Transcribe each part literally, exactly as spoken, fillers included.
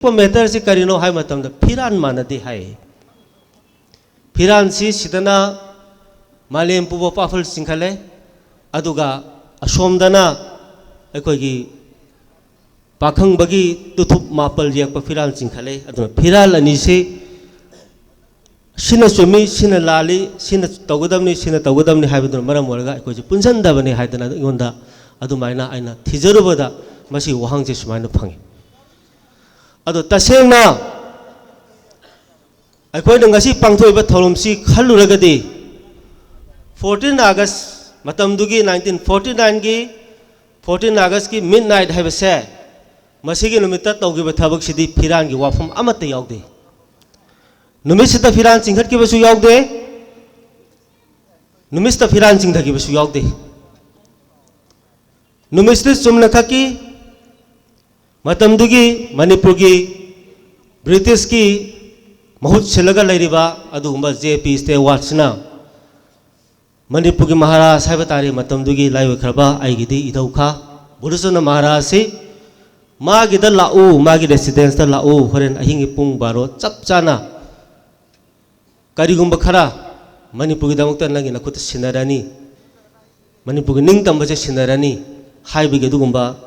ꯃꯦꯇꯔꯁꯤ ꯀꯔꯤꯅꯣ ꯍꯥꯏꯕ ꯃꯇꯝꯗ ꯐꯤꯔꯥꯟ ꯃꯥꯟꯅꯗꯦ ꯍꯥꯏ꯫ ꯐꯤꯔꯥꯟꯁꯤ ꯁꯤꯗꯅ ꯃꯥꯂꯦꯝ ꯄꯨꯝꯕ ꯄꯥꯐꯜ ꯆꯤꯡꯈꯠꯂꯦ, ꯑꯗꯨꯒ ꯑꯁꯣꯝꯗꯅ ꯑꯩꯈꯣꯏꯒꯤ ꯄꯥꯈꯪꯕꯒꯤ ꯇꯨꯊꯨꯞ ꯃꯥꯄꯜ ꯌꯦꯛꯄ ꯐꯤꯔꯥꯜ ꯆꯤꯡꯈꯠꯂꯦ꯫ ꯑꯗꯨꯅ ꯐꯤꯔꯥꯜ ꯑꯅꯤꯁꯤ ꯁꯤꯅ ꯆꯨꯝꯃꯤ, ꯁꯤꯅ ꯂꯥꯜꯂꯤ, ꯁꯤꯅ ꯇꯧꯒꯗꯕꯅꯤ, ꯁꯤꯅ ꯇꯧꯒꯗꯕꯅꯤ ꯍꯥꯏꯕꯗꯨꯅ ꯃꯔꯝ ꯑꯣꯏꯔꯒ ꯑꯩꯈꯣꯏꯁꯦ ꯄꯨꯟꯁꯤꯟꯗꯕꯅꯤ ꯍꯥꯏꯗꯅ ꯑꯩꯉꯣꯟꯗ ꯑꯗꯨꯃꯥꯏꯅ ꯑꯩꯅ ꯊꯤꯖꯔꯨꯕꯗ ꯃꯁꯤꯒꯤ ꯋꯥꯍꯪꯁꯦ ꯁꯨꯃꯥꯏꯅ ꯐꯪꯉꯤ꯫ ꯑꯗꯣ ꯇꯁꯦꯡꯅ ꯑꯩꯈꯣꯏꯅ ꯉꯁꯤ ꯄꯥꯡꯊꯣꯛꯏꯕ ꯊꯧꯔꯝꯁꯤ ꯈꯜꯂꯨꯔꯒꯗꯤ, ꯐꯣꯔꯇꯤꯟ ꯑꯥꯒꯁ, ꯃꯇꯝꯗꯨꯒꯤ ꯅꯥꯏꯟꯇꯤꯟ ꯐꯣꯔꯇꯤ ꯅꯥꯏꯟꯒꯤ ꯐꯣꯔꯇꯤꯟ ꯑꯥꯒꯁꯀꯤ ꯃꯤꯠ ꯅꯥꯏꯠ ꯍꯥꯏꯕꯁꯦ, ꯃꯁꯤꯒꯤ ꯅꯨꯃꯤꯠꯇ ꯇꯧꯈꯤꯕ ꯊꯕꯛꯁꯤꯗꯤ ꯐꯤꯔꯥꯟꯒꯤ ꯋꯥꯐꯝ ꯑꯃꯠꯇ ꯌꯥꯎꯗꯦ꯫ ꯅꯨꯃꯤꯠꯁꯤꯗ ꯐꯤꯔꯥꯟ ꯆꯤꯡꯈꯠꯈꯤꯕꯁꯨ ꯌꯥꯎꯗꯦ, ꯅꯨꯃꯤꯠꯁꯤꯗ ꯐꯤꯔꯥꯟ ꯆꯤꯡꯊꯈꯤꯕꯁꯨ ꯌꯥꯎꯗꯦ꯫ ꯅꯨꯃꯤꯠꯁꯤꯗ ꯆꯨꯝꯅ ꯈꯛꯀꯤ ꯃꯇꯝꯗꯨꯒꯤ ꯃꯅꯤꯄꯨꯔꯒꯤ ꯕ꯭ꯔꯤꯇꯤꯁꯀꯤ ꯃꯍꯨꯠ ꯁꯤꯜꯂꯒ ꯂꯩꯔꯤꯕ ꯑꯗꯨꯒꯨꯝꯕ ꯖꯦ ꯄꯤ ꯁ꯭ꯇꯦꯋꯥꯔꯠꯁꯤꯅ ꯃꯅꯤꯄꯨꯔꯒꯤ ꯃꯍꯥꯔꯥꯖ ꯍꯥꯏꯕ ꯇꯥꯔꯦ, ꯃꯇꯝꯗꯨꯒꯤ ꯂꯥꯏ ꯑꯣꯏꯈ꯭ꯔꯕ, ꯑꯩꯒꯤꯗꯤ ꯏꯙꯧꯈꯥ ꯕꯨꯙꯆꯟꯗ꯭ꯔ ꯃꯍꯥꯔꯥꯖꯁꯤ ꯃꯥꯒꯤꯗ ꯂꯥꯛꯎ, ꯃꯥꯒꯤ ꯔꯦꯁꯤꯗꯦꯟꯁꯇ ꯂꯥꯛꯎ, ꯍꯣꯔꯦꯟ ꯑꯍꯤꯡꯒꯤ ꯄꯨꯡ ꯕꯥꯔꯣ ꯆꯞ ꯆꯥꯅ ꯀꯔꯤꯒꯨꯝꯕ ꯈꯔ ꯃꯅꯤꯄꯨꯔꯒꯤꯗꯃꯛꯇ ꯅꯪꯒꯤ ꯅꯈꯨꯠꯇ ꯁꯤꯟꯅꯔꯅꯤ, ꯃꯅꯤꯄꯨꯔꯒꯤ ꯅꯤꯡꯇꯝꯕꯁꯦ ꯁꯤꯟꯅꯔꯅꯤ ꯍꯥꯏꯕꯒꯤ ꯑꯗꯨꯒꯨꯝꯕ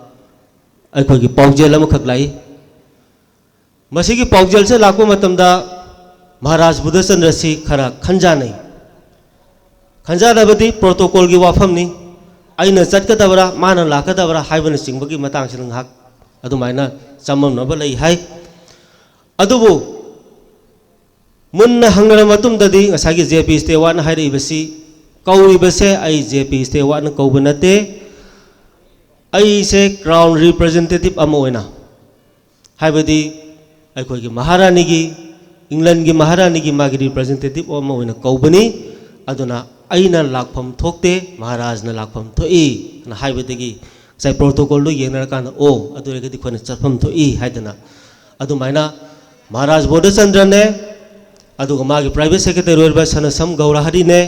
ꯑꯩꯈꯣꯏꯒꯤ ꯄꯥꯎꯖꯦꯜ ꯑꯃꯈꯛ ꯂꯥꯛꯏ꯫ ꯃꯁꯤꯒꯤ ꯄꯥꯎꯖꯦꯜꯁꯦ ꯂꯥꯛꯄ ꯃꯇꯝꯗ ꯃꯍꯥꯔꯥꯖ ꯕꯨꯙꯆꯟꯗ꯭ꯔꯁꯤ ꯈꯔ ꯈꯟꯖꯥꯅꯩ꯫ ꯈꯟꯖꯥꯅꯕꯗꯤ ꯄ꯭ꯔꯣꯇꯣꯀꯣꯜꯒꯤ ꯋꯥꯐꯝꯅꯤ꯫ ꯑꯩꯅ ꯆꯠꯀꯗꯕ꯭ꯔꯥ, ꯃꯥꯅ ꯂꯥꯛꯀꯗꯕ꯭ꯔꯥ ꯍꯥꯏꯕꯅꯆꯤꯡꯕꯒꯤ ꯃꯇꯥꯡꯁꯤꯗ ꯉꯥꯏꯍꯥꯛ ꯑꯗꯨꯃꯥꯏꯅ ꯆꯃꯝꯅꯕ ꯂꯩ ꯍꯥꯏ꯫ ꯑꯗꯨꯕꯨ ꯃꯨꯟꯅ ꯍꯪꯅꯔꯕ ꯃꯇꯨꯡꯗꯗꯤ ꯉꯁꯥꯏꯒꯤ ꯖꯦ ꯄꯤ ꯁ꯭ꯇꯦꯋꯥꯔꯠꯅ ꯍꯥꯏꯔꯛꯏꯕꯁꯤ, ꯀꯧꯔꯤꯕꯁꯦ ꯑꯩ ꯖꯦ ꯄꯤ ꯁ꯭ꯇꯦꯋꯥꯔꯠꯅ ꯀꯧꯕ ꯅꯠꯇꯦ, ꯑꯩꯁꯦ ꯀ꯭ꯔꯥꯎꯟ ꯔꯤꯄ꯭ꯔꯖꯦꯟꯇꯦꯇꯤꯚ ꯑꯃ ꯑꯣꯏꯅ, ꯍꯥꯏꯕꯗꯤ ꯑꯩꯈꯣꯏꯒꯤ ꯃꯍꯥꯔꯥꯅꯤꯒꯤ, ꯏꯪꯂꯟꯒꯤ ꯃꯍꯥꯔꯥꯅꯤꯒꯤ ꯃꯥꯒꯤ ꯔꯤꯄ꯭ꯔꯖꯦꯟꯇꯦꯇꯤꯚ ꯑꯃ ꯑꯣꯏꯅ ꯀꯧꯕꯅꯤ꯫ ꯑꯗꯨꯅ ꯑꯩꯅ ꯂꯥꯛꯐꯝ ꯊꯣꯛꯇꯦ, ꯃꯍꯥꯔꯥꯖꯅ ꯂꯥꯛꯐꯝ ꯊꯣꯛꯏ ꯑꯅ ꯍꯥꯏꯕꯗꯒꯤ ꯉꯁꯥꯏ ꯄ꯭ꯔꯣꯇꯣꯀꯣꯜꯗꯨ ꯌꯦꯡꯅꯔꯀꯥꯟꯗ, ꯑꯣ, ꯑꯗꯨ ꯑꯣꯏꯔꯒꯗꯤ ꯑꯩꯈꯣꯏꯅ ꯆꯠꯐꯝ ꯊꯣꯛꯏ ꯍꯥꯏꯗꯅ ꯑꯗꯨꯃꯥꯏꯅ ꯃꯍꯥꯔꯥꯖ ꯕꯣꯙꯆꯟꯗ꯭ꯔꯅꯦ, ꯑꯗꯨꯒ ꯃꯥꯒꯤ ꯄ꯭ꯔꯥꯏꯚꯦꯠ ꯁꯦꯀ꯭ꯔꯦꯇꯔꯤ ꯑꯣꯏꯔꯤꯕ ꯁꯅꯥꯁꯝ ꯒꯧꯔꯍꯔꯤꯅꯦ,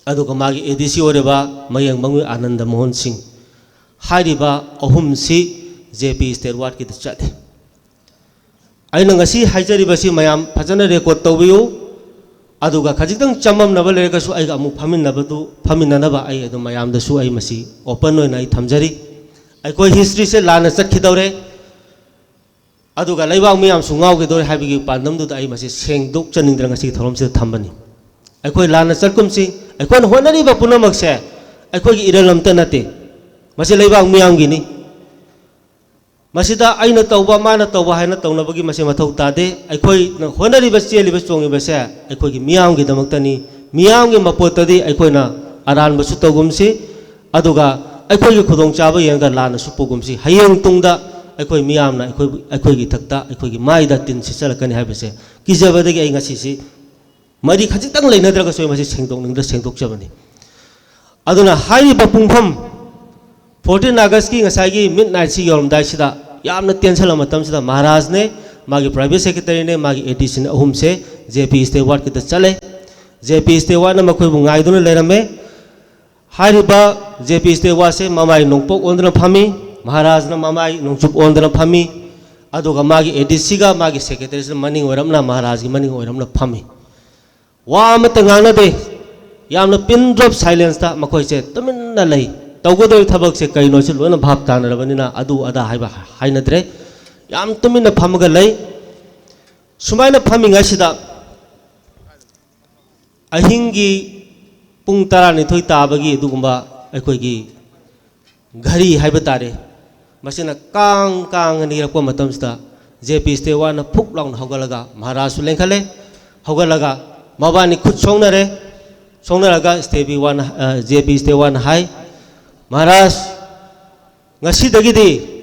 ꯑꯗꯨꯒ ꯃꯥꯒꯤ ꯑꯦ ꯗꯤ ꯁꯤ ꯑꯣꯏꯔꯤꯕ ꯃꯌꯦꯡ ꯃꯉꯣꯏ ꯑꯥꯅꯟꯗ ꯃꯣꯍꯟ ꯁꯤꯡ ꯍꯥꯏꯔꯤꯕ ꯑꯍꯨꯝꯁꯤ ꯖꯦ ꯄꯤ ꯁ꯭ꯇꯦꯋꯥꯔꯠꯀꯤꯗ ꯆꯠꯂꯤ꯫ ꯑꯩꯅ ꯉꯁꯤ ꯍꯥꯏꯖꯔꯤꯕꯁꯤ ꯃꯌꯥꯝ ꯐꯖꯅ ꯔꯦꯀꯣꯔꯗ ꯇꯧꯕꯤꯌꯨ꯫ ꯑꯗꯨꯒ ꯈꯖꯤꯛꯇꯪ ꯆꯃꯝꯅꯕ ꯂꯩꯔꯒꯁꯨ ꯑꯩꯒ ꯑꯃꯨꯛ ꯐꯝꯃꯤꯟꯅꯕꯗꯨ, ꯐꯝꯃꯤꯟꯅꯅꯕ ꯑꯩ ꯑꯗꯨꯝ ꯃꯌꯥꯝꯗꯁꯨ ꯑꯩ ꯃꯁꯤ ꯑꯣꯄꯟ ꯑꯣꯏꯅ ꯑꯩ ꯊꯝꯖꯔꯤ꯫ ꯑꯩꯈꯣꯏ ꯍꯤꯁꯇ꯭ꯔꯤꯁꯦ ꯂꯥꯟꯅ ꯆꯠꯈꯤꯗꯧꯔꯦ, ꯑꯗꯨꯒ ꯂꯩꯕꯥꯛ ꯃꯤꯌꯥꯝꯁꯨ ꯉꯥꯎꯈꯤꯗꯧꯔꯦ ꯍꯥꯏꯕꯒꯤ ꯄꯥꯟꯗꯝꯗꯨꯗ ꯑꯩ ꯃꯁꯤ ꯁꯦꯡꯗꯣꯛꯆꯅꯤꯡꯗꯅ ꯉꯁꯤꯒꯤ ꯊꯧꯔꯝꯁꯤꯗ ꯊꯝꯕꯅꯤ꯫ ꯑꯩꯈꯣꯏ ꯂꯥꯟꯅ ꯆꯠꯀꯨꯝꯁꯤ, ꯑꯩꯈꯣꯏꯅ ꯍꯣꯠꯅꯔꯤꯕ ꯄꯨꯝꯅꯃꯛꯁꯦ ꯑꯩꯈꯣꯏꯒꯤ ꯏꯔꯜ ꯑꯝꯇ ꯅꯠꯇꯦ, ꯃꯁꯤ ꯂꯩꯕꯥꯛ ꯃꯤꯌꯥꯝꯒꯤꯅꯤ꯫ ꯃꯁꯤꯗ ꯑꯩꯅ ꯇꯧꯕ, ꯃꯥꯅ ꯇꯧꯕ ꯍꯥꯏꯅ ꯇꯧꯅꯕꯒꯤ ꯃꯁꯤ ꯃꯊꯧ ꯇꯥꯗꯦ꯫ ꯑꯩꯈꯣꯏꯅ ꯍꯣꯠꯅꯔꯤꯕ, ꯆꯦꯜꯂꯤꯕ, ꯆꯣꯡꯉꯤꯕꯁꯦ ꯑꯩꯈꯣꯏꯒꯤ ꯃꯤꯌꯥꯝꯒꯤꯗꯃꯛꯇꯅꯤ꯫ ꯃꯤꯌꯥꯝꯒꯤ ꯃꯄꯣꯠꯇꯗꯤ ꯑꯩꯈꯣꯏꯅ ꯑꯔꯥꯟꯕꯁꯨ ꯇꯧꯒꯨꯝꯁꯤ, ꯑꯗꯨꯒ ꯑꯩꯈꯣꯏꯒꯤ ꯈꯨꯗꯣꯡꯆꯥꯕ ꯌꯦꯡꯉꯒ ꯂꯥꯟꯅꯁꯨ ꯄꯨꯒꯨꯝꯁꯤ꯫ ꯍꯌꯦꯡ ꯇꯨꯡꯗ ꯑꯩꯈꯣꯏ ꯃꯤꯌꯥꯝꯅ ꯑꯩꯈꯣꯏ, ꯑꯩꯈꯣꯏꯒꯤ ꯏꯊꯛꯇ, ꯑꯩꯈꯣꯏꯒꯤ ꯃꯥꯏꯗ ꯇꯤꯟ ꯁꯤꯠꯆꯜꯂꯛꯀꯅꯤ ꯍꯥꯏꯕꯁꯦ ꯀꯤꯖꯕꯗꯒꯤ ꯑꯩ ꯉꯁꯤꯁꯤ ꯃꯔꯤ ꯈꯖꯤꯛꯇꯪ ꯂꯩꯅꯗ꯭ꯔꯒꯁꯨ ꯑꯩ ꯃꯁꯤ ꯁꯦꯡꯗꯣꯛꯅꯤꯡꯗꯅ ꯁꯦꯡꯗꯣꯛꯆꯕꯅꯤ꯫ ꯑꯗꯨꯅ ꯍꯥꯏꯔꯤꯕ ꯄꯨꯡꯐꯝ fourteen Augustꯀꯤ ꯉꯁꯥꯏꯒꯤ midnightꯁꯤ ꯌꯧꯔꯝꯗꯥꯏꯁꯤꯗ ꯌꯥꯝꯅ ꯇꯦꯟꯁꯜꯂꯕ ꯃꯇꯝꯁꯤꯗ ꯃꯍꯥꯔꯥꯖꯅꯦ, ꯃꯥꯒꯤ private secretaryꯅꯦ, ꯃꯥꯒꯤ ADCꯅꯦ, ꯑꯍꯨꯝꯁꯦ JP Stewardꯀꯤꯗ ꯆꯠꯂꯦ꯫ JP Stewardꯅ ꯃꯈꯣꯏꯕꯨ ꯉꯥꯏꯗꯨꯅ ꯂꯩꯔꯝꯃꯦ꯫ ꯍꯥꯏꯔꯤꯕ JP Stewardꯁꯦ ꯃꯃꯥꯏ ꯅꯣꯡꯄꯣꯛ ꯑꯣꯟꯗꯨꯅ ꯐꯝꯃꯤ, ꯃꯍꯥꯔꯥꯖꯅ ꯃꯃꯥꯏ ꯅꯣꯡꯆꯨꯞ ꯑꯣꯟꯗꯨꯅ ꯐꯝꯃꯤ, ꯑꯗꯨꯒ ꯃꯥꯒꯤ ADCꯒ ꯃꯥꯒꯤ secretaryꯁꯤꯅ ꯃꯅꯤꯡ ꯑꯣꯏꯔꯞꯅ ꯃꯍꯥꯔꯥꯖꯒꯤ ꯃꯅꯤꯡ ꯑꯣꯏꯔꯞꯅ ꯐꯝꯃꯤ꯫ ꯋꯥ ꯑꯃꯠꯇ ꯉꯥꯡꯅꯗꯦ꯫ ꯌꯥꯝꯅ pin drop silenceꯇ ꯃꯈꯣꯏꯁꯦ ꯇꯨꯃꯤꯟꯅ ꯂꯩ꯫ ꯇꯧꯒꯗꯧꯔꯤꯕ ꯊꯕꯛꯁꯦ ꯀꯩꯅꯣꯁꯤ ꯂꯣꯏꯅ ꯚꯥꯞ ꯇꯥꯅꯔꯕꯅꯤꯅ ꯑꯗꯨ ꯑꯗꯥ ꯍꯥꯏꯕ ꯍꯥꯏꯅꯗ꯭ꯔꯦ꯫ ꯌꯥꯝ ꯇꯨꯃꯤꯟꯅ ꯐꯝꯃꯒ ꯂꯩ꯫ ꯁꯨꯃꯥꯏꯅ ꯐꯝꯃꯤꯉꯩꯁꯤꯗ ꯑꯍꯤꯡꯒꯤ ꯄꯨꯡ ꯇꯔꯥꯅꯤꯊꯣꯏ ꯇꯥꯕꯒꯤ ꯑꯗꯨꯒꯨꯝꯕ ꯑꯩꯈꯣꯏꯒꯤ ꯘꯔꯤ ꯍꯥꯏꯕ ꯇꯥꯔꯦ, ꯃꯁꯤꯅ ꯀꯥꯡ ꯀꯥꯡ ꯑꯅ ꯏꯔꯛꯄ ꯃꯇꯝꯁꯤꯗ JP Stewardꯅ ꯐꯨꯛ ꯂꯥꯎꯅ ꯍꯧꯒꯠꯂꯒ, ꯃꯍꯥꯔꯥꯖꯁꯨ ꯂꯦꯡꯈꯠꯂꯦ, ꯍꯧꯒꯠꯂꯒ ꯃꯕꯥꯅꯤ ꯈꯨꯠ ꯁꯣꯛꯅꯔꯦ꯫ ꯁꯣꯛꯅꯔꯒ Stewardꯅ, ꯑ, JP Stewardꯅ ꯍꯥꯏ, "ꯃꯍꯥꯔꯥꯖ, ꯉꯁꯤꯗꯒꯤꯗꯤ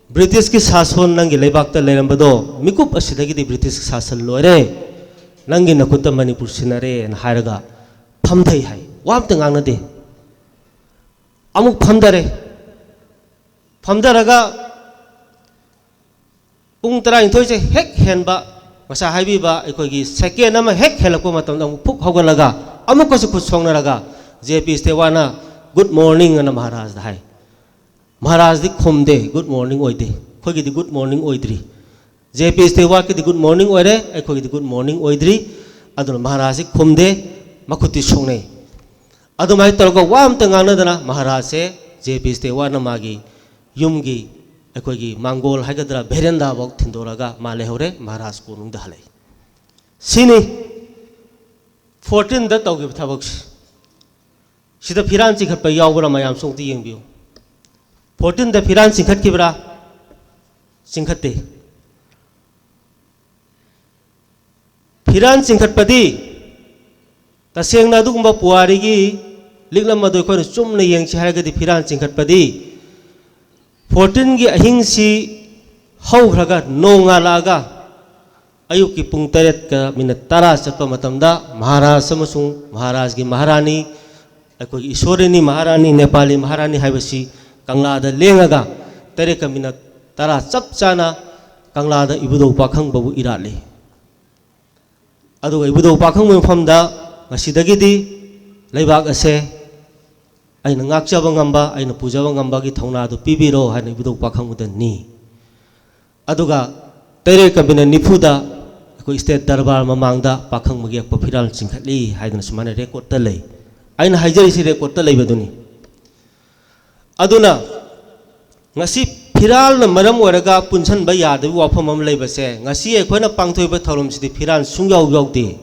Britishꯀꯤ ꯁꯥꯁꯣꯟ ꯅꯪꯒꯤ ꯂꯩꯕꯥꯛꯇ ꯂꯩꯔꯝꯕꯗꯣ, ꯃꯤꯀꯨꯞ ꯑꯁꯤꯗꯒꯤꯗꯤ Britishꯀꯤ ꯁꯥꯁꯟ ꯂꯣꯏꯔꯦ, ꯅꯪꯒꯤ ꯅꯈꯨꯠꯇ ꯃꯅꯤꯄꯨꯔ ꯁꯤꯟꯅꯔꯦꯅ" ꯍꯥꯏꯔꯒ ꯐꯝꯊꯩ ꯍꯥꯏ꯫ ꯋꯥ ꯑꯝꯇ ꯉꯥꯡꯅꯗꯦ꯫ ꯑꯃꯨꯛ ꯐꯝꯊꯔꯦ꯫ ꯐꯝꯊꯔꯒ ꯄꯨꯡ ꯇꯔꯥꯅꯤꯊꯣꯏꯁꯦ ꯍꯦꯛ ꯍꯦꯟꯕ, ꯉꯁꯥꯏ ꯍꯥꯏꯕꯤꯕ ꯑꯩꯈꯣꯏꯒꯤ second ꯑꯃ ꯍꯦꯛ ꯍꯦꯜꯂꯛꯄ ꯃꯇꯝꯗ ꯑꯃꯨꯛ ꯐꯨꯛ ꯍꯧꯒꯠꯂꯒ ꯑꯃꯨꯛꯀꯁꯨ ꯈꯨꯠ ꯁꯣꯛꯅꯔꯒ JP Stewardꯅ "Good morning" ꯑꯅ ꯃꯍꯥꯔꯥꯖꯗ ꯍꯥꯏ꯫ ꯃꯍꯥꯔꯥꯖꯗꯤ ꯈꯨꯝꯗꯦ, good morning ꯑꯣꯏꯗꯦ, ꯑꯩꯈꯣꯏꯒꯤꯗꯤ good morning ꯑꯣꯏꯗ꯭ꯔꯤ꯫ ꯖꯦ ꯄꯤ ꯁ꯭ꯇꯦꯋꯥꯔꯠꯀꯤꯗꯤ ꯒꯨꯗ ꯃꯣꯔꯅꯤꯡ ꯑꯣꯏꯔꯦ, ꯑꯩꯈꯣꯏꯒꯤꯗꯤ ꯒꯨꯗ ꯃꯣꯔꯅꯤꯡ ꯑꯣꯏꯗ꯭ꯔꯤ꯫ ꯑꯗꯨꯅ ꯃꯍꯥꯔꯥꯖꯁꯤ ꯈꯨꯝꯗꯦ, ꯃꯈꯨꯠꯇꯤ ꯁꯣꯛꯅꯩ꯫ ꯑꯗꯨꯃꯥꯏꯅ ꯇꯧꯔꯒ ꯋꯥ ꯑꯝꯇ ꯉꯥꯡꯅꯗꯅ ꯃꯍꯥꯔꯥꯖꯁꯦ ꯖꯦ ꯄꯤ ꯁ꯭ꯇꯦꯋꯥꯔꯠꯅ ꯃꯥꯒꯤ ꯌꯨꯝꯒꯤ, ꯑꯩꯈꯣꯏꯒꯤ ꯃꯥꯡꯒꯣꯜ ꯍꯥꯏꯒꯗ꯭ꯔꯥ, ꯚꯦꯔꯦꯟꯗꯥꯐꯥꯎ ꯊꯤꯟꯗꯣꯔꯒ ꯃꯥ ꯂꯩꯍꯧꯔꯦ, ꯃꯍꯥꯔꯥꯖ ꯀꯣꯅꯨꯡꯗ ꯍꯜꯂꯛꯏ꯫ ꯁꯤꯅꯤ ꯐꯣꯔꯇꯤꯟꯗ ꯇꯧꯈꯤꯕ ꯊꯕꯛꯁꯤ꯫ ꯁꯤꯗ ꯐꯤꯔꯥꯟ ꯆꯤꯡꯈꯠꯄ ꯌꯥꯎꯕ꯭ꯔꯥ, ꯃꯌꯥꯝꯁꯨ ꯑꯃꯨꯛꯇ ꯌꯦꯡꯕꯤꯌꯨ꯫ ꯐꯣꯔꯇꯤꯟꯗ ꯐꯤꯔꯥꯟ ꯆꯤꯡꯈꯠꯈꯤꯕ꯭ꯔꯥ? ꯆꯤꯡꯈꯠꯇꯦ꯫ ꯐꯤꯔꯥꯟ ꯆꯤꯡꯈꯠꯄꯗꯤ, ꯇꯁꯦꯡꯅ ꯑꯗꯨꯒꯨꯝꯕ ꯄꯨꯋꯥꯔꯤꯒꯤ ꯂꯤꯛꯂꯝ ꯑꯗꯨ ꯑꯩꯈꯣꯏꯅ ꯆꯨꯝꯅ ꯌꯦꯡꯁꯤ ꯍꯥꯏꯔꯒꯗꯤ, ꯐꯤꯔꯥꯟ ꯆꯤꯡꯈꯠꯄꯗꯤ ꯐꯣꯔꯇꯤꯟꯒꯤ ꯑꯍꯤꯡꯁꯤ ꯍꯧꯈ꯭ꯔꯒ ꯅꯣꯡꯉꯥꯜꯂꯛꯑꯒ ꯑꯌꯨꯛꯀꯤ ꯄꯨꯡ ꯇꯔꯦꯠꯀ ꯃꯤꯅꯠ ꯇꯔꯥ ꯆꯠꯄ ꯃꯇꯝꯗ ꯃꯍꯥꯔꯥꯖ ꯑꯃꯁꯨꯡ ꯃꯍꯥꯔꯥꯖꯒꯤ ꯃꯍꯥꯔꯥꯅꯤ, ꯑꯩꯈꯣꯏꯒꯤ ꯏꯁꯣꯔꯤꯅꯤ ꯃꯍꯥꯔꯥꯅꯤ, ꯅꯦꯄꯥꯂꯤ ꯃꯍꯥꯔꯥꯅꯤ ꯍꯥꯏꯕꯁꯤ ꯀꯪꯂꯥꯗ ꯂꯦꯡꯉꯒ ꯇꯔꯦꯠꯀ ꯃꯤꯅꯠ ꯇꯔꯥ ꯆꯞ ꯆꯥꯅ ꯀꯪꯂꯥꯗ ꯏꯕꯨꯙꯧ ꯄꯥꯈꯪꯕꯕꯨ ꯏꯔꯥꯠꯂꯤ꯫ ꯑꯗꯨꯒ ꯏꯕꯨꯙꯧ ꯄꯥꯈꯪꯕ ꯃꯐꯝꯗ ꯉꯁꯤꯗꯒꯤꯗꯤ ꯂꯩꯕꯥꯛ ꯑꯁꯦ ꯑꯩꯅ ꯉꯥꯛꯆꯕ ꯉꯝꯕ, ꯑꯩꯅ ꯄꯨꯖꯕ ꯉꯝꯕꯒꯤ ꯊꯧꯅꯥꯗꯨ ꯄꯤꯕꯤꯔꯣ ꯍꯥꯏꯅ ꯏꯕꯨꯙꯧ ꯄꯥꯈꯪꯕꯗ ꯅꯤ꯫ ꯑꯗꯨꯒ ꯇꯔꯦꯠꯀ ꯃꯤꯅꯠ ꯅꯤꯐꯨꯗ ꯑꯩꯈꯣꯏ ꯁ꯭ꯇꯦꯠ ꯗꯔꯕꯥꯔ ꯃꯃꯥꯡꯗ ꯄꯥꯈꯪꯕꯒꯤ ꯌꯦꯛꯄ ꯐꯤꯔꯥꯜ ꯆꯤꯡꯈꯠꯂꯤ ꯍꯥꯏꯗꯅ ꯁꯨꯃꯥꯏꯅ ꯔꯦꯀꯣꯔꯠꯇ ꯂꯩ꯫ ꯑꯩꯅ ꯍꯥꯏꯖꯔꯤꯁꯤ ꯔꯦꯀꯣꯔꯠꯇ ꯂꯩꯕꯗꯨꯅꯤ꯫ ꯑꯗꯨꯅ ꯉꯁꯤ ꯐꯤꯔꯥꯜꯅ ꯃꯔꯝ ꯑꯣꯏꯔꯒ ꯄꯨꯟꯁꯤꯟꯕ ꯌꯥꯗꯕ ꯋꯥꯐꯝ ꯑꯃ ꯂꯩꯕꯁꯦ, ꯉꯁꯤ ꯑꯩꯈꯣꯏꯅ ꯄꯥꯡꯊꯣꯛꯏꯕ ꯊꯧꯔꯝꯁꯤꯗꯤ ꯐꯤꯔꯥꯜ ꯁꯨꯡꯌꯥꯎ ꯌꯥꯎꯗꯦ꯫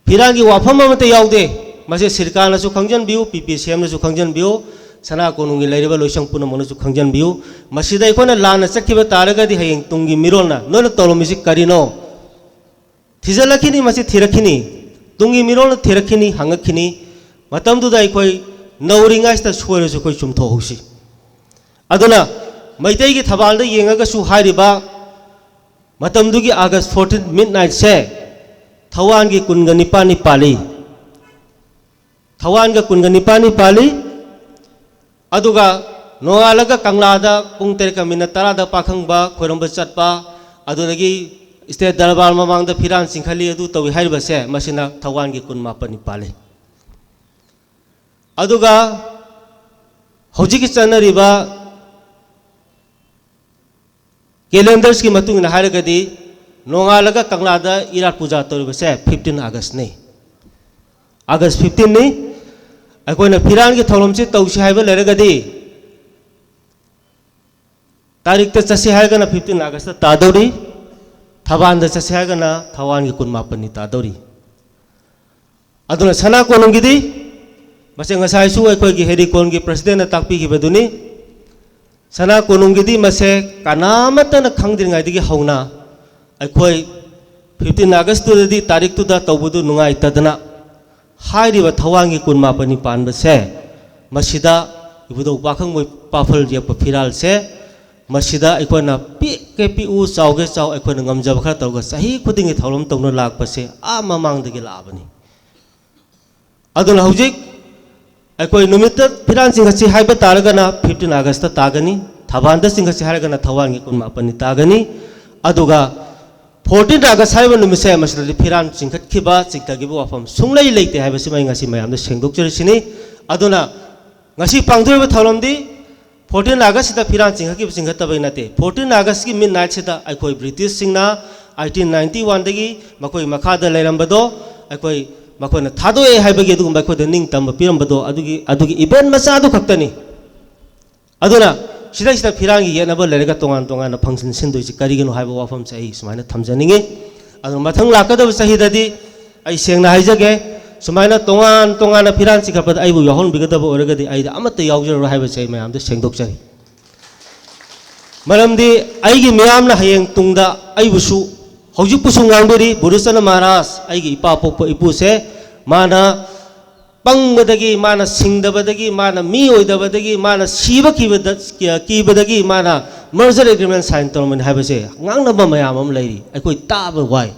ꯐꯤꯔꯥꯜꯒꯤ ꯋꯥꯐꯝ ꯑꯃꯠꯇ ꯌꯥꯎꯗꯦ꯫ ꯃꯁꯤ ꯁꯤꯔꯀꯥꯔꯅꯁꯨ ꯈꯪꯖꯤꯟꯕꯤꯌꯨ, ꯄꯤ ꯄꯤ ꯁꯤ ꯑꯦꯝꯅꯁꯨ ꯈꯪꯖꯤꯟꯕꯤꯌꯨ, ꯁꯅꯥ ꯀꯣꯅꯨꯡꯒꯤ ꯂꯩꯔꯤꯕ ꯂꯣꯏꯁꯪ ꯄꯨꯝꯅꯃꯛꯅꯁꯨ ꯈꯪꯖꯤꯟꯕꯤꯌꯨ꯫ ꯃꯁꯤꯗ ꯑꯩꯈꯣꯏꯅ ꯂꯥꯟꯅ ꯆꯠꯈꯤꯕ ꯇꯥꯔꯒꯗꯤ ꯍꯌꯦꯡ ꯇꯨꯡꯒꯤ ꯃꯤꯔꯣꯜꯅ ꯅꯣꯏꯅ ꯇꯧꯔꯝꯃꯤꯁꯤ ꯀꯔꯤꯅꯣ? ꯊꯤꯖꯤꯜꯂꯛꯈꯤꯅꯤ, ꯃꯁꯤ ꯊꯤꯔꯛꯈꯤꯅꯤ꯫ ꯇꯨꯡꯒꯤ ꯃꯤꯔꯣꯜꯅ ꯊꯤꯔꯛꯈꯤꯅꯤ, ꯍꯪꯉꯛꯈꯤꯅꯤ꯫ ꯃꯇꯝꯗꯨꯗ ꯑꯩꯈꯣꯏ ꯅꯧꯔꯤꯉꯩꯁꯤꯗ ꯁꯣꯏꯔꯁꯨ ꯑꯩꯈꯣꯏ ꯆꯨꯝꯊꯣꯛꯍꯧꯁꯤ꯫ ꯑꯗꯨꯅ ꯃꯩꯇꯩꯒꯤ ꯊꯕꯥꯜꯗ ꯌꯦꯡꯉꯒꯁꯨ ꯍꯥꯏꯔꯤꯕ ꯃꯇꯝꯗꯨꯒꯤ ꯑꯥꯒꯁ ꯐꯣꯔꯇꯤꯟ ꯃꯤꯠ ꯅꯥꯏꯠꯁꯦ ꯊꯋꯥꯟꯒꯤ ꯀꯨꯟꯒ ꯅꯤꯄꯥꯜꯅꯤ ꯄꯥꯜꯂꯤ꯫ ꯊꯋꯥꯟꯒ ꯀꯨꯟꯒ ꯅꯤꯄꯥꯜꯅꯤ ꯄꯥꯜꯂꯤ꯫ ꯑꯗꯨꯒ ꯅꯣꯡꯉꯥꯜꯂꯒ ꯀꯪꯂꯥꯗ ꯄꯨꯡ ꯇꯔꯦꯠꯀ ꯃꯤꯅꯠ ꯇꯔꯥꯗ ꯄꯥꯈꯪꯕ ꯈꯣꯏꯔꯝꯕ ꯆꯠꯄ, ꯑꯗꯨꯗꯒꯤ ꯁ꯭ꯇꯦꯠ ꯗꯔꯕꯥꯔ ꯃꯃꯥꯡꯗ ꯐꯤꯔꯥꯟ ꯆꯤꯡꯈꯠꯂꯤ, ꯑꯗꯨ ꯇꯧꯏ ꯍꯥꯏꯔꯤꯕꯁꯦ, ꯃꯁꯤꯅ ꯊꯋꯥꯟꯒꯤ ꯀꯨꯟ ꯃꯥꯄꯟꯅꯤ ꯄꯥꯜꯂꯤ꯫ ꯑꯗꯨꯒ ꯍꯧꯖꯤꯛꯀꯤ ꯆꯠꯅꯔꯤꯕ Calendarꯁꯀꯤ ꯃꯇꯨꯡ ꯏꯟꯅ ꯍꯥꯏꯔꯒꯗꯤ ꯅꯣꯡꯉꯥꯜꯂꯒ ꯀꯪꯂꯥꯗ ꯏꯔꯥꯠ ꯄꯨꯖꯥ ꯇꯧꯔꯤꯕꯁꯦ fifteen Augustꯅꯤ꯫ August fifteenꯅꯤ꯫ ꯑꯩꯈꯣꯏꯅ ꯐꯤꯔꯥꯟꯒꯤ ꯊꯧꯔꯝꯁꯤ ꯇꯧꯁꯤ ꯍꯥꯏꯕ ꯂꯩꯔꯒꯗꯤ ꯇꯥꯔꯤꯛꯇ ꯆꯠꯁꯤ ꯍꯥꯏꯔꯒꯅ fifteen Augustꯇ ꯇꯥꯗꯧꯔꯤ꯫ ꯊꯕꯥꯟꯗ ꯆꯠꯁꯤ ꯍꯥꯏꯔꯒꯅ ꯊꯧꯋꯥꯟꯒꯤ ꯀꯨꯟꯃꯥꯄꯟꯅꯤ ꯇꯥꯗꯧꯔꯤ꯫ ꯑꯗꯨꯅ ꯁꯅꯥ ꯀꯣꯅꯨꯡꯒꯤꯗꯤ ꯃꯁꯦ ꯉꯁꯥꯏꯁꯨ ꯑꯩꯈꯣꯏꯒꯤ ꯍꯦꯔꯤꯀꯣꯟꯒꯤ presidentꯅ ꯇꯥꯛꯄꯤꯈꯤꯕꯗꯨꯅꯤ꯫ ꯁꯅꯥ ꯀꯣꯅꯨꯡꯒꯤꯗꯤ ꯃꯁꯦ ꯀꯅꯥꯃꯠꯇꯅ ꯈꯪꯗ꯭ꯔꯤꯉꯩꯗꯒꯤ ꯍꯧꯅ ꯑꯩꯈꯣꯏ fifteen Augustꯇꯨꯗꯗꯤ ꯇꯥꯔꯤꯛꯇꯨꯗ ꯇꯧꯕꯗꯨ ꯅꯨꯡꯉꯥꯏꯇꯗꯅ ꯍꯥꯏꯔꯤꯕ ꯊꯧꯋꯥꯟꯒꯤ ꯀꯨꯟꯃꯥꯄꯟꯅꯤ ꯄꯥꯟꯕꯁꯦ ꯃꯁꯤꯗ ꯏꯕꯨꯙꯧ ꯄꯥꯈꯪꯕ ꯄꯥꯐꯜ ꯌꯦꯛꯄ ꯐꯤꯔꯥꯜꯁꯦ ꯃꯁꯤꯗ ꯑꯩꯈꯣꯏꯅ ꯄꯤꯛꯀꯦ ꯄꯤꯛꯎ ꯆꯥꯎꯒꯦ ꯆꯥꯎ ꯑꯩꯈꯣꯏꯅ ꯉꯝꯖꯕ ꯈꯔ ꯇꯧꯔꯒ ꯆꯍꯤ ꯈꯨꯗꯤꯡꯒꯤ ꯊꯧꯔꯝ ꯇꯧꯅ ꯂꯥꯛꯄꯁꯦ ꯑꯥ ꯃꯃꯥꯡꯗꯒꯤ ꯂꯥꯛꯑꯕꯅꯤ꯫ ꯑꯗꯨꯅ ꯍꯧꯖꯤꯛ ꯑꯩꯈꯣꯏ ꯅꯨꯃꯤꯠꯇ ꯐꯤꯔꯥꯟ ꯆꯤꯡꯈꯠꯁꯤ ꯍꯥꯏꯕ ꯇꯥꯔꯒꯅ fifteen Augustꯇ ꯇꯥꯒꯅꯤ, ꯊꯕꯥꯟꯗ ꯆꯤꯡꯈꯠꯁꯤ ꯍꯥꯏꯔꯒꯅ ꯊꯧꯋꯥꯟꯒꯤ ꯀꯨꯟꯃꯥꯄꯟꯅꯤ ꯇꯥꯒꯅꯤ꯫ ꯑꯗꯨꯒ fourteen August ꯍꯥꯏꯕ ꯅꯨꯃꯤꯠꯁꯦ ꯃꯁꯤꯗꯗꯤ ꯐꯤꯔꯥꯟ ꯆꯤꯡꯈꯠꯈꯤꯕ ꯆꯤꯡꯊꯈꯤꯕ ꯋꯥꯐꯝ ꯁꯨꯡꯂꯩ ꯂꯩꯇꯦ ꯍꯥꯏꯕꯁꯤꯃ ꯑꯩ ꯉꯁꯤ ꯃꯌꯥꯝꯗ ꯁꯦꯡꯗꯣꯛꯆꯔꯤꯁꯤꯅꯤ꯫ ꯑꯗꯨꯅ ꯉꯁꯤ ꯄꯥꯡꯊꯣꯛꯏꯕ ꯊꯧꯔꯝꯗꯤ fourteen Augustꯁꯤꯗ ꯐꯤꯔꯥꯟ ꯆꯤꯡꯈꯠꯈꯤꯕ ꯆꯤꯡꯈꯠꯇꯕꯒꯤ ꯅꯠꯇꯦ꯫ Fourteen Augustꯀꯤ midnightꯁꯤꯗ ꯑꯩꯈꯣꯏ Britishꯁꯤꯡꯅ eighteen ninety oneꯗꯒꯤ ꯃꯈꯣꯏ ꯃꯈꯥꯗ ꯂꯩꯔꯝꯕꯗꯣ ꯑꯩꯈꯣꯏ ꯃꯈꯣꯏꯅ ꯊꯥꯗꯣꯛꯑꯦ ꯍꯥꯏꯕꯒꯤ ꯑꯗꯨꯒꯨꯝꯕ ꯑꯩꯈꯣꯏꯗ ꯅꯤꯡꯇꯝꯕ ꯄꯤꯔꯝꯕꯗꯣ ꯑꯗꯨꯒꯤ ꯑꯗꯨꯒꯤ event ꯃꯆꯥꯗꯨ ꯈꯛꯇꯅꯤ꯫ ꯑꯗꯨꯅ ꯁꯤꯗꯩꯁꯤꯗ ꯐꯤꯔꯥꯟꯒꯤ ꯌꯦꯠꯅꯕ ꯂꯩꯔꯒ ꯇꯣꯉꯥꯟ ꯇꯣꯉꯥꯟꯅ function ꯁꯤꯟꯗꯣꯏꯁꯤ ꯀꯔꯤꯒꯤꯅꯣ ꯍꯥꯏꯕ ꯋꯥꯐꯝꯁꯦ ꯑꯩ ꯁꯨꯃꯥꯏꯅ ꯊꯝꯖꯅꯤꯡꯉꯤ꯫ ꯑꯗꯨꯅ ꯃꯊꯪ ꯂꯥꯛꯀꯗꯕ ꯆꯍꯤꯗꯗꯤ ꯑꯩ ꯁꯦꯡꯅ ꯍꯥꯏꯖꯒꯦ, ꯁꯨꯃꯥꯏꯅ ꯇꯣꯉꯥꯟ ꯇꯣꯉꯥꯟꯅ ꯐꯤꯔꯥꯟ ꯆꯤꯡꯈꯠꯄꯗ ꯑꯩꯕꯨ ꯌꯥꯎꯍꯟꯕꯤꯒꯗꯕ ꯑꯣꯏꯔꯒꯗꯤ ꯑꯩꯗꯤ ꯑꯃꯠꯇ ꯌꯥꯎꯖꯔꯔꯣꯏ ꯍꯥꯏꯕꯁꯦ ꯑꯩ ꯃꯌꯥꯝꯗ ꯁꯦꯡꯗꯣꯛꯆꯔꯤ꯫ ꯃꯔꯝꯗꯤ ꯑꯩꯒꯤ ꯃꯤꯌꯥꯝꯅ ꯍꯌꯦꯡ ꯇꯨꯡꯗ ꯑꯩꯕꯨꯁꯨ ꯍꯧꯖꯤꯛꯄꯨꯁꯨ ꯉꯥꯡꯕꯤꯔꯤ, ꯕꯨꯙꯆꯟꯗ꯭ꯔ ꯃꯍꯥꯔꯥꯖ ꯑꯩꯒꯤ ꯏꯄꯥ ꯄꯣꯛꯄ ꯏꯄꯨꯁꯦ ꯃꯥꯅ ꯄꯪꯕꯗꯒꯤ, ꯃꯥꯅ ꯁꯤꯡꯗꯕꯗꯒꯤ, ꯃꯥꯅ ꯃꯤ ꯑꯣꯏꯗꯕꯗꯒꯤ, ꯃꯥꯅ ꯁꯤꯕ ꯀꯤꯕꯗ-, ꯀꯤꯕꯗꯒꯤ ꯃꯥꯅ merger agreement sign ꯇꯧꯔꯝꯕꯅꯤ ꯍꯥꯏꯕꯁꯦ ꯉꯥꯡꯅꯕ ꯃꯌꯥꯝ ꯑꯃ ꯂꯩꯔꯤ꯫ ꯑꯩꯈꯣꯏ ꯇꯥꯕ ꯋꯥꯏ꯫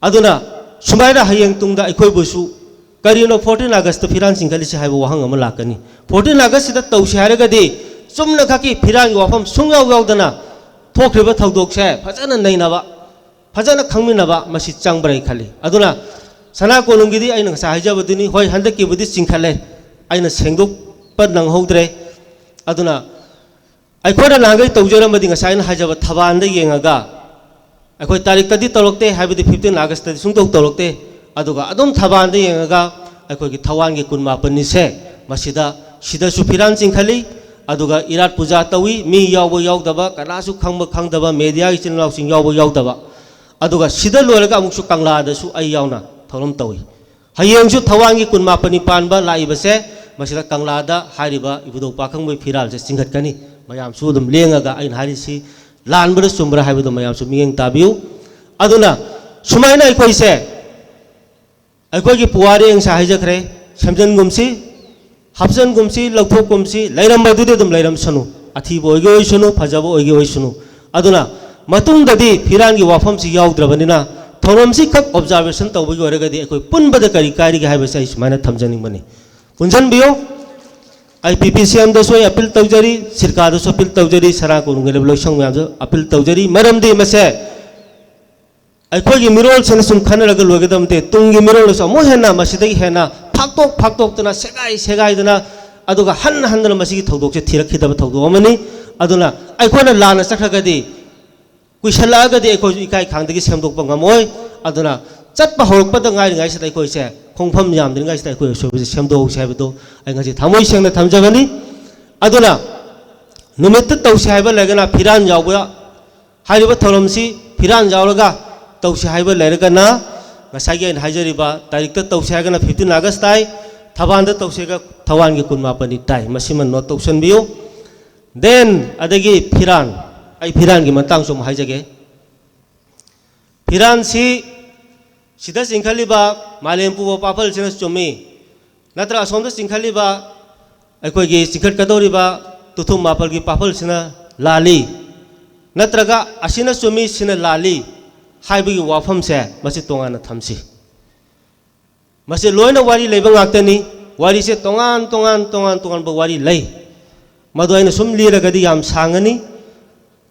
ꯑꯗꯨꯅ ꯁꯨꯃꯥꯏꯅ ꯍꯌꯦꯡ ꯇꯨꯡꯗ ꯑꯩꯈꯣꯏꯕꯨꯁꯨ ꯀꯔꯤꯅꯣ fourteen Augustꯇ ꯐꯤꯔꯥꯟ ꯆꯤꯡꯈꯠꯂꯤꯁꯤ ꯍꯥꯏꯕ ꯋꯥꯍꯪ ꯑꯃ ꯂꯥꯛꯀꯅꯤ꯫ Fourteen Augustꯁꯤꯗ ꯇꯧꯁꯤ ꯍꯥꯏꯔꯒꯗꯤ ꯆꯨꯝꯅ ꯈꯛꯀꯤ ꯐꯤꯔꯥꯟꯒꯤ ꯋꯥꯐꯝ ꯁꯨꯡꯌꯥꯎ ꯌꯥꯎꯗꯅ ꯊꯣꯛꯈ꯭ꯔꯤꯕ ꯊꯧꯗꯣꯛꯁꯦ ꯐꯖꯅ ꯅꯩꯅꯕ, ꯐꯖꯅ ꯈꯪꯃꯤꯟꯅꯕ ꯃꯁꯤ ꯆꯪꯕ꯭ꯔꯥ ꯍꯥꯏꯅ ꯈꯜꯂꯤ꯫ ꯑꯗꯨꯅ ꯁꯅꯥ ꯀꯣꯅꯨꯡꯒꯤꯗꯤ ꯑꯩꯅ ꯉꯁꯥꯏ ꯍꯥꯏꯖꯕꯗꯨꯅꯤ, ꯍꯣꯏ, ꯍꯟꯗꯛꯀꯤꯕꯨꯗꯤ ꯆꯤꯡꯈꯠꯂꯦ, ꯑꯩꯅ ꯁꯦꯡꯗꯣꯛꯄ ꯅꯪꯍꯧꯗ꯭ꯔꯦ꯫ ꯑꯗꯨꯅ ꯑꯩꯈꯣꯏꯅ ꯅꯍꯥꯟꯈꯩ ꯇꯧꯖꯔꯝꯕꯗꯤ ꯉꯁꯥꯏ ꯑꯩꯅ ꯍꯥꯏꯖꯕ ꯊꯕꯥꯟꯗ ꯌꯦꯡꯉꯒ, ꯑꯩꯈꯣꯏ ꯇꯥꯔꯤꯛꯇꯗꯤ ꯇꯧꯔꯛꯇꯦ, ꯍꯥꯏꯕꯗꯤ fifteen Augustꯇꯗꯤ ꯁꯨꯡꯇꯧ ꯇꯧꯔꯛꯇꯦ꯫ ꯑꯗꯨꯒ ꯑꯗꯨꯝ ꯊꯕꯥꯟꯗ ꯌꯦꯡꯉꯒ ꯑꯩꯈꯣꯏꯒꯤ ꯊꯧꯋꯥꯟꯒꯤ ꯀꯨꯟ ꯃꯥꯄꯟꯅꯤꯁꯦ, ꯃꯁꯤꯗ, ꯁꯤꯗꯁꯨ ꯐꯤꯔꯥꯟ ꯆꯤꯡꯈꯠꯂꯤ꯫ ꯑꯗꯨꯒ ꯏꯔꯥꯠ ꯄꯨꯖꯥ ꯇꯧꯏ, ꯃꯤ ꯌꯥꯎꯕ ꯌꯥꯎꯗꯕ, ꯀꯅꯥꯁꯨ ꯈꯪꯕ ꯈꯪꯗꯕ, ꯃꯦꯗꯤꯌꯥꯒꯤ ꯏꯆꯤꯟ ꯏꯅꯥꯎꯁꯤꯡ ꯌꯥꯎꯕ ꯌꯥꯎꯗꯕ꯫ ꯑꯗꯨꯒ ꯁꯤꯗ ꯂꯣꯏꯔꯒ ꯑꯃꯨꯛꯁꯨ ꯀꯪꯂꯥꯗꯁꯨ ꯑꯩ ꯌꯥꯎꯅ ꯊꯧꯔꯝ ꯇꯧꯏ꯫ ꯍꯌꯦꯡꯁꯨ ꯊꯧꯋꯥꯟꯒꯤ ꯀꯨꯟ ꯃꯥꯄꯟꯅꯤ ꯄꯥꯟꯕ ꯂꯥꯛꯏꯕꯁꯦ, ꯃꯁꯤꯗ ꯀꯪꯂꯥꯗ ꯍꯥꯏꯔꯤꯕ ꯏꯕꯨꯙꯧ ꯄꯥꯈꯪꯕꯒꯤ ꯐꯤꯔꯥꯜꯁꯦ ꯆꯤꯡꯈꯠꯀꯅꯤ꯫ ꯃꯌꯥꯝꯁꯨ ꯑꯗꯨꯝ ꯂꯦꯡꯉꯒ ꯑꯩꯅ ꯍꯥꯏꯔꯤꯁꯤ ꯂꯥꯟꯕ꯭ꯔꯥ ꯆꯨꯝꯕ꯭ꯔꯥ ꯍꯥꯏꯕꯗꯨ ꯃꯌꯥꯝꯁꯨ ꯃꯤꯠꯌꯦꯡ ꯇꯥꯕꯤꯌꯨ꯫ ꯑꯗꯨꯅ ꯁꯨꯃꯥꯏꯅ ꯑꯩꯈꯣꯏꯁꯦ, ꯑꯩꯈꯣꯏꯒꯤ ꯄꯨꯋꯥꯔꯤ ꯑꯩ ꯉꯁꯥꯏ ꯍꯥꯏꯖꯈ꯭ꯔꯦ, ꯁꯦꯝꯖꯤꯟꯒꯨꯝꯁꯤ, ꯍꯥꯞꯆꯤꯟꯒꯨꯝꯁꯤ, ꯂꯧꯊꯣꯛꯀꯨꯝꯁꯤ, ꯂꯩꯔꯝꯕꯗꯨꯗꯤ ꯑꯗꯨꯝ ꯂꯩꯔꯝꯁꯅꯨ, ꯑꯊꯤꯕ ꯑꯣꯏꯒꯦ ꯑꯣꯏꯁꯅꯨ, ꯐꯖꯕ ꯑꯣꯏꯒꯦ ꯑꯣꯏꯁꯅꯨ꯫ ꯑꯗꯨꯅ ꯃꯇꯨꯡꯗꯗꯤ ꯐꯤꯔꯥꯟꯒꯤ ꯋꯥꯐꯝꯁꯤ ꯌꯥꯎꯗ꯭ꯔꯕꯅꯤꯅ, ꯊꯧꯔꯝꯁꯤ ꯈꯛ observation ꯇꯧꯕꯒꯤ ꯑꯣꯏꯔꯒꯗꯤ ꯑꯩꯈꯣꯏ ꯄꯨꯟꯕꯗ ꯀꯔꯤ ꯀꯥꯏꯔꯤꯒꯦ ꯍꯥꯏꯕꯁꯦ ꯑꯩ ꯁꯨꯃꯥꯏꯅ ꯊꯝꯖꯅꯤꯡꯕꯅꯤ꯫ ꯄꯨꯟꯁꯤꯟꯕꯤꯌꯨ꯫ ꯑꯩ ꯄꯤ ꯄꯤ ꯁꯤ ꯑꯦꯝꯗꯁꯨ ꯑꯩ ꯑꯄꯤꯜ ꯇꯧꯖꯔꯤ, ꯁꯤꯔꯀꯥꯗꯁꯨ ꯑꯄꯤꯜ ꯇꯧꯖꯔꯤ, ꯁꯅꯥ ꯀꯣꯅꯨꯡꯒꯤ ꯂꯩꯕ ꯂꯣꯏꯁꯪ ꯃꯌꯥꯝꯗ ꯑꯄꯤꯜ ꯇꯧꯖꯔꯤ꯫ ꯃꯔꯝꯗꯤ ꯃꯁꯦ ꯑꯩꯈꯣꯏꯒꯤ ꯃꯤꯔꯣꯜꯁꯤꯅ ꯁꯨꯝ ꯈꯟꯅꯔꯒ ꯂꯣꯏꯒꯗꯕ ꯅꯠꯇꯦ꯫ ꯇꯨꯡꯒꯤ ꯃꯤꯔꯣꯜꯗꯁꯨ ꯑꯃꯨꯛ ꯍꯦꯟꯅ ꯃꯁꯤꯗꯒꯤ ꯍꯦꯟꯅ ꯐꯥꯛꯇꯣꯛ ꯐꯥꯛꯇꯣꯛꯇꯅ, ꯁꯦꯒꯥꯏ ꯁꯦꯒꯥꯏꯗꯅ, ꯑꯗꯨꯒ ꯍꯟꯅ ꯍꯟꯗꯅ ꯃꯁꯤꯒꯤ ꯊꯧꯗꯣꯛꯁꯦ ꯊꯤꯔꯛꯈꯤꯗꯕ ꯊꯧꯗꯣꯛ ꯑꯃꯅꯤ꯫ ꯑꯗꯨꯅ ꯑꯩꯈꯣꯏꯅ ꯂꯥꯟꯅ ꯆꯠꯈ꯭ꯔꯒꯗꯤ, ꯀꯨꯏꯁꯜꯂꯛꯑꯒꯗꯤ ꯑꯩꯈꯣꯏꯁꯨ ꯏꯀꯥꯏ ꯈꯥꯡꯗꯒꯤ ꯁꯦꯝꯗꯣꯛꯄ ꯉꯝꯃꯣꯏ꯫ ꯑꯗꯨꯅ ꯆꯠꯄ ꯍꯧꯔꯛꯄꯗ ꯉꯥꯏꯔꯤꯉꯩꯁꯤꯗ ꯑꯩꯈꯣꯏꯁꯦ ꯈꯣꯡꯐꯝ ꯌꯥꯝꯗ꯭ꯔꯤꯉꯩꯁꯤꯗ ꯑꯩꯈꯣꯏ ꯑꯁꯣꯏꯕꯁꯦ ꯁꯦꯝꯗꯣꯛꯍꯧꯁꯤ ꯍꯥꯏꯕꯗꯨ ꯑꯩ ꯉꯁꯤ ꯊꯃꯣꯏ ꯁꯦꯡꯅ ꯊꯝꯖꯕꯅꯤ꯫ ꯑꯗꯨꯅ ꯅꯨꯃꯤꯠꯇ ꯇꯧꯁꯤ ꯍꯥꯏꯕ ꯂꯩꯔꯒꯅ ꯐꯤꯔꯥꯟ ꯌꯥꯎꯕ, ꯍꯥꯏꯔꯤꯕ ꯊꯧꯔꯝꯁꯤ ꯐꯤꯔꯥꯟ ꯌꯥꯎꯔꯒ ꯇꯧꯁꯤ ꯍꯥꯏꯕ ꯂꯩꯔꯒꯅ, ꯉꯁꯥꯏꯒꯤ ꯑꯩꯅ ꯍꯥꯏꯖꯔꯤꯕ ꯇꯥꯔꯤꯛꯇ ꯇꯧꯁꯤ ꯍꯥꯏꯔꯒꯅ fifteen August ꯇꯥꯏ, ꯊꯕꯥꯟꯗ ꯇꯧꯁꯤ ꯍꯥꯏꯔꯒ ꯊꯧꯋꯥꯟꯒꯤ ꯀꯨꯟ ꯃꯥꯄꯟꯅꯤ ꯇꯥꯏ꯫ ꯃꯁꯤꯃ note ꯇꯧꯁꯟꯕꯤꯌꯨ꯫ Then, ꯑꯗꯒꯤ ꯐꯤꯔꯥꯟ, ꯑꯩ ꯐꯤꯔꯥꯟꯒꯤ ꯃꯇꯥꯡꯁꯨ ꯑꯃꯨꯛ ꯍꯥꯏꯖꯒꯦ꯫ ꯐꯤꯔꯥꯟꯁꯤ ꯁꯤꯗ ꯆꯤꯡꯈꯠꯂꯤꯕ ꯃꯥꯂꯦꯝ ꯄꯨꯕ ꯄꯥꯐꯜꯁꯤꯅ ꯆꯨꯝꯃꯤ, ꯅꯠꯇ꯭ꯔ ꯑꯁꯣꯝꯗ ꯆꯤꯡꯈꯠꯂꯤꯕ ꯑꯩꯈꯣꯏꯒꯤ ꯆꯤꯡꯈꯠꯀꯗꯧꯔꯤꯕ ꯇꯨꯊꯨꯝ ꯃꯥꯄꯜꯒꯤ ꯄꯥꯐꯜꯁꯤꯅ ꯂꯥꯜꯂꯤ, ꯅꯠꯇ꯭ꯔꯒ ꯑꯁꯤꯅ ꯆꯨꯝꯃꯤ, ꯁꯤꯅ ꯂꯥꯜꯂꯤ ꯍꯥꯏꯕꯒꯤ ꯋꯥꯐꯝꯁꯦ ꯃꯁꯤ ꯇꯣꯉꯥꯟꯅ ꯊꯝꯁꯤ꯫ ꯃꯁꯤ ꯂꯣꯏꯅ ꯋꯥꯔꯤ ꯂꯩꯕ ꯉꯥꯛꯇꯅꯤ꯫ ꯋꯥꯔꯤꯁꯦ ꯇꯣꯉꯥꯟ ꯇꯣꯉꯥꯟ ꯇꯣꯉꯥꯟ ꯇꯣꯉꯥꯟꯕ ꯋꯥꯔꯤ ꯂꯩ꯫ ꯃꯗꯨ ꯑꯩꯅ ꯁꯨꯝ ꯂꯤꯔꯒꯗꯤ ꯌꯥꯝ ꯁꯥꯡꯉꯅꯤ꯫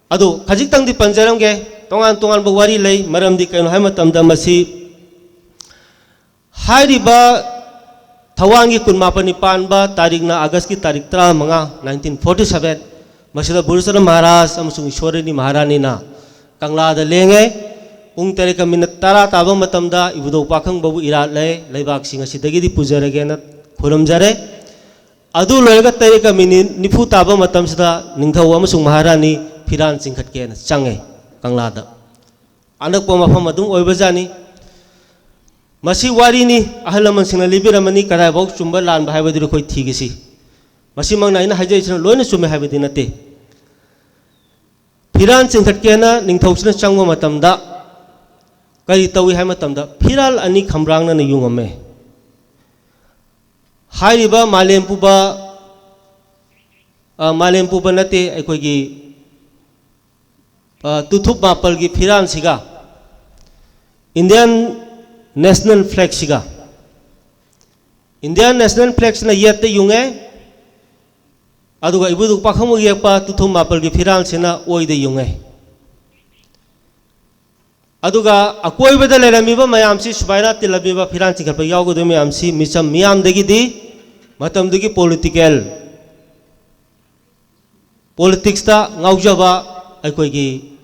ꯑꯗꯨ ꯈꯖꯤꯛꯇꯪꯗꯤ ꯄꯟꯖꯔꯝꯒꯦ꯫ ꯇꯣꯉꯥꯟ ꯇꯣꯉꯥꯟꯕ ꯋꯥꯔꯤ ꯂꯩ꯫ ꯃꯔꯝꯗꯤ ꯀꯩꯅꯣ ꯍꯥꯏꯕ ꯃꯇꯝꯗ ꯃꯁꯤ ꯍꯥꯏꯔꯤꯕ ꯊꯧꯋꯥꯟꯒꯤ ꯀꯨꯟ ꯃꯥꯄꯟꯅꯤ ꯄꯥꯟꯕ ꯇꯥꯔꯤꯛꯅ August ꯀꯤ ꯇꯥꯔꯤꯛ ꯇꯔꯥꯃꯉꯥ, nineteen forty seven꯫ ꯃꯁꯤꯗ ꯕꯨꯙꯆꯟꯗ꯭ꯔ ꯃꯍꯥꯔꯥꯖ ꯑꯃꯁꯨꯡ ꯏꯁꯣꯔꯅꯤ ꯃꯍꯥꯔꯥꯅꯤꯅ ꯀꯪꯂꯥꯗ ꯂꯦꯡꯉꯦ꯫ ꯄꯨꯡ ꯇꯔꯦꯠꯀ ꯃꯤꯅꯤꯠ ꯇꯔꯥ ꯇꯥꯕ ꯃꯇꯝꯗ ꯏꯕꯨꯙꯧ ꯄꯥꯈꯪꯕꯕꯨ ꯏꯔꯥꯠꯂꯦ, ꯂꯩꯕꯥꯛꯁꯤꯡ ꯑꯁꯤꯗꯒꯤꯗꯤ ꯄꯨꯖꯔꯒꯦꯅ ꯈꯨꯔꯨꯝꯖꯔꯦ꯫ ꯑꯗꯨ ꯂꯣꯏꯔꯒ ꯇꯔꯦꯠꯀ ꯃꯤꯅꯤꯠ ꯅꯤꯐꯨ ꯇꯥꯕ ꯃꯇꯝꯁꯤꯗ ꯅꯤꯡꯊꯧ ꯑꯃꯁꯨꯡ ꯃꯍꯥꯔꯥꯅꯤ ꯐꯤꯔꯥꯜ ꯆꯤꯡꯈꯠꯀꯦꯅ ꯆꯪꯉꯦ ꯀꯪꯂꯥꯗ꯫ ꯑꯅꯛꯄ ꯃꯐꯝ ꯑꯗꯨꯝ ꯑꯣꯏꯕꯖꯥꯠꯅꯤ꯫ ꯃꯁꯤ ꯋꯥꯔꯤꯅꯤ, ꯑꯍꯜ ꯂꯃꯟꯁꯤꯡꯅ ꯂꯤꯕꯤꯔꯝꯃꯅꯤ, ꯀꯗꯥꯏꯐꯥꯎ ꯆꯨꯝꯕ ꯂꯥꯟꯕ ꯍꯥꯏꯕꯗꯨ ꯑꯩꯈꯣꯏ ꯊꯤꯒꯁꯤ꯫ ꯃꯁꯤꯃꯛꯅ ꯑꯩꯅ ꯍꯥꯏꯖꯔꯤꯁꯤꯅ ꯂꯣꯏꯅ ꯆꯨꯝꯃꯦ ꯍꯥꯏꯕꯗꯤ ꯅꯠꯇꯦ꯫ ꯐꯤꯔꯥꯜ ꯆꯤꯡꯈꯠꯀꯦꯅ ꯅꯤꯡꯊꯧꯁꯤꯅ ꯆꯪꯕ ꯃꯇꯝꯗ ꯀꯔꯤ ꯇꯧꯏ ꯍꯥꯏꯕ ꯃꯇꯝꯗ ꯐꯤꯔꯥꯜ ꯑꯅꯤ ꯈꯝꯕ꯭ꯔꯥꯡꯅꯅ ꯌꯨꯡꯉꯝꯃꯦ꯫ ꯍꯥꯏꯔꯤꯕ ꯃꯥꯂꯦꯝ ꯄꯨꯕ, ꯑ, ꯃꯥꯂꯦꯝ ꯄꯨꯕ ꯅꯠꯇꯦ, ꯑꯩꯈꯣꯏꯒꯤ, ꯑ, ꯇꯨꯊꯨꯞ ꯃꯥꯄꯜꯒꯤ ꯐꯤꯔꯥꯜꯁꯤꯒ Indian national flagꯁꯤꯒ, Indian national flagꯁꯤꯅ ꯌꯦꯠꯇ ꯌꯨꯡꯉꯦ, ꯑꯗꯨꯒ ꯏꯕꯨꯙꯧ ꯄꯥꯈꯪꯕ ꯌꯦꯛꯄ ꯇꯨꯊꯨꯞ ꯃꯥꯄꯜꯒꯤ ꯐꯤꯔꯥꯜꯁꯤꯅ ꯑꯣꯏꯗ ꯌꯨꯡꯉꯦ꯫ ꯑꯗꯨꯒ ꯑꯀꯣꯏꯕꯗ ꯂꯩꯔꯝꯃꯤꯕ ꯃꯌꯥꯝꯁꯤ, ꯁꯨꯃꯥꯏꯅ ꯇꯤꯜꯂꯝꯃꯤꯕ ꯐꯤꯔꯥꯜ ꯆꯤꯡꯈꯠꯄ ꯌꯥꯎꯒꯗꯣꯏ ꯃꯌꯥꯝꯁꯤ ꯃꯤꯆꯝ ꯃꯤꯌꯥꯝꯗꯒꯤꯗꯤ ꯃꯇꯝꯗꯨꯒꯤ political, politicsꯇ ꯉꯥꯎꯖꯕ ꯑꯩꯈꯣꯏꯒꯤ,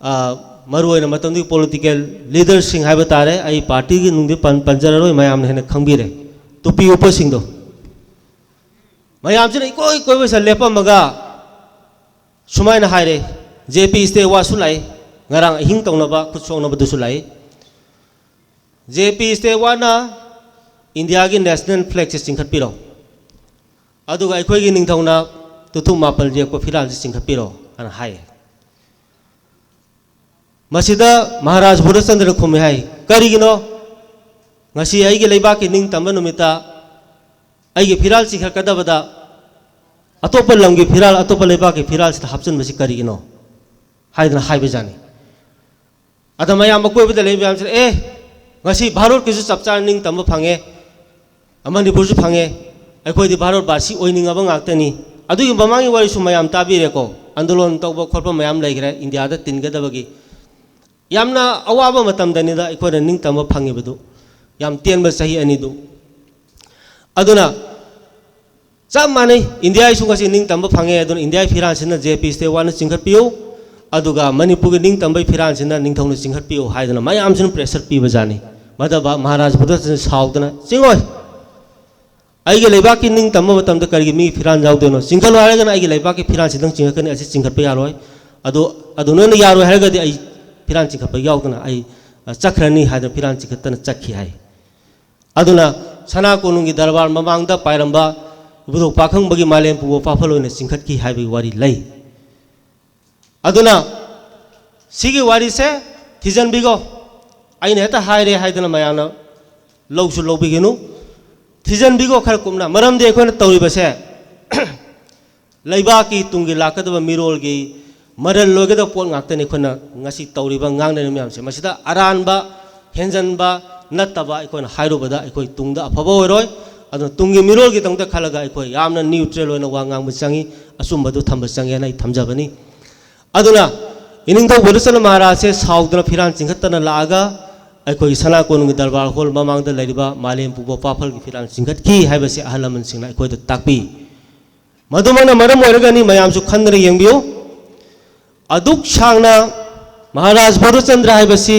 ꯑ, ꯃꯔꯨꯑꯣꯏꯅ ꯃꯇꯝꯗꯨꯒꯤ political leaderꯁꯤꯡ ꯍꯥꯏꯕ ꯇꯥꯔꯦ, ꯑꯩ partyꯒꯤ ꯅꯨꯡꯗꯤ ꯄꯟ-, ꯄꯟꯖꯔꯔꯣꯏ, ꯃꯌꯥꯝꯅ ꯍꯦꯟꯅ ꯈꯪꯕꯤꯔꯦ, ꯇꯨꯄꯤ ꯎꯞꯄꯁꯤꯡꯗꯣ꯫ ꯃꯌꯥꯝꯁꯤꯅ ꯏꯀꯣꯏ ꯀꯣꯏꯕꯁꯤꯗ ꯂꯦꯞꯄꯝꯃꯒ ꯁꯨꯃꯥꯏꯅ ꯍꯥꯏꯔꯦ, "ꯖꯦ ꯄꯤ ꯁ꯭ꯇꯦꯋꯥꯔꯠꯁꯨ ꯂꯥꯛꯏ, ꯉꯔꯥꯡ ꯑꯍꯤꯡ ꯇꯧꯅꯕ ꯈꯨꯠ ꯁꯣꯛꯅꯕꯗꯨꯁꯨ ꯂꯥꯛꯏ꯫ ꯖꯦ ꯄꯤ ꯁ꯭ꯇꯦꯋꯥꯔꯠꯅ ꯏꯟꯗꯤꯌꯥꯒꯤ national flagꯁꯦ ꯆꯤꯡꯈꯠꯄꯤꯔꯣ, ꯑꯗꯨꯒ ꯑꯩꯈꯣꯏꯒꯤ ꯅꯤꯡꯊꯧꯅ ꯇꯨꯊꯨꯞ ꯃꯥꯄꯜ ꯌꯦꯛꯄ ꯐꯤꯔꯥꯜꯁꯦ ꯆꯤꯡꯈꯠꯄꯤꯔꯣ" ꯍꯥꯏꯅ ꯍꯥꯏꯌꯦ꯫ ꯃꯁꯤꯗ ꯃꯍꯥꯔꯥꯖ ꯕꯨꯙꯆꯟꯗ꯭ꯔꯅ ꯈꯨꯝꯃꯤ ꯍꯥꯏ, "ꯀꯔꯤꯒꯤꯅꯣ ꯉꯁꯤ ꯑꯩꯒꯤ ꯂꯩꯕꯥꯛꯀꯤ ꯅꯤꯡꯇꯝꯕ ꯅꯨꯃꯤꯠꯇ ꯑꯩꯒꯤ ꯐꯤꯔꯥꯜ ꯆꯤꯡꯈꯠꯀꯗꯕꯗ ꯑꯇꯣꯞꯄ ꯂꯝꯒꯤ ꯐꯤꯔꯥꯜ, ꯑꯇꯣꯞꯄ ꯂꯩꯕꯥꯛꯀꯤ ꯐꯤꯔꯥꯜꯁꯤꯗ ꯍꯥꯞꯆꯤꯟꯕꯁꯤ ꯀꯔꯤꯒꯤꯅꯣ?" ꯍꯥꯏꯗꯅ ꯍꯥꯏꯕꯖꯥꯠꯅꯤ꯫ ꯑꯗ ꯃꯌꯥꯝ ꯑꯀꯣꯏꯕꯗ ꯂꯩꯕ ꯃꯌꯥꯝꯁꯤꯅ, "ꯑꯦ, ꯉꯁꯤ ꯚꯥꯔꯠꯀꯤꯁꯨ ꯆꯞ ꯆꯥꯅ ꯅꯤꯡꯇꯝꯕ ꯐꯪꯉꯦ, ꯃꯅꯤꯄꯨꯔꯁꯨ ꯐꯪꯉꯦ, ꯑꯩꯈꯣꯏꯗꯤ ꯚꯥꯔꯠꯕꯥꯁꯤ ꯑꯣꯏꯅꯤꯡꯉꯕ ꯉꯥꯛꯇꯅꯤ"꯫ ꯑꯗꯨꯒꯤ ꯃꯃꯥꯡꯒꯤ ꯋꯥꯔꯤꯁꯨ ꯃꯌꯥꯝ ꯇꯥꯕꯤꯔꯦꯀꯣ, ꯑꯟꯗꯣꯂꯟ ꯇꯧꯕ ꯈꯣꯠꯄ ꯃꯌꯥꯝ ꯂꯩꯈ꯭ꯔꯦ ꯏꯟꯗꯤꯌꯥꯗ ꯇꯤꯟꯒꯗꯕꯒꯤ꯫ ꯌꯥꯝꯅ ꯑꯋꯥꯕ ꯃꯇꯝꯗꯅꯤꯗ ꯑꯩꯈꯣꯏꯅ ꯅꯤꯡꯇꯝꯕ ꯐꯪꯉꯤꯕꯗꯨ, ꯌꯥꯝ ꯇꯦꯟꯕ ꯆꯍꯤ ꯑꯅꯤꯗꯨ꯫ ꯑꯗꯨꯅ ꯆꯞ ꯃꯥꯟꯅꯩ꯫ ꯏꯟꯗꯤꯌꯥꯒꯤꯁꯨ ꯉꯁꯤ ꯅꯤꯡꯇꯝꯕ ꯐꯪꯉꯦ, ꯑꯗꯨꯅ ꯏꯟꯗꯤꯌꯥꯒꯤ ꯐꯤꯔꯥꯜꯁꯤꯅ ꯖꯦ ꯄꯤ ꯁ꯭ꯇꯦ ꯋꯥꯟꯅ ꯆꯤꯡꯈꯠꯄꯤꯌꯨ, ꯑꯗꯨꯒ ꯃꯅꯤꯄꯨꯔꯒꯤ ꯅꯤꯡꯇꯝꯕꯒꯤ ꯐꯤꯔꯥꯜꯁꯤꯅ ꯅꯤꯡꯊꯧꯅ ꯆꯤꯡꯈꯠꯄꯤꯌꯨ ꯍꯥꯏꯗꯅ ꯃꯌꯥꯝꯁꯤꯅ pressure ꯄꯤꯕꯖꯥꯠꯅꯤ꯫ ꯃꯗꯨꯗ ꯃꯍꯥꯔꯥꯖ ꯕꯨꯙꯆꯟꯗ꯭ꯔ ꯁꯥꯎꯗꯅ, "ꯆꯤꯡꯉꯣꯏ, ꯑꯩꯒꯤ ꯂꯩꯕꯥꯛꯀꯤ ꯅꯤꯡꯇꯝꯕ ꯃꯇꯝꯗ ꯀꯔꯤꯒꯤ ꯃꯤ ꯐꯤꯔꯥꯜ ꯌꯥꯎꯗꯣꯏꯅꯣ? ꯆꯤꯡꯈꯠꯂꯨ ꯍꯥꯏꯔꯒꯅ ꯑꯩꯒꯤ ꯂꯩꯕꯥꯛꯀꯤ ꯐꯤꯔꯥꯜꯁꯤꯗꯪ ꯆꯤꯡꯈꯠꯀꯅꯤ, ꯑꯁꯤ ꯆꯤꯡꯈꯠꯄ ꯌꯥꯔꯣꯏ꯫ ꯑꯗꯨ, ꯑꯗꯨ ꯅꯣꯏꯅ ꯌꯥꯔꯣꯏ ꯍꯥꯏꯔꯒꯗꯤ ꯑꯩ ꯐꯤꯔꯥꯜ ꯆꯤꯡꯈꯠꯄ ꯌꯥꯎꯗꯅ ꯑꯩ, ꯑ, ꯆꯠꯈ꯭ꯔꯅꯤ" ꯍꯥꯏꯗꯅ ꯐꯤꯔꯥꯜ ꯆꯤꯡꯈꯠꯇꯅ ꯆꯠꯈꯤ ꯍꯥꯏ꯫ ꯑꯗꯨꯅ ꯁꯅꯥ ꯀꯣꯅꯨꯡꯒꯤ ꯗꯔꯕꯥꯔ ꯃꯃꯥꯡꯗ ꯄꯥꯏꯔꯝꯕ ꯏꯕꯨꯙꯧ ꯄꯥꯈꯪꯕꯒꯤ ꯃꯥꯂꯦꯝ ꯄꯨꯕ ꯄꯥꯐꯜ ꯑꯣꯏꯅ ꯆꯤꯡꯈꯠꯈꯤ ꯍꯥꯏꯕꯒꯤ ꯋꯥꯔꯤ ꯂꯩ꯫ ꯑꯗꯨꯅ ꯁꯤꯒꯤ ꯋꯥꯔꯤꯁꯦ ꯊꯤꯖꯤꯟꯕꯤꯈꯣ꯫ ꯑꯩꯅ ꯍꯦꯛꯇ ꯍꯥꯏꯔꯦ ꯍꯥꯏꯗꯅ ꯃꯌꯥꯝꯅ ꯂꯧꯁꯨ ꯂꯧꯕꯤꯒꯅꯨ꯫ ꯊꯤꯖꯤꯟꯕꯤꯈꯣ ꯈꯔ ꯀꯨꯞꯅ꯫ ꯃꯔꯝꯗꯤ ꯑꯩꯈꯣꯏꯅ ꯇꯧꯔꯤꯕꯁꯦ ꯂꯩꯕꯥꯛꯀꯤ ꯇꯨꯡꯒꯤ ꯂꯥꯛꯀꯗꯕ ꯃꯤꯔꯣꯜꯒꯤ ꯃꯔꯜ ꯂꯣꯏꯒꯗꯕ ꯄꯣꯠ ꯉꯥꯛꯇꯅꯤ ꯑꯩꯈꯣꯏꯅ ꯉꯁꯤ ꯇꯧꯔꯤꯕ ꯉꯥꯡꯅꯔꯤꯕ ꯃꯌꯥꯝꯁꯦ꯫ ꯃꯁꯤꯗ ꯑꯔꯥꯟꯕ, ꯍꯦꯟꯖꯟꯕ ꯅꯠꯇꯕ ꯑꯩꯈꯣꯏꯅ ꯍꯥꯏꯔꯨꯕꯗ ꯑꯩꯈꯣꯏ ꯇꯨꯡꯗ ꯑꯐꯕ ꯑꯣꯏꯔꯣꯏ꯫ ꯑꯗꯨꯅ ꯇꯨꯡꯒꯤ ꯃꯤꯔꯣꯜꯒꯤꯗꯃꯛꯇ ꯈꯜꯂꯒ ꯑꯩꯈꯣꯏ ꯌꯥꯝꯅ neutral ꯑꯣꯏꯅ ꯋꯥ ꯉꯥꯡꯕ ꯆꯪꯉꯤ, ꯑꯆꯨꯝꯕꯗꯨ ꯊꯝꯕ ꯆꯪꯉꯦꯅ ꯑꯩ ꯊꯝꯖꯕꯅꯤ꯫ ꯑꯗꯨꯅ ꯏꯅꯤꯡꯊꯧ ꯕꯣꯙꯆꯟꯗ꯭ꯔ ꯃꯍꯥꯔꯥꯖꯁꯦ ꯁꯥꯎꯗꯅ ꯐꯤꯔꯥꯜ ꯆꯤꯡꯈꯠꯇꯅ ꯂꯥꯛꯑꯒ ꯑꯩꯈꯣꯏꯒꯤ ꯁꯅꯥ ꯀꯣꯅꯨꯡꯒꯤ ꯗꯔꯕꯥꯔ ꯍꯣꯜ ꯃꯃꯥꯡꯗ ꯂꯩꯔꯤꯕ ꯃꯥꯂꯦꯝ ꯄꯨꯕ ꯄꯥꯐꯜꯒꯤ ꯐꯤꯔꯥꯜ ꯆꯤꯡꯈꯠꯈꯤ ꯍꯥꯏꯕꯁꯤ ꯑꯍꯜ ꯂꯃꯟꯁꯤꯡꯅ ꯑꯩꯈꯣꯏꯗ ꯇꯥꯛꯄꯤ꯫ ꯃꯗꯨꯃꯛꯅ ꯃꯔꯝ ꯑꯣꯏꯔꯒꯅꯤ, ꯃꯌꯥꯝꯁꯨ ꯈꯟꯗꯅ ꯌꯦꯡꯕꯤꯌꯨ꯫ ꯑꯗꯨꯛ ꯁꯥꯡꯅ ꯃꯍꯥꯔꯥꯖ ꯕꯣꯙꯆꯟꯗ꯭ꯔ ꯍꯥꯏꯕꯁꯤ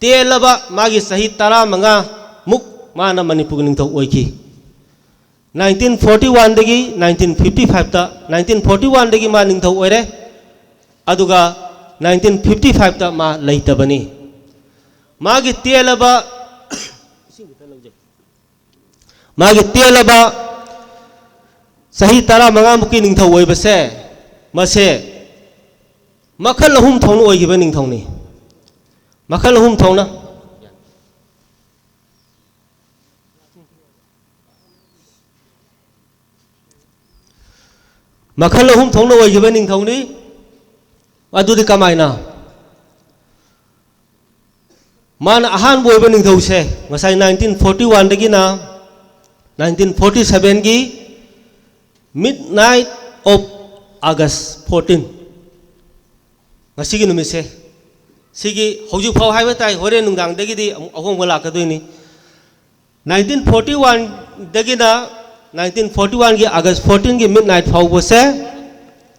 ꯇꯦꯜꯂꯕ ꯃꯥꯒꯤ ꯆꯍꯤ ꯇꯔꯥꯃꯉꯥ ꯃꯨꯛ ꯃꯥꯅ ꯃꯅꯤꯄꯨꯔꯒꯤ ꯅꯤꯡꯊꯧ ꯑꯣꯏꯈꯤ꯫ Nineteen forty one ꯗꯒꯤ nineteen fifty five ꯇ, nineteen forty one ꯗꯒꯤ ꯃꯥ ꯅꯤꯡꯊꯧ ꯑꯣꯏꯔꯦ, ꯑꯗꯨꯒ nineteen fifty five ꯇ ꯃꯥ ꯂꯩꯇꯕꯅꯤ꯫ ꯃꯥꯒꯤ ꯇꯦꯜꯂꯕ, ꯃꯥꯒꯤ ꯇꯦꯜꯂꯕ ꯆꯍꯤ ꯇꯔꯥꯃꯉꯥ ꯃꯨꯛꯀꯤ ꯅꯤꯡꯊꯧ ꯑꯣꯏꯕꯁꯦ, ꯃꯁꯦ ꯃꯈꯜ ꯑꯍꯨꯝ ꯊꯣꯛꯅ ꯑꯣꯏꯈꯤꯕ ꯅꯤꯡꯊꯧꯅꯤ꯫ ꯃꯈꯜ ꯑꯍꯨꯝ ꯊꯣꯛꯅ꯫ ꯃꯈꯜ ꯑꯍꯨꯝ ꯊꯣꯛꯅ ꯑꯣꯏꯈꯤꯕ ꯅꯤꯡꯊꯧꯅꯤ꯫ ꯑꯗꯨꯗꯤ ꯀꯃꯥꯏꯅ? ꯃꯥꯅ ꯑꯍꯥꯟꯕ ꯑꯣꯏꯕ ꯅꯤꯡꯊꯧꯁꯦ ꯉꯁꯥꯏ nineteen forty one ꯗꯒꯤꯅ nineteen forty seven ꯒꯤ midnight of August fourteen, ꯉꯁꯤꯒꯤ ꯅꯨꯃꯤꯠꯁꯦ, ꯁꯤꯒꯤ ꯍꯧꯖꯤꯛ ꯐꯥꯎ ꯍꯥꯏꯕ ꯇꯥꯏ, ꯍꯣꯔꯦꯟ ꯅꯨꯡꯗꯥꯡꯗꯒꯤꯗꯤ ꯑꯃꯨꯛ ꯑꯍꯣꯡꯕ ꯂꯥꯛꯀꯗꯣꯏꯅꯤ꯫ Nineteen forty one ꯗꯒꯤꯅ ꯅꯥꯏꯟꯇꯤꯟ ꯐꯣꯔꯇꯤ ꯋꯥꯟꯒꯤ ꯑꯥꯒꯁ ꯐꯣꯔꯇꯤꯟꯒꯤ ꯃꯤꯠ ꯅꯥꯏꯠ ꯐꯥꯎꯕꯁꯦ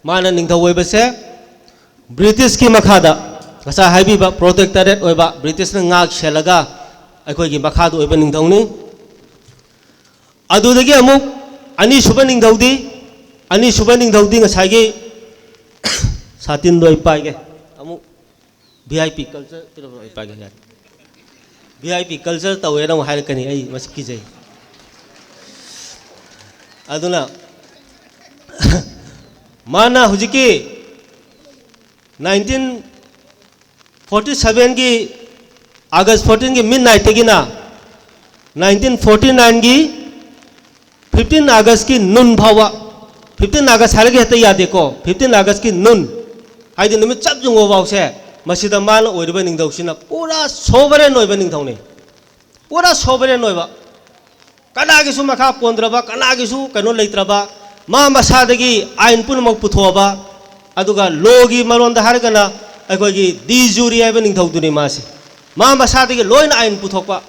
ꯃꯥꯅ ꯅꯤꯡꯊꯧ ꯑꯣꯏꯕꯁꯦ ꯕ꯭ꯔꯤꯇꯤꯁꯀꯤ ꯃꯈꯥꯗ, ꯉꯁꯥꯏ ꯍꯥꯏꯕꯤꯕ ꯄ꯭ꯔꯣꯇꯦꯛꯇꯔꯦꯠ ꯑꯣꯏꯕ, ꯕ꯭ꯔꯤꯇꯤꯁꯅ ꯉꯥꯛ ꯁꯦꯜꯂꯒ ꯑꯩꯈꯣꯏꯒꯤ ꯃꯈꯥꯗ ꯑꯣꯏꯕ ꯅꯤꯡꯊꯧꯅꯤ꯫ ꯑꯗꯨꯗꯒꯤ ꯑꯃꯨꯛ ꯑꯅꯤꯁꯨꯕ ꯅꯤꯡꯊꯧꯗꯤ, ꯑꯅꯤꯁꯨꯕ ꯅꯤꯡꯊꯧꯗꯤ ꯉꯁꯥꯏꯒꯤ ꯁꯥꯇꯤꯟꯗꯣ ꯑꯩ ꯄꯥꯏꯒꯦ꯫ ꯑꯃꯨꯛ ꯚꯤ ꯑꯥꯏ ꯄꯤ ꯀꯜꯆꯔ ꯄꯤꯔꯛꯑꯣ, ꯑꯩ ꯄꯥꯏꯒꯦ, ꯌꯥꯔꯦ꯫ ꯚꯤ ꯑꯥꯏ ꯄꯤ ꯀꯜꯆꯔ ꯇꯧꯋꯦꯅ ꯑꯃꯨꯛ ꯍꯥꯏꯔꯛꯀꯅꯤ, ꯑꯩ ꯃꯁꯤ ꯀꯤꯖꯩ꯫ ꯑꯗꯨꯅ ꯃꯥꯅ ꯍꯧꯖꯤꯛꯀꯤ ꯅꯥꯏꯟꯇꯤꯟ ꯐꯣꯔꯇꯤ ꯁꯚꯦꯟꯒꯤ ꯑꯥꯒꯁ ꯐꯣꯔꯇꯤꯟꯒꯤ ꯃꯤꯠ ꯅꯥꯏꯠꯇꯒꯤꯅ ꯅꯥꯏꯟꯇꯤꯟ ꯐꯣꯔꯇꯤ ꯅꯥꯏꯟꯒꯤ ꯐꯤꯐꯇꯤꯟ ꯑꯥꯒꯁꯀꯤ ꯅꯨꯟ ꯐꯥꯎꯕ, ꯐꯤꯐꯇꯤꯟ ꯑꯥꯒꯁ ꯍꯥꯏꯔꯒ ꯍꯦꯛꯇ ꯌꯥꯗꯦꯀꯣ, ꯐꯤꯐꯇꯤꯟ ꯑꯥꯒꯁꯀꯤ ꯅꯨꯟ, ꯍꯥꯏꯗꯤ ꯅꯨꯃꯤꯠ ꯆꯞ ꯌꯨꯡꯕ ꯐꯥꯎꯁꯦ, ꯃꯁꯤꯗ ꯃꯥꯅ ꯑꯣꯏꯔꯤꯕ ꯅꯤꯡꯊꯧꯁꯤꯅ ꯄꯨꯔꯥ ꯁꯣꯚꯔꯦꯟ ꯑꯣꯏꯕ ꯅꯤꯡꯊꯧꯅꯤ꯫ ꯄꯨꯔꯥ ꯁꯣꯚꯔꯦꯟ ꯑꯣꯏꯕ, ꯀꯅꯥꯒꯤꯁꯨ ꯃꯈꯥ ꯄꯣꯟꯗ꯭ꯔꯕ, ꯀꯅꯥꯒꯤꯁꯨ ꯀꯩꯅꯣ ꯂꯩꯇ꯭ꯔꯕ, ꯃꯥ ꯃꯁꯥꯗꯒꯤ ꯑꯥꯏꯟ ꯄꯨꯝꯅꯃꯛ ꯄꯨꯊꯣꯛꯑꯕ, ꯑꯗꯨꯒ ꯂꯣꯒꯤ ꯃꯔꯣꯟꯗ ꯍꯥꯏꯔꯒꯅ ꯑꯩꯈꯣꯏꯒꯤ ꯗꯤ ꯖꯨꯔꯤ ꯍꯥꯏꯕ ꯅꯤꯡꯊꯧꯗꯨꯅꯤ ꯃꯥꯁꯦ꯫ ꯃꯥ ꯃꯁꯥꯗꯒꯤ ꯂꯣꯏꯅ ꯑꯥꯏꯟ ꯄꯨꯊꯣꯛꯄ꯫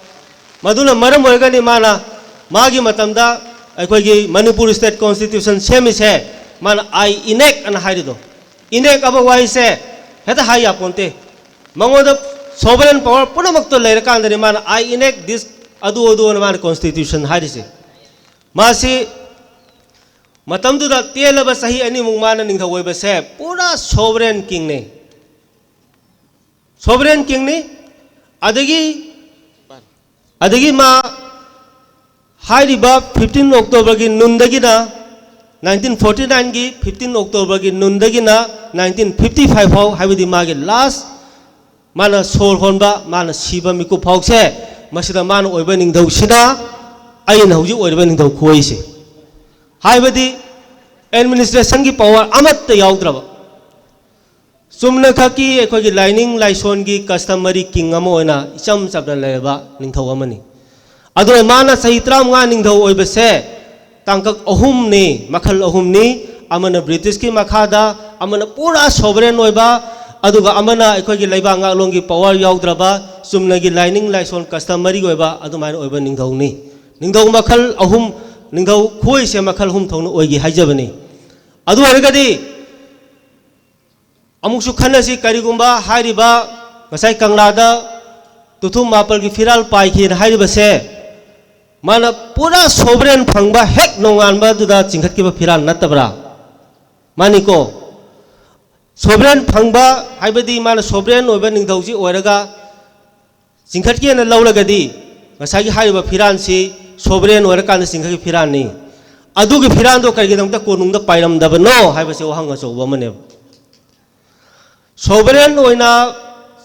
ꯃꯗꯨꯅ ꯃꯔꯝ ꯑꯣꯏꯔꯒꯅꯤ ꯃꯥꯅ ꯃꯥꯒꯤ ꯃꯇꯝꯗ ꯑꯩꯈꯣꯏꯒꯤ ꯃꯅꯤꯄꯨꯔ ꯁ꯭ꯇꯦꯠ ꯀꯣꯟꯁꯇꯤꯇ꯭ꯌꯨꯁꯟ ꯁꯦꯝꯃꯤꯁꯦ, ꯃꯥꯅ "ꯑꯥꯏ ꯏꯅꯦꯛ" ꯑꯅ ꯍꯥꯏꯔꯤꯗꯣ꯫ ꯏꯅꯦꯛ ꯑꯕ ꯋꯥꯍꯩꯁꯦ ꯍꯦꯛꯇ ꯍꯥꯏ ꯌꯥꯄꯣꯟꯇꯦ꯫ ꯃꯉꯣꯟꯗ ꯁꯣꯚꯔꯦꯟ ꯄꯋꯥꯔ ꯄꯨꯝꯅꯃꯛꯇꯣ ꯂꯩꯔꯀꯥꯟꯗꯅꯤ ꯃꯥꯅ "ꯑꯥꯏ ꯏꯅꯦꯛ ꯗꯤꯁ" ꯑꯗꯨ ꯑꯗꯨ ꯑꯅ ꯃꯥꯅ ꯀꯣꯟꯁꯇꯤꯇ꯭ꯌꯨꯁꯟ ꯍꯥꯏꯔꯤꯁꯦ꯫ ꯃꯥꯁꯤ ꯃꯇꯝꯗꯨꯗ ꯇꯦꯜꯂꯕ ꯆꯍꯤ ꯑꯅꯤꯃꯨꯛ ꯃꯥꯅ ꯅꯤꯡꯊꯧ ꯑꯣꯏꯕꯁꯦ ꯄꯨꯔꯥ ꯁꯣꯚꯔꯦꯟ ꯀꯤꯡꯅꯤ꯫ ꯁꯣꯚꯔꯦꯟ ꯀꯤꯡꯅꯤ꯫ ꯑꯗꯒꯤ, ꯑꯗꯒꯤ ꯃꯥ ꯍꯥꯏꯔꯤꯕ ꯐꯤꯐꯇꯤꯟ ꯑꯣꯛꯇꯣꯕꯔꯒꯤ ꯅꯨꯟꯗꯒꯤꯅ, ꯅꯥꯏꯟꯇꯤꯟ ꯐꯣꯔꯇꯤ ꯅꯥꯏꯟꯒꯤ ꯐꯤꯐꯇꯤꯟ ꯑꯣꯛꯇꯣꯕꯔꯒꯤ ꯅꯨꯟꯗꯒꯤꯅ ꯅꯥꯏꯟꯇꯤꯟ ꯐꯤꯐꯇꯤ ꯐꯥꯏꯚ ꯐꯥꯎ, ꯍꯥꯏꯕꯗꯤ ꯃꯥꯒꯤ ꯂꯥꯁ, ꯃꯥꯅ ꯁꯣꯔ ꯍꯣꯟꯕ, ꯃꯥꯅ ꯁꯤꯕ ꯃꯤꯀꯨꯞ ꯐꯥꯎꯁꯦ, ꯃꯁꯤꯗ ꯃꯥꯅ ꯑꯣꯏꯕ ꯅꯤꯡꯊꯧꯁꯤꯅ ꯑꯩꯅ ꯍꯧꯖꯤꯛ ꯑꯣꯏꯔꯤꯕ ꯅꯤꯡꯊꯧ ꯈꯨꯑꯣꯏꯁꯦ꯫ ꯍꯥꯏꯕꯗꯤ ꯑꯦꯗꯃꯤꯅꯤꯁꯇ꯭ꯔꯦꯁꯟꯒꯤ ꯄꯋꯥꯔ ꯑꯃꯠꯇ ꯌꯥꯎꯗ꯭ꯔꯕ, ꯆꯨꯝꯅꯈꯛꯀꯤ ꯑꯩꯈꯣꯏꯒꯤ ꯂꯥꯏꯅꯤꯡ ꯂꯥꯏꯁꯣꯟꯒꯤ ꯀꯁꯇꯃꯔꯤ ꯀꯤꯡ ꯑꯃ ꯑꯣꯏꯅ ꯏꯆꯝ ꯆꯝꯅ ꯂꯩꯔꯕ ꯅꯤꯡꯊꯧ ꯑꯃꯅꯤ꯫ ꯑꯗꯨꯅ ꯃꯥꯅ ꯆꯍꯤ ꯇꯔꯥꯃꯉꯥ ꯅꯤꯡꯊꯧ ꯑꯣꯏꯕꯁꯦ ꯇꯥꯡꯀꯛ ꯑꯍꯨꯝꯅꯤ, ꯃꯈꯜ ꯑꯍꯨꯝꯅꯤ꯫ ꯑꯃꯅ ꯕ꯭ꯔꯤꯇꯤꯁꯀꯤ ꯃꯈꯥꯗ, ꯑꯃꯅ ꯄꯨꯔꯥ ꯁꯣꯚꯔꯦꯟ ꯑꯣꯏꯕ, ꯑꯗꯨꯒ ꯑꯃꯅ ꯑꯩꯈꯣꯏꯒꯤ ꯂꯩꯕꯥꯛ ꯉꯥꯛꯂꯣꯟꯒꯤ ꯄꯋꯥꯔ ꯌꯥꯎꯗ꯭ꯔꯕ, ꯆꯨꯝꯅꯒꯤ ꯂꯥꯏꯅꯤꯡ ꯂꯥꯏꯁꯣꯟ ꯀꯁꯇꯃꯔꯤ ꯑꯣꯏꯕ ꯑꯗꯨꯃꯥꯏꯅ ꯑꯣꯏꯕ ꯅꯤꯡꯊꯧꯅꯤ꯫ ꯅꯤꯡꯊꯧ ꯃꯈꯜ ꯑꯍꯨꯝ ꯅꯤꯡꯊꯧ ꯈꯨꯑꯣꯏꯁꯦ ꯃꯈꯜ ꯑꯍꯨꯝ ꯊꯣꯛꯅ ꯑꯣꯏꯒꯦ ꯍꯥꯏꯖꯕꯅꯤ꯫ ꯑꯗꯨ ꯑꯣꯏꯔꯒꯗꯤ ꯑꯃꯨꯛꯁꯨ ꯈꯟꯅꯁꯤ, ꯀꯔꯤꯒꯨꯝꯕ ꯍꯥꯏꯔꯤꯕ ꯉꯁꯥꯏ ꯀꯪꯂꯥꯗ ꯇꯨꯊꯨꯝ ꯃꯥꯄꯜꯒꯤ ꯐꯤꯔꯥꯜ ꯄꯥꯏꯈꯤꯅ ꯍꯥꯏꯔꯤꯕꯁꯦ, ꯃꯥꯅ ꯄꯨꯔꯥ sovereign ꯐꯪꯕ ꯍꯦꯛ ꯅꯣꯡꯉꯥꯟꯕꯗꯨꯗ ꯆꯤꯡꯈꯠꯈꯤꯕ ꯐꯤꯔꯥꯜ ꯅꯠꯇꯕ꯭ꯔꯥ? ꯃꯥꯅꯤꯀꯣ꯫ Sovereign ꯐꯪꯕ ꯍꯥꯏꯕꯗꯤ ꯃꯥꯅ sovereign ꯑꯣꯏꯕ ꯅꯤꯡꯊꯧꯁꯤ ꯑꯣꯏꯔꯒ ꯆꯤꯡꯈꯠꯀꯦꯅ ꯂꯧꯔꯒꯗꯤ, ꯉꯁꯥꯏꯒꯤ ꯍꯥꯏꯔꯤꯕ ꯐꯤꯔꯥꯜꯁꯤ sovereign ꯑꯣꯏꯔꯀꯥꯟꯗ ꯆꯤꯡꯈꯠꯈꯤꯕ ꯐꯤꯔꯥꯜꯅꯤ꯫ ꯑꯗꯨꯒꯤ ꯐꯤꯔꯥꯜꯗꯣ ꯀꯔꯤꯒꯤꯗꯃꯛꯇ ꯀꯣꯅꯨꯡꯗ ꯄꯥꯏꯔꯝꯗꯕꯅꯣ ꯍꯥꯏꯕꯁꯤ ꯋꯥꯍꯪ ꯑꯆꯧꯕ ꯑꯃꯅꯦꯕ꯫ Sovereign ꯑꯣꯏꯅ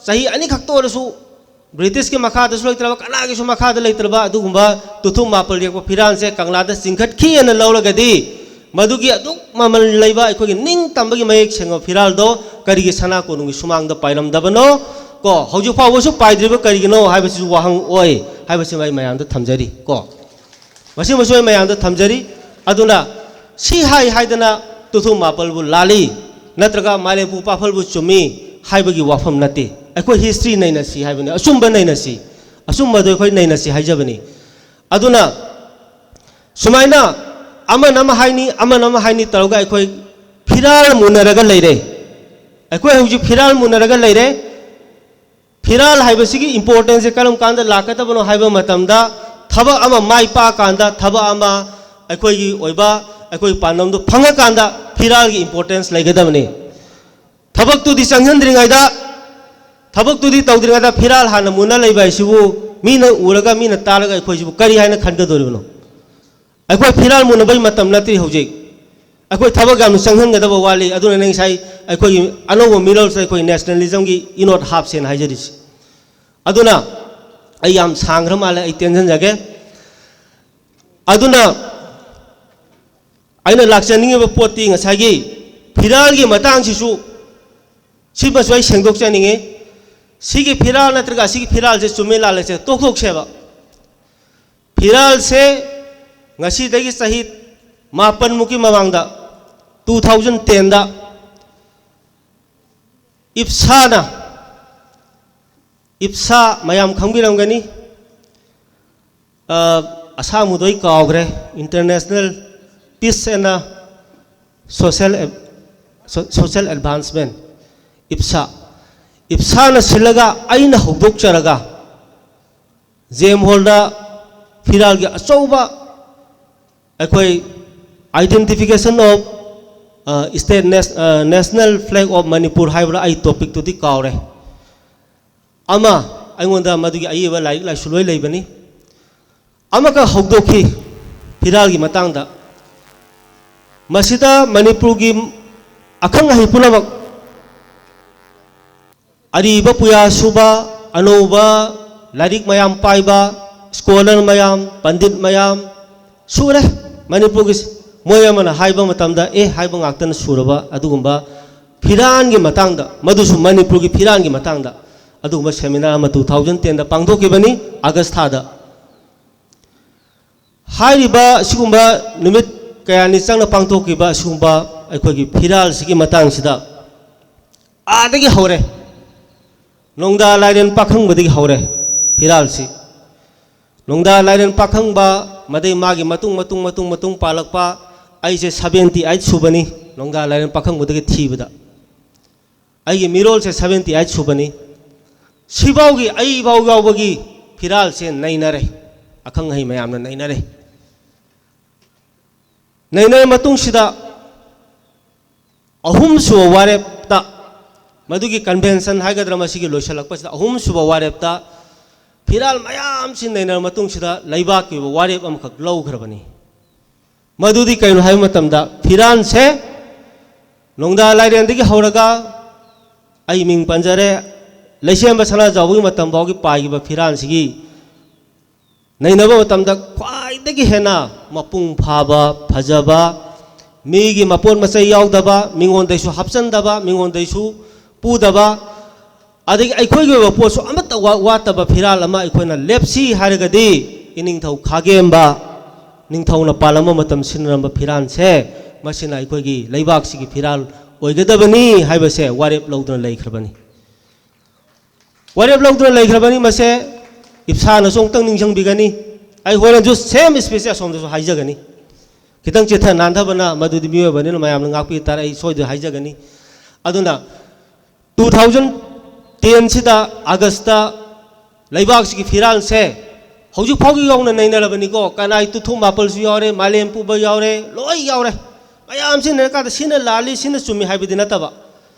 ꯆꯍꯤ ꯑꯅꯤꯈꯛꯇ ꯑꯣꯏꯔꯁꯨ ꯕ꯭ꯔꯤꯇꯤꯁꯀꯤ ꯃꯈꯥꯗꯁꯨ ꯂꯩꯇ꯭ꯔꯕ, ꯀꯅꯥꯒꯤꯁꯨ ꯃꯈꯥꯗ ꯂꯩꯇ꯭ꯔꯕ ꯑꯗꯨꯒꯨꯝꯕ ꯇꯨꯊꯨꯝ ꯃꯥꯄꯜ ꯌꯦꯛꯄ ꯐꯤꯔꯥꯜꯁꯦ ꯀꯪꯂꯥꯗ ꯆꯤꯡꯈꯠꯈꯤꯑꯅ ꯂꯧꯔꯒꯗꯤ, ꯃꯗꯨꯒꯤ ꯑꯗꯨꯛ ꯃꯃꯜ ꯂꯩꯕ ꯑꯩꯈꯣꯏꯒꯤ ꯅꯤꯡꯇꯝꯕꯒꯤ ꯃꯌꯦꯛ ꯁꯦꯡꯕ ꯐꯤꯔꯥꯜꯗꯣ ꯀꯔꯤꯒꯤ ꯁꯅꯥ ꯀꯣꯅꯨꯡꯒꯤ ꯁꯨꯃꯥꯡꯗ ꯄꯥꯏꯔꯝꯗꯕꯅꯣ? ꯀꯣ, ꯍꯧꯖꯤꯛ ꯐꯥꯎꯕꯁꯨ ꯄꯥꯏꯗ꯭ꯔꯤꯕ ꯀꯔꯤꯒꯤꯅꯣ ꯍꯥꯏꯕꯁꯤꯁꯨ ꯋꯥꯍꯪ ꯑꯣꯏ ꯍꯥꯏꯕꯁꯤꯃ ꯑꯩ ꯃꯌꯥꯝꯗ ꯊꯝꯖꯔꯤ꯫ ꯀꯣ, ꯃꯁꯤꯃꯁꯨ ꯑꯩ ꯃꯌꯥꯝꯗ ꯊꯝꯖꯔꯤ꯫ ꯑꯗꯨꯅ ꯁꯤ ꯍꯥꯏ ꯍꯥꯏꯗꯅ ꯇꯨꯊꯨꯝ ꯃꯥꯄꯜꯕꯨ ꯂꯥꯜꯂꯤ, ꯅꯠꯇ꯭ꯔꯒ ꯃꯥꯂꯦꯝꯄꯨ ꯄꯥꯐꯜꯕꯨ ꯆꯨꯝꯃꯤ ꯍꯥꯏꯕꯒꯤ ꯋꯥꯐꯝ ꯅꯠꯇꯦ꯫ ꯑꯩꯈꯣꯏ history ꯅꯩꯅꯁꯤ ꯍꯥꯏꯕꯅꯤ, ꯑꯆꯨꯝꯕ ꯅꯩꯅꯁꯤ, ꯑꯆꯨꯝꯕꯗꯣ ꯑꯩꯈꯣꯏ ꯅꯩꯅꯁꯤ ꯍꯥꯏꯖꯕꯅꯤ꯫ ꯑꯗꯨꯅ ꯁꯨꯃꯥꯏꯅ ꯑꯃꯅ ꯑꯃ ꯍꯥꯏꯅꯤ, ꯑꯃꯅ ꯑꯃ ꯍꯥꯏꯅꯤ ꯇꯧꯔꯒ ꯑꯩꯈꯣꯏ ꯐꯤꯔꯥꯜ ꯃꯨꯟꯅꯔꯒ ꯂꯩꯔꯦ꯫ ꯑꯩꯈꯣꯏ ꯍꯧꯖꯤꯛ ꯐꯤꯔꯥꯜ ꯃꯨꯟꯅꯔꯒ ꯂꯩꯔꯦ꯫ ꯐꯤꯔꯥꯜ ꯍꯥꯏꯕꯁꯤꯒꯤ importance ꯁꯦ ꯀꯔꯝ ꯀꯥꯟꯗ ꯂꯥꯛꯀꯗꯕꯅꯣ ꯍꯥꯏꯕ ꯃꯇꯝꯗ, ꯊꯕꯛ ꯑꯃ ꯃꯥꯏ ꯄꯥꯛꯑꯀꯥꯟꯗ, ꯊꯕꯛ ꯑꯃ ꯑꯩꯈꯣꯏꯒꯤ ꯑꯣꯏꯕ, ꯑꯩꯈꯣꯏꯒꯤ ꯄꯥꯟꯗꯝꯗꯨ ꯐꯪꯉꯀꯥꯟꯗ ꯐꯤꯔꯥꯜꯒꯤ importance ꯂꯩꯒꯗꯕꯅꯤ꯫ ꯊꯕꯛꯇꯨꯗꯤ ꯆꯪꯁꯤꯟꯗ꯭ꯔꯤꯉꯩꯗ, ꯊꯕꯛꯇꯨꯗꯤ ꯇꯧꯗ꯭ꯔꯤꯉꯩꯗ ꯐꯤꯔꯥꯜ ꯍꯥꯟꯅ ꯃꯨꯟꯅ ꯂꯩꯕ ꯍꯥꯏꯁꯤꯕꯨ ꯃꯤꯅ ꯎꯔꯒ, ꯃꯤꯅ ꯇꯥꯔꯒ ꯑꯩꯈꯣꯏꯁꯤꯕꯨ ꯀꯔꯤ ꯍꯥꯏꯅ ꯈꯟꯒꯗꯣꯔꯤꯕꯅꯣ? ꯑꯩꯈꯣꯏ ꯐꯤꯔꯥꯜ ꯃꯨꯟꯅꯕꯒꯤ ꯃꯇꯝ ꯅꯠꯇ꯭ꯔꯤ ꯍꯧꯖꯤꯛ꯫ ꯑꯩꯈꯣꯏ ꯊꯕꯛ ꯌꯥꯝꯅ ꯆꯪꯍꯟꯒꯗꯕ ꯋꯥꯠꯂꯤ꯫ ꯑꯗꯨꯅꯅꯦ ꯉꯁꯥꯏ ꯑꯩꯈꯣꯏꯒꯤ ꯑꯅꯧꯕ ꯃꯤꯔꯣꯜꯁꯤꯗ ꯑꯩꯈꯣꯏ nationalism ꯒꯤ ꯏꯅꯣꯠ ꯍꯥꯞꯁꯦꯅ ꯍꯥꯏꯖꯔꯤꯁꯤ꯫ ꯑꯗꯨꯅ ꯑꯩ ꯌꯥꯝ ꯁꯥꯡꯈ꯭ꯔ ꯃꯥꯜꯂꯦ, ꯑꯩ ꯇꯦꯟꯁꯤꯟꯖꯒꯦ꯫ ꯑꯗꯨꯅ ꯑꯩꯅ ꯂꯥꯛꯆꯅꯤꯡꯉꯤꯕ ꯄꯣꯠꯇꯤ ꯉꯁꯥꯏꯒꯤ ꯐꯤꯔꯥꯜꯒꯤ ꯃꯇꯥꯡꯁꯤꯁꯨ, ꯁꯤꯃꯁꯨ ꯑꯩ ꯁꯦꯡꯗꯣꯛꯆꯅꯤꯡꯉꯤ꯫ ꯁꯤꯒꯤ ꯐꯤꯔꯥꯜ ꯅꯠꯇ꯭ꯔꯒ ꯑꯁꯤꯒꯤ ꯐꯤꯔꯥꯜꯁꯦ ꯆꯨꯝꯃꯦ ꯂꯥꯜꯂꯦꯁꯦ ꯇꯣꯛꯊꯣꯛꯁꯦꯕ꯫ ꯐꯤꯔꯥꯜꯁꯦ ꯉꯁꯤꯗꯒꯤ ꯆꯍꯤ ꯃꯥꯄꯟꯃꯨꯛꯀꯤ ꯃꯃꯥꯡꯗ, two thousand ten ꯗ ꯏꯞꯁꯥꯅ, ꯏꯞꯁꯥ ꯃꯌꯥꯝ ꯈꯪꯕꯤꯔꯝꯒꯅꯤ, ꯑ, ꯑꯁꯥꯡꯕꯗꯣ ꯑꯩ ꯀꯥꯎꯈ꯭ꯔꯦ꯫ International Peace and Social, Social Advancement, ꯏꯞꯁꯥ꯫ ꯏꯞꯁꯥꯅ ꯁꯤꯜꯂꯒ ꯑꯩꯅ ꯍꯧꯗꯣꯛꯆꯔꯒ ꯖꯦꯝ ꯍꯣꯜꯗ ꯐꯤꯔꯥꯜꯒꯤ ꯑꯆꯧꯕ ꯑꯩꯈꯣꯏ Identification of State, National Flag of Manipur ꯍꯥꯏꯕ꯭ꯔꯥ, ꯑꯩ ꯇꯣꯄꯤꯛꯇꯨꯗꯤ ꯀꯥꯎꯔꯦ꯫ ꯑꯃ, ꯑꯩꯉꯣꯟꯗ ꯃꯗꯨꯒꯤ ꯑꯏꯕ ꯂꯥꯏꯔꯤꯛ ꯂꯥꯏꯁꯨ ꯂꯣꯏ ꯂꯩꯕꯅꯤ꯫ ꯑꯃꯈꯛ ꯍꯧꯗꯣꯛꯈꯤ ꯐꯤꯔꯥꯜꯒꯤ ꯃꯇꯥꯡꯗ꯫ ꯃꯁꯤꯗ ꯃꯅꯤꯄꯨꯔꯒꯤ ꯑꯈꯪ ꯑꯍꯩ ꯄꯨꯝꯅꯃꯛ, ꯑꯔꯤꯕ ꯄꯨꯌꯥ ꯁꯨꯕ, ꯑꯅꯧꯕ ꯂꯥꯏꯔꯤꯛ ꯃꯌꯥꯝ ꯄꯥꯏꯕ, ꯁ꯭ꯀꯣꯂꯔ ꯃꯌꯥꯝ, ꯄꯟꯗꯤꯠ ꯃꯌꯥꯝ ꯁꯨꯔꯦ ꯃꯅꯤꯄꯨꯔꯒꯤ꯫ ꯃꯣꯏ ꯑꯃꯅ ꯍꯥꯏꯕ ꯃꯇꯝꯗ ꯑꯦ ꯍꯥꯏꯕ ꯉꯥꯛꯇꯅ ꯁꯨꯔꯕ ꯑꯗꯨꯒꯨꯝꯕ ꯐꯤꯔꯥꯟꯒꯤ ꯃꯇꯥꯡꯗ, ꯃꯗꯨꯁꯨ ꯃꯅꯤꯄꯨꯔꯒꯤ ꯐꯤꯔꯥꯟꯒꯤ ꯃꯇꯥꯡꯗ ꯑꯗꯨꯒꯨꯝꯕ ꯁꯦꯃꯤꯅꯥꯔ ꯑꯃ two thousand ten ꯗ ꯄꯥꯡꯊꯣꯛꯈꯤꯕꯅꯤ, ꯑꯥꯒꯁ ꯊꯥꯗ꯫ ꯍꯥꯏꯔꯤꯕ ꯁꯤꯒꯨꯝꯕ ꯅꯨꯃꯤꯠ ꯀꯌꯥꯅꯤ ꯆꯪꯅ ꯄꯥꯡꯊꯣꯛꯈꯤꯕ ꯑꯁꯤꯒꯨꯝꯕ ꯑꯩꯈꯣꯏꯒꯤ ꯐꯤꯔꯥꯜꯁꯤꯒꯤ ꯃꯇꯥꯡꯁꯤꯗ ꯑꯥꯗꯒꯤ ꯍꯧꯔꯦ꯫ ꯅꯣꯡꯗꯥ ꯂꯥꯏꯔꯦꯟ ꯄꯥꯈꯪꯕꯗꯒꯤ ꯍꯧꯔꯦ ꯐꯤꯔꯥꯜꯁꯤ꯫ ꯅꯣꯡꯗꯥ ꯂꯥꯏꯔꯦꯟ ꯄꯥꯈꯪꯕ, ꯃꯗꯩ ꯃꯥꯒꯤ ꯃꯇꯨꯡ, ꯃꯇꯨꯡ, ꯃꯇꯨꯡ, ꯃꯇꯨꯡ ꯄꯥꯜꯂꯛꯄ, ꯑꯩꯁꯦ seventy eight ꯁꯨꯕꯅꯤ ꯅꯣꯡꯗꯥ ꯂꯥꯏꯔꯦꯟ ꯄꯥꯈꯪꯕꯗꯒꯤ ꯊꯤꯕꯗ꯫ ꯑꯩꯒꯤ ꯃꯤꯔꯣꯜꯁꯦ seventy eight ꯁꯨꯕꯅꯤ꯫ ꯁꯤꯐꯥꯎꯒꯤ ꯑꯩꯐꯥꯎ ꯌꯥꯎꯕꯒꯤ ꯐꯤꯔꯥꯜꯁꯦ ꯅꯩꯅꯔꯦ, ꯑꯈꯪ ꯑꯍꯩ ꯃꯌꯥꯝꯅ ꯅꯩꯅꯔꯦ꯫ ꯅꯩꯅꯔ ꯃꯇꯨꯡꯁꯤꯗ ꯑꯍꯨꯝꯁꯨꯕ ꯋꯥꯔꯦꯞꯇ, ꯃꯗꯨꯒꯤ convention ꯍꯥꯏꯒꯗ꯭ꯔꯥ, ꯃꯁꯤꯒꯤ ꯂꯣꯏꯁꯤꯜꯂꯛꯄꯁꯤꯗ ꯑꯍꯨꯝꯁꯨꯕ ꯋꯥꯔꯦꯞꯇ ꯐꯤꯔꯥꯜ ꯃꯌꯥꯝꯁꯤ ꯅꯩꯅꯔ ꯃꯇꯨꯡꯁꯤꯗ ꯂꯩꯕꯥꯛꯀꯤ ꯑꯣꯏꯕ ꯋꯥꯔꯦꯞ ꯑꯃꯈꯛ ꯂꯧꯈ꯭ꯔꯕꯅꯤ꯫ ꯃꯗꯨꯗꯤ ꯀꯩꯅꯣ ꯍꯥꯏꯕ ꯃꯇꯝꯗ, ꯐꯤꯔꯥꯟꯁꯦ ꯅꯣꯡꯗꯥ ꯂꯥꯏꯔꯦꯟꯗꯒꯤ ꯍꯧꯔꯒ ꯑꯩ ꯃꯤꯡ ꯄꯟꯖꯔꯦ, ꯂꯩꯁꯦꯝꯕ ꯁꯅꯥꯖꯥꯎꯕꯒꯤ ꯃꯇꯝ ꯐꯥꯎꯒꯤ ꯄꯥꯏꯈꯤꯕ ꯐꯤꯔꯥꯟꯁꯤꯒꯤ ꯅꯩꯅꯕ ꯃꯇꯝꯗ ꯈ꯭ꯋꯥꯏꯗꯒꯤ ꯍꯦꯟꯅ ꯃꯄꯨꯡ ꯐꯥꯕ, ꯐꯖꯕ, ꯃꯤꯒꯤ ꯃꯄꯣꯠ ꯃꯆꯩ ꯌꯥꯎꯗꯕ, ꯃꯤꯉꯣꯟꯗꯩꯁꯨ ꯍꯥꯞꯆꯟꯗꯕ, ꯃꯤꯉꯣꯟꯗꯩꯁꯨ ꯄꯨꯗꯕ, ꯑꯗꯒꯤ ꯑꯩꯈꯣꯏꯒꯤ ꯑꯣꯏꯕ ꯄꯣꯠꯁꯨ ꯑꯃꯠꯇ ꯋꯥ-, ꯋꯥꯠꯇꯕ ꯐꯤꯔꯥꯜ ꯑꯃ ꯑꯩꯈꯣꯏꯅ ꯂꯦꯞꯁꯤ ꯍꯥꯏꯔꯒꯗꯤ, ꯏꯅꯤꯡꯊꯧ ꯈꯥꯒꯦꯝꯕ ꯅꯤꯡꯊꯧꯅ ꯄꯥꯜꯂꯝꯕ ꯃꯇꯝ ꯁꯤꯟꯅꯔꯝꯕ ꯐꯤꯔꯥꯜꯁꯦ, ꯃꯁꯤꯅ ꯑꯩꯈꯣꯏꯒꯤ ꯂꯩꯕꯥꯛꯁꯤꯒꯤ ꯐꯤꯔꯥꯜ ꯑꯣꯏꯒꯗꯕꯅꯤ ꯍꯥꯏꯕꯁꯦ ꯋꯥꯔꯦꯞ ꯂꯧꯗꯨꯅ ꯂꯩꯈ꯭ꯔꯕꯅꯤ꯫ ꯋꯥꯔꯦꯞ ꯂꯧꯗꯨꯅ ꯂꯩꯈ꯭ꯔꯕꯅꯤ꯫ ꯃꯁꯦ ꯏꯞꯁꯥꯅꯁꯨ ꯑꯃꯨꯛꯇꯪ ꯅꯤꯡꯁꯤꯡꯕꯤꯒꯅꯤ꯫ ꯑꯩ ꯍꯣꯔꯦꯟꯁꯨ ꯁꯦꯝ ꯏꯁꯄꯤꯁꯁꯦ ꯑꯁꯣꯝꯗꯁꯨ ꯍꯥꯏꯖꯒꯅꯤ꯫ ꯈꯤꯇꯪ ꯆꯤꯊ ꯅꯥꯟꯊꯕꯅ, ꯃꯗꯨꯗꯤ ꯃꯤꯑꯣꯏꯕꯅꯤꯅ ꯃꯌꯥꯝꯅ ꯉꯥꯛꯄꯤ ꯇꯥꯔꯦ, ꯑꯩ ꯁꯣꯏꯗꯅ ꯍꯥꯏꯖꯒꯅꯤ꯫ ꯑꯗꯨꯅ ꯇꯨ ꯊꯥꯎꯖꯟ ꯇꯦꯟꯁꯤꯗ ꯑꯥꯒꯁꯇ ꯂꯩꯕꯥꯛꯁꯤꯒꯤ ꯐꯤꯔꯥꯜꯁꯦ ꯍꯧꯖꯤꯛ ꯐꯥꯎꯒꯤ ꯌꯧꯅ ꯅꯩꯅꯔꯕꯅꯤꯀꯣ꯫ ꯀꯅꯥꯏ ꯇꯨꯊꯨꯞ ꯃꯥꯄꯜꯁꯨ ꯌꯥꯎꯔꯦ, ꯃꯥꯂꯦꯝ ꯄꯨꯝꯕ ꯌꯥꯎꯔꯦ, ꯂꯣꯏ ꯌꯥꯎꯔꯦ꯫ ꯃꯌꯥꯝꯁꯤ ꯅꯩꯔꯀꯥꯟꯗ ꯁꯤꯅ ꯂꯥꯜꯂꯤ, ꯁꯤꯅ ꯆꯨꯝꯃꯤ ꯍꯥꯏꯕꯗꯤ ꯅꯠꯇꯕ,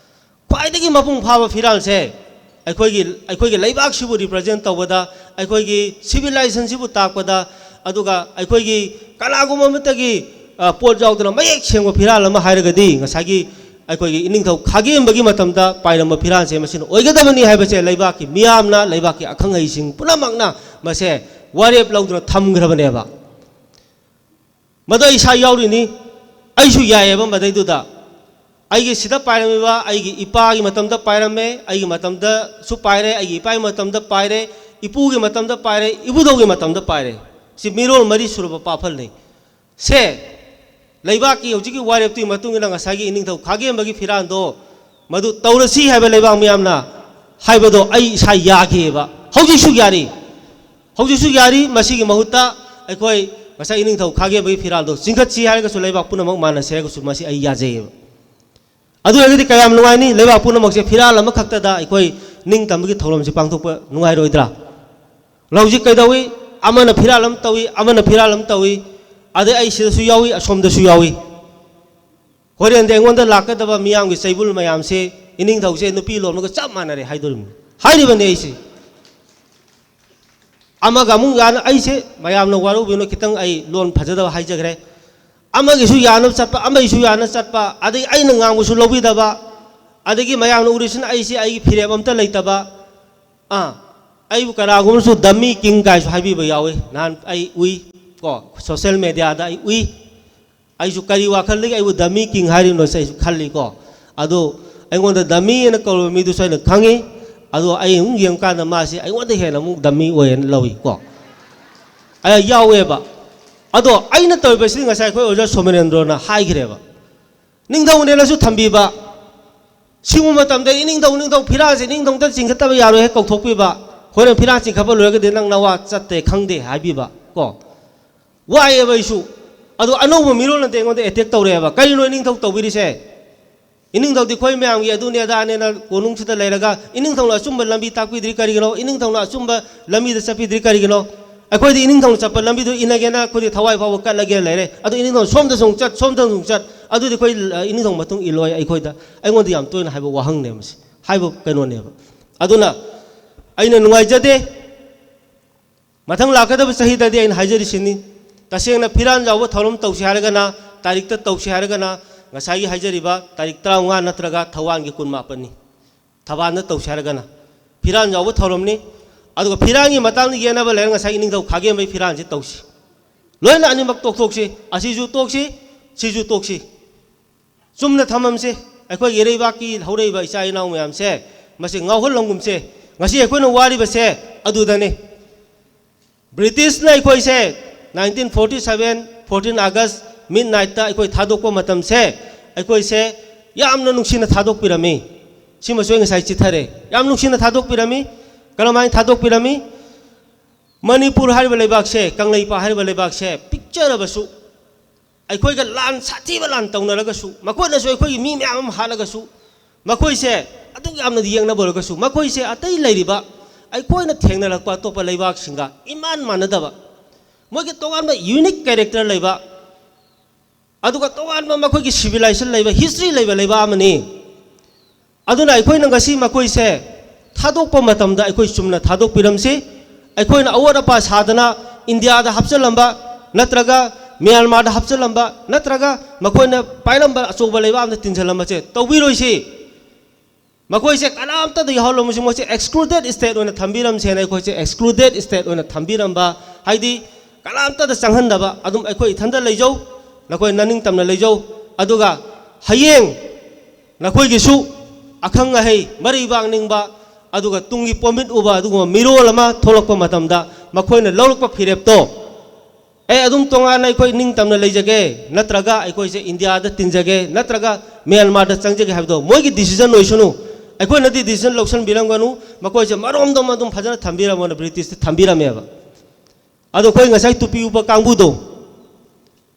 ꯈ꯭ꯋꯥꯏꯗꯒꯤ ꯃꯄꯨꯡ ꯐꯥꯕ ꯐꯤꯔꯥꯜꯁꯦ ꯑꯩꯈꯣꯏꯒꯤ, ꯑꯩꯈꯣꯏꯒꯤ ꯂꯩꯕꯥꯛꯁꯤꯕꯨ ꯔꯤꯄ꯭ꯔꯖꯦꯟ ꯇꯧꯕꯗ, ꯑꯩꯈꯣꯏꯒꯤ ꯁꯤꯚꯤꯂꯥꯏꯖꯦꯁꯟꯁꯤꯕꯨ ꯇꯥꯛꯄꯗ, ꯑꯗꯨꯒ ꯑꯩꯈꯣꯏꯒꯤ ꯀꯅꯥꯒꯨꯝꯕ ꯑꯃꯠꯇꯒꯤ, ꯑ, ꯄꯣꯠ ꯌꯥꯎꯗꯅ ꯃꯌꯦꯛ ꯁꯦꯡꯕ ꯐꯤꯔꯥꯜ ꯑꯃ ꯍꯥꯏꯔꯒꯗꯤ ꯉꯁꯥꯏꯒꯤ ꯑꯩꯈꯣꯏꯒꯤ ꯏꯅꯤꯡꯊꯧ ꯈꯥꯒꯦꯝꯕꯒꯤ ꯃꯇꯝꯗ ꯄꯥꯏꯔꯝꯕ ꯐꯤꯔꯥꯜꯁꯦ ꯃꯁꯤꯅ ꯑꯣꯏꯒꯗꯕꯅꯤ ꯍꯥꯏꯕꯁꯦ ꯂꯩꯕꯥꯛꯀꯤ ꯃꯤꯌꯥꯝꯅ, ꯂꯩꯕꯥꯛꯀꯤ ꯑꯈꯪ ꯑꯍꯩꯁꯤꯡ ꯄꯨꯝꯅꯃꯛꯅ ꯃꯁꯦ ꯋꯥꯔꯦꯞ ꯂꯧꯗꯨꯅ ꯊꯝꯈ꯭ꯔꯕꯅꯦꯕ꯫ ꯃꯗꯨ ꯑꯩ ꯏꯁꯥ ꯌꯥꯎꯔꯤꯅꯤ, ꯑꯩꯁꯨ ꯌꯥꯏꯑꯕ ꯃꯗꯩꯗꯨꯗ꯫ ꯑꯩꯒꯤ ꯁꯤꯗ ꯄꯥꯏꯔꯝꯃꯤꯕ, ꯑꯩꯒꯤ ꯏꯄꯥꯒꯤ ꯃꯇꯝꯗ ꯄꯥꯏꯔꯝꯃꯦ, ꯑꯩꯒꯤ ꯃꯇꯝꯗꯁꯨ ꯄꯥꯏꯔꯦ, ꯑꯩꯒꯤ ꯏꯄꯥꯒꯤ ꯃꯇꯝꯗ ꯄꯥꯏꯔꯦ, ꯏꯄꯨꯒꯤ ꯃꯇꯝꯗ ꯄꯥꯏꯔꯦ, ꯏꯕꯨꯙꯧꯒꯤ ꯃꯇꯝꯗ ꯄꯥꯏꯔꯦ꯫ ꯁꯤ ꯃꯤꯔꯣꯜ ꯃꯔꯤ ꯁꯨꯔꯕ ꯄꯥꯐꯜꯅꯤ꯫ ꯁꯦ, ꯂꯩꯕꯥꯛꯀꯤ ꯍꯧꯖꯤꯛꯀꯤ ꯋꯥꯔꯦꯞꯇꯨꯒꯤ ꯃꯇꯨꯡ ꯏꯟꯅ ꯉꯁꯥꯏꯒꯤ ꯏꯅꯤꯡꯊꯧ ꯈꯥꯒꯦꯝꯕꯒꯤ ꯐꯤꯔꯥꯜꯗꯣ ꯃꯗꯨ ꯇꯧꯔꯁꯤ ꯍꯥꯏꯕ ꯂꯩꯕꯥꯛ ꯃꯤꯌꯥꯝꯅ ꯍꯥꯏꯕꯗꯣ ꯑꯩ ꯏꯁꯥ ꯌꯥꯈꯤꯑꯕ꯫ ꯍꯧꯖꯤꯛꯁꯨ ꯌꯥꯔꯤ, ꯍꯧꯖꯤꯛꯁꯨ ꯌꯥꯔꯤ꯫ ꯃꯁꯤꯒꯤ ꯃꯍꯨꯠꯇ ꯑꯩꯈꯣꯏ ꯉꯁꯥꯏ ꯏꯅꯤꯡꯊꯧ ꯈꯥꯒꯦꯝꯕꯒꯤ ꯐꯤꯔꯥꯜꯗꯣ ꯆꯤꯡꯈꯠꯁꯤ ꯍꯥꯏꯔꯒꯁꯨ ꯂꯩꯕꯥꯛ ꯄꯨꯝꯅꯃꯛ ꯃꯥꯟꯅꯁꯤ ꯍꯥꯏꯔꯒꯁꯨ ꯃꯁꯤ ꯑꯩ ꯌꯥꯖꯩꯑꯕ꯫ ꯑꯗꯨ ꯑꯣꯏꯔꯒꯗꯤ ꯀꯌꯥꯝ ꯅꯨꯡꯉꯥꯏꯅꯤ? ꯂꯩꯕꯥꯛ ꯄꯨꯝꯅꯃꯛꯁꯦ ꯐꯤꯔꯥꯜ ꯑꯃꯈꯛꯇꯗ ꯑꯩꯈꯣꯏ ꯅꯤꯡꯇꯝꯕꯒꯤ ꯊꯧꯔꯝꯁꯦ ꯄꯥꯡꯊꯣꯛꯄ ꯅꯨꯡꯉꯥꯏꯔꯣꯏꯗ꯭ꯔꯥ? ꯍꯧꯖꯤꯛ ꯀꯩꯗꯧꯏ? ꯑꯃꯅ ꯐꯤꯔꯥꯜ ꯑꯃ ꯇꯧꯏ, ꯑꯃꯅ ꯐꯤꯔꯥꯜ ꯑꯃ ꯇꯧꯏ, ꯑꯗꯩ ꯑꯩ ꯁꯤꯗꯁꯨ ꯌꯥꯎꯏ, ꯑꯁꯣꯝꯗꯁꯨ ꯌꯥꯎꯏ꯫ ꯍꯣꯔꯦꯟꯗꯤ ꯑꯩꯉꯣꯟꯗ ꯂꯥꯛꯀꯗꯕ ꯃꯤꯌꯥꯝꯒꯤ ꯆꯩꯕꯨꯜ ꯃꯌꯥꯝꯁꯦ ꯏꯅꯤꯡꯊꯧꯁꯦ ꯅꯨꯄꯤ ꯂꯣꯟꯕꯒ ꯆꯞ ꯃꯥꯟꯅꯔꯦ ꯍꯥꯏꯗꯣꯔꯤꯕꯅꯤ꯫ ꯍꯥꯏꯔꯤꯕꯅꯤ ꯑꯩꯁꯦ꯫ ꯑꯃꯒ ꯑꯃꯨꯛ ꯌꯥꯅ, ꯑꯩꯁꯦ ꯃꯌꯥꯝꯅ ꯋꯥꯔꯧꯕꯤꯅꯨ, ꯈꯤꯇꯪ ꯑꯩ ꯂꯣꯟ ꯐꯖꯗꯕ ꯍꯥꯏꯖꯈ꯭ꯔꯦ꯫ ꯑꯃꯒꯤꯁꯨ ꯌꯥꯅꯕ ꯆꯠꯄ, ꯑꯃꯒꯤꯁꯨ ꯌꯥꯅ ꯆꯠꯄ, ꯑꯗꯒꯤ ꯑꯩꯅ ꯉꯥꯡꯕꯁꯨ ꯂꯧꯕꯤꯗꯕ, ꯑꯗꯒꯤ ꯃꯌꯥꯝꯅ ꯎꯔꯤꯁꯤꯅ ꯑꯩꯁꯦ ꯑꯩꯒꯤ ꯐꯤꯔꯦꯞ ꯑꯝꯇ ꯂꯩꯇꯕ꯫ ꯑꯥ, ꯑꯩꯕꯨ ꯀꯅꯥꯒꯨꯝꯕꯁꯨ dummy king ꯀꯥꯏꯁꯨ ꯍꯥꯏꯕꯤꯕ ꯌꯥꯎꯏ꯫ ꯅꯍꯥꯟ ꯑꯩ ꯎꯏ ꯀꯣ, social mediaꯗ ꯑꯩ ꯎꯏ꯫ ꯑꯩꯁꯨ ꯀꯔꯤ ꯋꯥꯈꯜꯗꯒꯤ ꯑꯩꯕꯨ dummy king ꯍꯥꯏꯔꯤꯕꯅꯣꯁꯦ ꯑꯩꯁꯨ ꯈꯜꯂꯤꯀꯣ꯫ ꯑꯗꯨ ꯑꯩꯉꯣꯟꯗ dummy ꯍꯥꯏꯅ ꯀꯧꯔꯤꯕ ꯃꯤꯗꯨꯁꯨ ꯑꯩꯅ ꯈꯪꯉꯤ꯫ ꯑꯗꯣ ꯑꯩ ꯑꯃꯨꯛ ꯌꯦꯡꯉꯀꯥꯟꯗ ꯃꯥꯁꯤ ꯑꯩꯉꯣꯟꯗ ꯍꯦꯟꯅ ꯑꯃꯨꯛ dummy ꯑꯣꯏꯌꯦꯅ ꯂꯧꯏꯀꯣ꯫ ꯑ, ꯌꯥꯎꯋꯦꯕ꯫ ꯑꯗꯣ ꯑꯩꯅ ꯇꯧꯔꯤꯕꯁꯤꯗꯤ ꯉꯁꯥꯏ ꯑꯩꯈꯣꯏ ꯑꯣꯖꯥ ꯁꯣꯃꯅꯦꯟꯗ꯭ꯔꯣꯅ ꯍꯥꯏꯈ꯭ꯔꯦꯕ꯫ ꯅꯤꯡꯊꯧꯅꯦꯅꯁꯨ ꯊꯝꯕꯤꯕ꯫ ꯁꯤꯒꯨꯝꯕ ꯃꯇꯝꯗ ꯏꯅꯤꯡꯊꯧ, ꯅꯤꯡꯊꯧ ꯐꯤꯔꯥꯜꯁꯦ ꯏꯅꯤꯡꯊꯧꯗ ꯆꯤꯡꯈꯠꯇꯕ ꯌꯥꯔꯣꯏ ꯍꯦꯛ ꯀꯧꯊꯣꯛꯄꯤꯕ꯫ ꯍꯣꯔꯦꯟ ꯐꯤꯔꯥꯜ ꯆꯤꯡꯈꯠꯄ ꯂꯣꯏꯔꯒꯗꯤ ꯅꯪ ꯅꯋꯥ ꯆꯠꯇꯦ ꯈꯪꯗꯦ ꯍꯥꯏꯕꯤꯕ꯫ ꯀꯣ, ꯋꯥꯏꯑꯦꯕ ꯑꯩꯁꯨ꯫ ꯑꯗꯣ ꯑꯅꯧꯕ ꯃꯤꯔꯣꯜꯅꯗꯤ ꯑꯩꯉꯣꯟꯗ ꯑꯦꯇꯦꯛ ꯇꯧꯔꯛꯑꯦꯕ, "ꯀꯔꯤꯅꯣ ꯏꯅꯤꯡꯊꯧ ꯇꯧꯕꯤꯔꯤꯁꯦ? ꯏꯅꯤꯡꯊꯧꯗꯤ ꯑꯩꯈꯣꯏ ꯃꯌꯥꯝꯒꯤ ꯑꯗꯨꯅꯦ ꯑꯗꯥꯅꯦꯅ ꯀꯣꯅꯨꯡꯁꯤꯗ ꯂꯩꯔꯒ, ꯏꯅꯤꯡꯊꯧꯅ ꯑꯆꯨꯝꯕ ꯂꯝꯕꯤ ꯇꯥꯛꯄꯤꯗ꯭ꯔꯤ ꯀꯔꯤꯒꯤꯅꯣ? ꯏꯅꯤꯡꯊꯧꯅ ꯑꯆꯨꯝꯕ ꯂꯝꯕꯤꯗ ꯆꯠꯄꯤꯗ꯭ꯔꯤ ꯀꯔꯤꯒꯤꯅꯣ?" ꯑꯩꯈꯣꯏꯗꯤ ꯏꯅꯤꯡꯊꯧꯅ ꯆꯠꯄ ꯂꯝꯕꯤꯗꯣ ꯏꯟꯅꯒꯦꯅ ꯑꯩꯈꯣꯏꯗꯤ ꯊꯋꯥꯏ ꯐꯥꯎꯕ ꯀꯠꯂꯒꯦꯅ ꯂꯩꯔꯦ꯫ ꯑꯗꯣ ꯏꯅꯤꯡꯊꯧꯅ ꯁꯣꯝꯗꯁꯨ ꯑꯃꯨꯛ ꯆꯠ, ꯁꯣꯝꯗꯁꯨ ꯑꯃꯨꯛ ꯆꯠ, ꯑꯗꯨꯗꯤ ꯑꯩꯈꯣꯏ, ꯑ, ꯏꯅꯤꯡꯊꯧ ꯃꯇꯨꯡ ꯏꯜꯂꯣꯏ꯫ ꯑꯩꯈꯣꯏꯗ, ꯑꯩꯉꯣꯟꯗ ꯌꯥꯝ ꯇꯣꯏꯅ ꯍꯥꯏꯕ ꯋꯥꯍꯪꯅꯦ ꯃꯁꯤ, ꯍꯥꯏꯕ ꯀꯩꯅꯣꯅꯦꯕ꯫ ꯑꯗꯨꯅ ꯑꯩꯅ ꯅꯨꯡꯉꯥꯏꯖꯗꯦ꯫ ꯃꯊꯪ ꯂꯥꯛꯀꯗꯕ ꯆꯍꯤꯗꯗꯤ ꯑꯩꯅ ꯍꯥꯏꯖꯔꯤꯁꯤꯅꯤ, ꯇꯁꯦꯡꯅ ꯐꯤꯔꯥꯟ ꯌꯥꯎꯕ ꯊꯧꯔꯝ ꯇꯧꯁꯤ ꯍꯥꯏꯔꯒꯅ, ꯇꯥꯔꯤꯛꯇ ꯇꯧꯁꯤ ꯍꯥꯏꯔꯒꯅ, ꯉꯁꯥꯏꯒꯤ ꯍꯥꯏꯖꯔꯤꯕ ꯇꯥꯔꯤꯛ ꯇꯔꯥꯃꯉꯥ ꯅꯠꯇ꯭ꯔꯒ ꯊꯧꯋꯥꯟꯒꯤ ꯀꯨꯟꯃꯥꯄꯟꯅꯤ꯫ ꯊꯕꯥꯟꯗ ꯇꯧꯁꯤ ꯍꯥꯏꯔꯒꯅ ꯐꯤꯔꯥꯟ ꯌꯥꯎꯕ ꯊꯧꯔꯝꯅꯤ꯫ ꯑꯗꯨꯒ ꯐꯤꯔꯥꯟꯒꯤ ꯃꯇꯥꯡꯗ ꯌꯦꯠꯅꯕ ꯂꯩꯔꯒ ꯉꯁꯥꯏꯒꯤ ꯏꯅꯤꯡꯊꯧ ꯈꯥꯒꯦꯝꯕꯒꯤ ꯐꯤꯔꯥꯟꯁꯤ ꯇꯧꯁꯤ꯫ ꯂꯣꯏꯅ ꯑꯅꯤꯃꯛ ꯇꯣꯛꯊꯣꯛꯁꯤ, ꯑꯁꯤꯁꯨ ꯇꯣꯛꯁꯤ, ꯁꯤꯁꯨ ꯇꯣꯛꯁꯤ꯫ ꯆꯨꯝꯅ ꯊꯝꯃꯝꯁꯦ꯫ ꯑꯩꯈꯣꯏꯒꯤ ꯏꯔꯩꯕꯥꯛꯀꯤ ꯍꯧꯔꯛꯏꯕ ꯏꯆꯥ ꯏꯅꯥꯎ ꯃꯌꯥꯝꯁꯦ, ꯃꯁꯤ ꯉꯥꯎꯍꯜꯂꯝꯒꯨꯝꯁꯦ꯫ ꯉꯁꯤ ꯑꯩꯈꯣꯏꯅ ꯋꯥꯔꯤꯕꯁꯦ ꯑꯗꯨꯗꯅꯤ꯫ ꯕ꯭ꯔꯤꯇꯤꯁꯅ ꯑꯩꯈꯣꯏꯁꯦ nineteen forty seven, fourteen August midnightꯇ ꯑꯩꯈꯣꯏ ꯊꯥꯗꯣꯛꯄ ꯃꯇꯝꯁꯦ, ꯑꯩꯈꯣꯏꯁꯦ ꯌꯥꯝꯅ ꯅꯨꯡꯁꯤꯅ ꯊꯥꯗꯣꯛꯄꯤꯔꯝꯃꯤ꯫ ꯁꯤꯃꯁꯨ ꯑꯩ ꯉꯁꯥꯏ ꯆꯤꯊꯔꯦ꯫ ꯌꯥꯝ ꯅꯨꯡꯁꯤꯅ ꯊꯥꯗꯣꯛꯄꯤꯔꯝꯃꯤ꯫ ꯀꯔꯝꯍꯥꯏꯅ ꯊꯥꯗꯣꯛꯄꯤꯔꯝꯃꯤ? ꯃꯅꯤꯄꯨꯔ ꯍꯥꯏꯔꯤꯕ ꯂꯩꯕꯥꯛꯁꯦ, ꯀꯪꯂꯩꯄꯥꯛ ꯍꯥꯏꯔꯤꯕ ꯂꯩꯕꯥꯛꯁꯦ ꯄꯤꯛꯆꯔꯕꯁꯨ, ꯑꯩꯈꯣꯏꯒ ꯂꯥꯟ ꯁꯥꯊꯤꯕ ꯂꯥꯟ ꯇꯧꯅꯔꯒꯁꯨ, ꯃꯈꯣꯏꯅꯁꯨ ꯑꯩꯈꯣꯏꯒꯤ ꯃꯤ ꯃꯌꯥꯝ ꯑꯃ ꯍꯥꯠꯂꯒꯁꯨ, ꯃꯈꯣꯏꯁꯦ ꯑꯗꯨꯛ ꯌꯥꯝꯅ ꯌꯦꯡꯅꯕ ꯑꯣꯏꯔꯒꯁꯨ, ꯃꯈꯣꯏꯁꯦ ꯑꯇꯩ ꯂꯩꯔꯤꯕ ꯑꯩꯈꯣꯏꯅ ꯊꯦꯡꯅꯔꯛꯄ ꯑꯇꯣꯞꯄ ꯂꯩꯕꯥꯛꯁꯤꯡꯒ ꯏꯃꯥꯟ ꯃꯥꯟꯅꯗꯕ, ꯃꯣꯏꯒꯤ ꯇꯣꯉꯥꯟꯕ unique character ꯂꯩꯕ, ꯑꯗꯨꯒ ꯇꯣꯉꯥꯟꯕ ꯃꯈꯣꯏꯒꯤ civilization ꯂꯩꯕ, history ꯂꯩꯕ ꯂꯩꯕꯥꯛ ꯑꯃꯅꯤ꯫ ꯑꯗꯨꯅ ꯑꯩꯈꯣꯏꯅ ꯉꯁꯤ ꯃꯈꯣꯏꯁꯦ ꯊꯥꯗꯣꯛꯄ ꯃꯇꯝꯗ ꯑꯩꯈꯣꯏ ꯆꯨꯝꯅ ꯊꯥꯗꯣꯛꯄꯤꯔꯝꯁꯤ꯫ ꯑꯩꯈꯣꯏꯅ ꯑꯋꯣꯠ ꯑꯄꯥ ꯁꯥꯗꯅ ꯏꯟꯗꯤꯌꯥꯗ ꯍꯥꯞꯆꯤꯜꯂꯝꯕ, ꯅꯠꯇ꯭ꯔꯒ ꯃ꯭ꯌꯥꯟꯃꯥꯔꯗ ꯍꯥꯞꯆꯤꯜꯂꯝꯕ, ꯅꯠꯇ꯭ꯔꯒ ꯃꯈꯣꯏꯅ ꯄꯥꯏꯔꯝꯕ ꯑꯆꯧꯕ ꯂꯩꯕꯥꯛ ꯑꯃꯗ ꯇꯤꯟꯁꯤꯜꯂꯝꯕꯁꯦ ꯇꯧꯕꯤꯔꯣꯏꯁꯤ꯫ ꯃꯈꯣꯏꯁꯦ ꯀꯅꯥꯝꯇꯗ ꯌꯥꯎꯍꯜꯂꯝꯃꯁꯤ, ꯃꯣꯏꯁꯦ excluded state ꯑꯣꯏꯅ ꯊꯝꯕꯤꯔꯝꯁꯦꯅ ꯑꯩꯈꯣꯏꯁꯦ excluded state ꯑꯣꯏꯅ ꯊꯝꯕꯤꯔꯝꯕ, ꯍꯥꯏꯗꯤ ꯀꯅꯥꯝꯇꯗ ꯆꯪꯍꯟꯗꯕ, ꯑꯗꯨꯝ ꯑꯩꯈꯣꯏ ꯏꯊꯟꯗ ꯂꯩꯖꯧ, ꯅꯈꯣꯏ ꯅꯅꯤꯡꯇꯝꯅ ꯂꯩꯖꯧ꯫ ꯑꯗꯨꯒ ꯍꯌꯦꯡ ꯅꯈꯣꯏꯒꯤꯁꯨ ꯑꯈꯪ ꯑꯍꯩ, ꯃꯔꯩꯕꯥꯛ ꯅꯤꯡꯕ, ꯑꯗꯨꯒ ꯇꯨꯡꯒꯤ ꯄꯣꯃꯤꯠ ꯎꯕ ꯑꯗꯨꯒꯨꯝꯕ ꯃꯤꯔꯣꯜ ꯑꯃ ꯊꯣꯛꯂꯛꯄ ꯃꯇꯝꯗ, ꯃꯈꯣꯏꯅ ꯂꯧꯔꯛꯄ ꯐꯤꯔꯦꯞꯇꯣ, "ꯑꯦ, ꯑꯗꯨꯝ ꯇꯣꯉꯥꯟꯅ ꯑꯩꯈꯣꯏ ꯅꯤꯡꯇꯝꯅ ꯂꯩꯖꯒꯦ, ꯅꯠꯇ꯭ꯔꯒ ꯑꯩꯈꯣꯏꯁꯦ ꯏꯟꯗꯤꯌꯥꯗ ꯇꯤꯟꯖꯒꯦ, ꯅꯠꯇ꯭ꯔꯒ ꯃ꯭ꯌꯥꯟꯃꯥꯔꯗ ꯆꯪꯖꯒꯦ" ꯍꯥꯏꯕꯗꯣ ꯃꯣꯏꯒꯤ decision ꯑꯣꯏꯁꯅꯨ꯫ ꯑꯩꯈꯣꯏꯅꯗꯤ decision ꯂꯧꯁꯤꯟꯕꯤꯔꯝꯒꯅꯨ꯫ ꯃꯈꯣꯏꯁꯦ ꯃꯔꯣꯝꯗꯣꯝ ꯑꯗꯨꯝ ꯐꯖꯅ ꯊꯝꯕꯤꯔꯝꯃꯣꯅ ꯕ꯭ꯔꯤꯇꯤꯁꯇ ꯊꯝꯕꯤꯔꯝꯃꯦꯕ꯫ ꯑꯗꯣ ꯑꯩꯈꯣꯏ ꯉꯁꯥꯏ ꯇꯨꯄꯤ ꯎꯞꯄ ꯀꯥꯡꯕꯨꯗꯣ,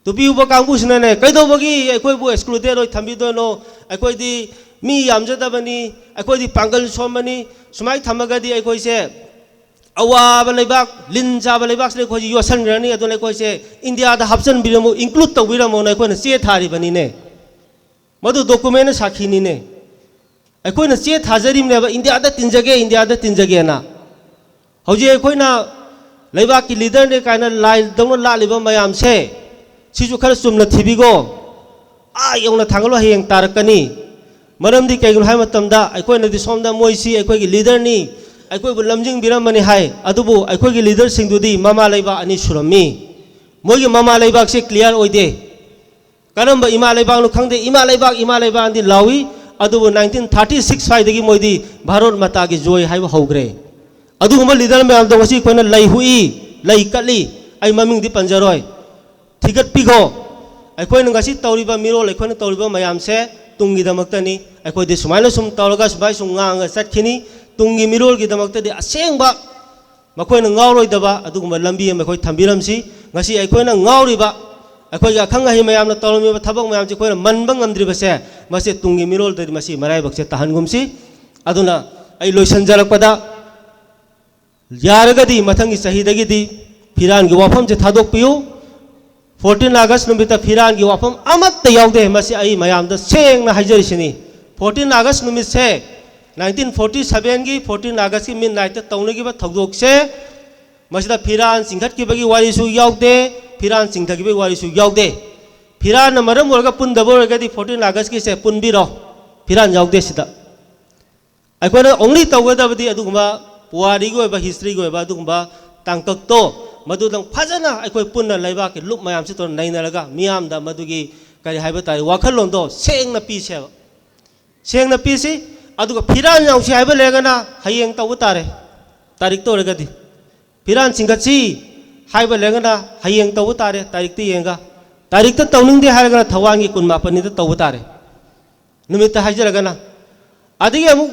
ꯇꯨꯄꯤ ꯎꯞꯄ ꯀꯥꯡꯕꯨꯁꯤꯅꯅꯦ, ꯀꯩꯗꯧꯕꯒꯤ ꯑꯩꯈꯣꯏꯕꯨ excluded ꯑꯣꯏ ꯊꯝꯕꯤꯗꯣꯏꯅꯣ? ꯑꯩꯈꯣꯏꯗꯤ ꯃꯤ ꯌꯥꯝꯖꯗꯕꯅꯤ, ꯑꯩꯈꯣꯏꯗꯤ ꯄꯥꯡꯒꯜ ꯁꯣꯟꯕꯅꯤ, ꯁꯨꯃꯥꯏꯅ ꯊꯝꯃꯒꯗꯤ ꯑꯩꯈꯣꯏꯁꯦ ꯑꯋꯥꯕ ꯂꯩꯕꯥꯛ, ꯂꯤꯟ ꯆꯥꯕ ꯂꯩꯕꯥꯛꯁꯤꯗ ꯑꯩꯈꯣꯏꯁꯦ ꯌꯣꯠꯁꯤꯟꯈ꯭ꯔꯅꯤ, ꯑꯗꯨꯅ ꯑꯩꯈꯣꯏꯁꯦ ꯏꯟꯗꯤꯌꯥꯗ ꯍꯥꯞꯆꯤꯟꯕꯤꯔꯝꯃꯨ, include ꯇꯧꯕꯤꯔꯝꯃꯣꯅ ꯑꯩꯈꯣꯏꯅ ꯆꯦ ꯊꯥꯔꯤꯕꯅꯤꯅꯦ꯫ ꯃꯗꯨ document ꯁꯥꯈꯤꯅꯤꯅꯦ꯫ ꯑꯩꯈꯣꯏꯅ ꯆꯦ ꯊꯥꯖꯔꯤꯕꯅꯦꯕ, ꯏꯟꯗꯤꯌꯥꯗ ꯇꯤꯟꯖꯒꯦ, ꯏꯟꯗꯤꯌꯥꯗ ꯇꯤꯟꯖꯒꯦꯅ꯫ ꯍꯧꯖꯤꯛ ꯑꯩꯈꯣꯏꯅ ꯂꯩꯕꯥꯛꯀꯤ leaderꯅꯦ ꯀꯥꯏꯅ ꯂꯥꯏꯗꯧꯅ ꯂꯥꯠꯂꯤꯕ ꯃꯌꯥꯝꯁꯦ, ꯁꯤꯁꯨ ꯈꯔ ꯆꯨꯝꯅ ꯊꯤꯕꯤꯀꯣ꯫ ꯑꯥ ꯌꯧꯅ ꯊꯥꯡꯒꯠꯂꯣ, ꯍꯌꯦꯡ ꯇꯥꯔꯛꯀꯅꯤ꯫ ꯃꯔꯝꯗꯤ ꯀꯩꯒꯤꯅꯣ ꯍꯥꯏꯕ ꯃꯇꯝꯗ, ꯑꯩꯈꯣꯏꯅꯗꯤ ꯁꯣꯝꯗ ꯃꯣꯏꯁꯤ ꯑꯩꯈꯣꯏꯒꯤ leaderꯅꯤ, ꯑꯩꯈꯣꯏꯕꯨ ꯂꯝꯖꯤꯡꯕꯤꯔꯝꯕꯅꯤ ꯍꯥꯏ, ꯑꯗꯨꯕꯨ ꯑꯩꯈꯣꯏꯒꯤ leaderꯁꯤꯡꯗꯨꯗꯤ ꯃꯃꯥ ꯂꯩꯕꯥꯛ ꯑꯅꯤ ꯁꯨꯔꯝꯃꯤ꯫ ꯃꯣꯏꯒꯤ ꯃꯃꯥ ꯂꯩꯕꯥꯛꯁꯦ clear ꯑꯣꯏꯗꯦ꯫ ꯀꯔꯝꯕ ꯏꯃꯥ ꯂꯩꯕꯥꯛꯅꯣ ꯈꯪꯗꯦ, "ꯏꯃꯥ ꯂꯩꯕꯥꯛ, ꯏꯃꯥ ꯂꯩꯕꯥꯛ" ꯑꯅꯗꯤ ꯂꯥꯎꯏ, ꯑꯗꯨꯕꯨ nineteen thirty six ꯁ꯭ꯋꯥꯏꯗꯒꯤ ꯃꯣꯏꯗꯤ "ꯚꯥꯔꯠ ꯃꯥꯇꯥꯒꯤ ꯖꯣꯏ" ꯍꯥꯏꯕ ꯍꯧꯈ꯭ꯔꯦ꯫ ꯑꯗꯨꯒꯨꯝꯕ leader ꯃꯌꯥꯝꯗꯣ ꯉꯁꯤ ꯑꯩꯈꯣꯏꯅ ꯂꯩ ꯍꯨꯏ, ꯂꯩ ꯀꯠꯂꯤ, ꯑꯩ ꯃꯃꯤꯡꯗꯤ ꯄꯟꯖꯔꯣꯏ, ꯊꯤꯒꯠꯄꯤꯈꯣ꯫ ꯑꯩꯈꯣꯏꯅ ꯉꯁꯤ ꯇꯧꯔꯤꯕ ꯃꯤꯔꯣꯜ, ꯑꯩꯈꯣꯏꯅ ꯇꯧꯔꯤꯕ ꯃꯌꯥꯝꯁꯦ ꯇꯨꯡꯒꯤꯗꯃꯛꯇꯅꯤ꯫ ꯑꯩꯈꯣꯏꯗꯤ ꯁꯨꯃꯥꯏꯅ ꯁꯨꯝ ꯇꯧꯔꯒ, ꯁꯨꯃꯥꯏꯅ ꯁꯨꯝ ꯉꯥꯡꯉꯒ ꯆꯠꯈꯤꯅꯤ꯫ ꯇꯨꯡꯒꯤ ꯃꯤꯔꯣꯜꯒꯤꯗꯃꯛꯇꯗꯤ ꯑꯁꯦꯡꯕ ꯃꯈꯣꯏꯅ ꯉꯥꯎꯔꯣꯏꯗꯕ ꯑꯗꯨꯒꯨꯝꯕ ꯂꯝꯕꯤ ꯑꯃ ꯑꯩꯈꯣꯏ ꯊꯝꯕꯤꯔꯝꯁꯤ꯫ ꯉꯁꯤ ꯑꯩꯈꯣꯏꯅ ꯉꯥꯎꯔꯤꯕ, ꯑꯩꯈꯣꯏꯒꯤ ꯑꯈꯪ ꯑꯍꯩ ꯃꯌꯥꯝꯅ ꯇꯧꯔꯝꯃꯤꯕ ꯊꯕꯛ ꯃꯌꯥꯝꯁꯦ ꯑꯩꯈꯣꯏꯅ ꯃꯟꯕ ꯉꯝꯗ꯭ꯔꯤꯕꯁꯦ, ꯃꯁꯤ ꯇꯨꯡꯒꯤ ꯃꯤꯔꯣꯜꯗꯗꯤ ꯃꯁꯤ ꯃꯔꯥꯏꯕꯛꯁꯦ ꯇꯥꯍꯟꯒꯨꯝꯁꯤ꯫ ꯑꯗꯨꯅ ꯑꯩ ꯂꯣꯏꯁꯤꯟꯖꯔꯛꯄꯗ, ꯌꯥꯔꯒꯗꯤ ꯃꯊꯪꯒꯤ ꯆꯍꯤꯗꯒꯤꯗꯤ ꯐꯤꯔꯥꯟꯒꯤ ꯋꯥꯐꯝꯁꯦ ꯊꯥꯗꯣꯛꯄꯤꯌꯨ꯫ Fourteen August ꯅꯨꯃꯤꯠꯇ ꯐꯤꯔꯥꯟꯒꯤ ꯋꯥꯐꯝ ꯑꯃꯠꯇ ꯌꯥꯎꯗꯦ꯫ ꯃꯁꯤ ꯑꯩ ꯃꯌꯥꯝꯗ ꯁꯦꯡꯅ ꯍꯥꯏꯖꯔꯤꯁꯤꯅꯤ꯫ Fourteen August ꯅꯨꯃꯤꯠꯁꯦ nineteen forty sevenꯒꯤ fourteen Augustꯀꯤ midnightꯇ ꯇꯧꯅꯈꯤꯕ ꯊꯧꯗꯣꯛꯁꯦ, ꯃꯁꯤꯗ ꯐꯤꯔꯥꯟ ꯆꯤꯡꯈꯠꯈꯤꯕꯒꯤ ꯋꯥꯔꯤꯁꯨ ꯌꯥꯎꯗꯦ, ꯐꯤꯔꯥꯟ ꯆꯤꯡꯊꯈꯤꯕꯒꯤ ꯋꯥꯔꯤꯁꯨ ꯌꯥꯎꯗꯦ꯫ ꯐꯤꯔꯥꯟꯅ ꯃꯔꯝ ꯑꯣꯏꯔꯒ ꯄꯨꯟꯗꯕ ꯑꯣꯏꯔꯒꯗꯤ fourteen Augustꯀꯤꯁꯦ ꯄꯨꯟꯕꯤꯔꯣ, ꯐꯤꯔꯥꯟ ꯌꯥꯎꯗꯦ ꯁꯤꯗ꯫ ꯑꯩꯈꯣꯏꯅ only ꯇꯧꯒꯗꯕꯗꯤ ꯑꯗꯨꯒꯨꯝꯕ ꯄꯨꯋꯥꯔꯤꯒꯤ ꯑꯣꯏꯕ, historyꯒꯤ ꯑꯣꯏꯕ ꯑꯗꯨꯒꯨꯝꯕ ꯇꯥꯡꯀꯛꯇꯣ ꯃꯗꯨꯗꯪ ꯐꯖꯅ ꯑꯩꯈꯣꯏ ꯄꯨꯟꯅ ꯂꯩꯕꯥꯛꯀꯤ ꯂꯨꯞ ꯃꯌꯥꯝꯁꯤ ꯇꯧꯔ ꯅꯩꯅꯔꯒ ꯃꯤꯌꯥꯝꯗ ꯃꯗꯨꯒꯤ ꯀꯔꯤ ꯍꯥꯏꯕ ꯇꯥꯔꯦ, ꯋꯥꯈꯜꯂꯣꯟꯗꯣ ꯁꯦꯡꯅ ꯄꯤꯁꯦꯕ꯫ ꯁꯦꯡꯅ ꯄꯤꯁꯤ꯫ ꯑꯗꯨꯒ ꯐꯤꯔꯥꯟ ꯌꯥꯎꯁꯤ ꯍꯥꯏꯕ ꯂꯩꯔꯒꯅ ꯍꯌꯦꯡ ꯇꯧꯕ ꯇꯥꯔꯦ, ꯇꯥꯔꯤꯛꯇ ꯑꯣꯏꯔꯒꯗꯤ꯫ ꯐꯤꯔꯥꯟ ꯆꯤꯡꯈꯠꯁꯤ ꯍꯥꯏꯕ ꯂꯩꯔꯒꯅ ꯍꯌꯦꯡ ꯇꯧꯕ ꯇꯥꯔꯦ, ꯇꯥꯔꯤꯛꯇ ꯌꯦꯡꯉꯒ꯫ ꯇꯥꯔꯤꯛꯇ ꯇꯧꯅꯤꯡꯗꯦ ꯍꯥꯏꯔꯒꯅ ꯊꯧꯋꯥꯟꯒꯤ ꯀꯨꯟꯃꯥꯄꯟꯅꯤꯗ ꯇꯧꯕ ꯇꯥꯔꯦ, ꯅꯨꯃꯤꯠꯇ ꯍꯥꯏꯖꯔꯒꯅ꯫ ꯑꯗꯒꯤ ꯑꯃꯨꯛ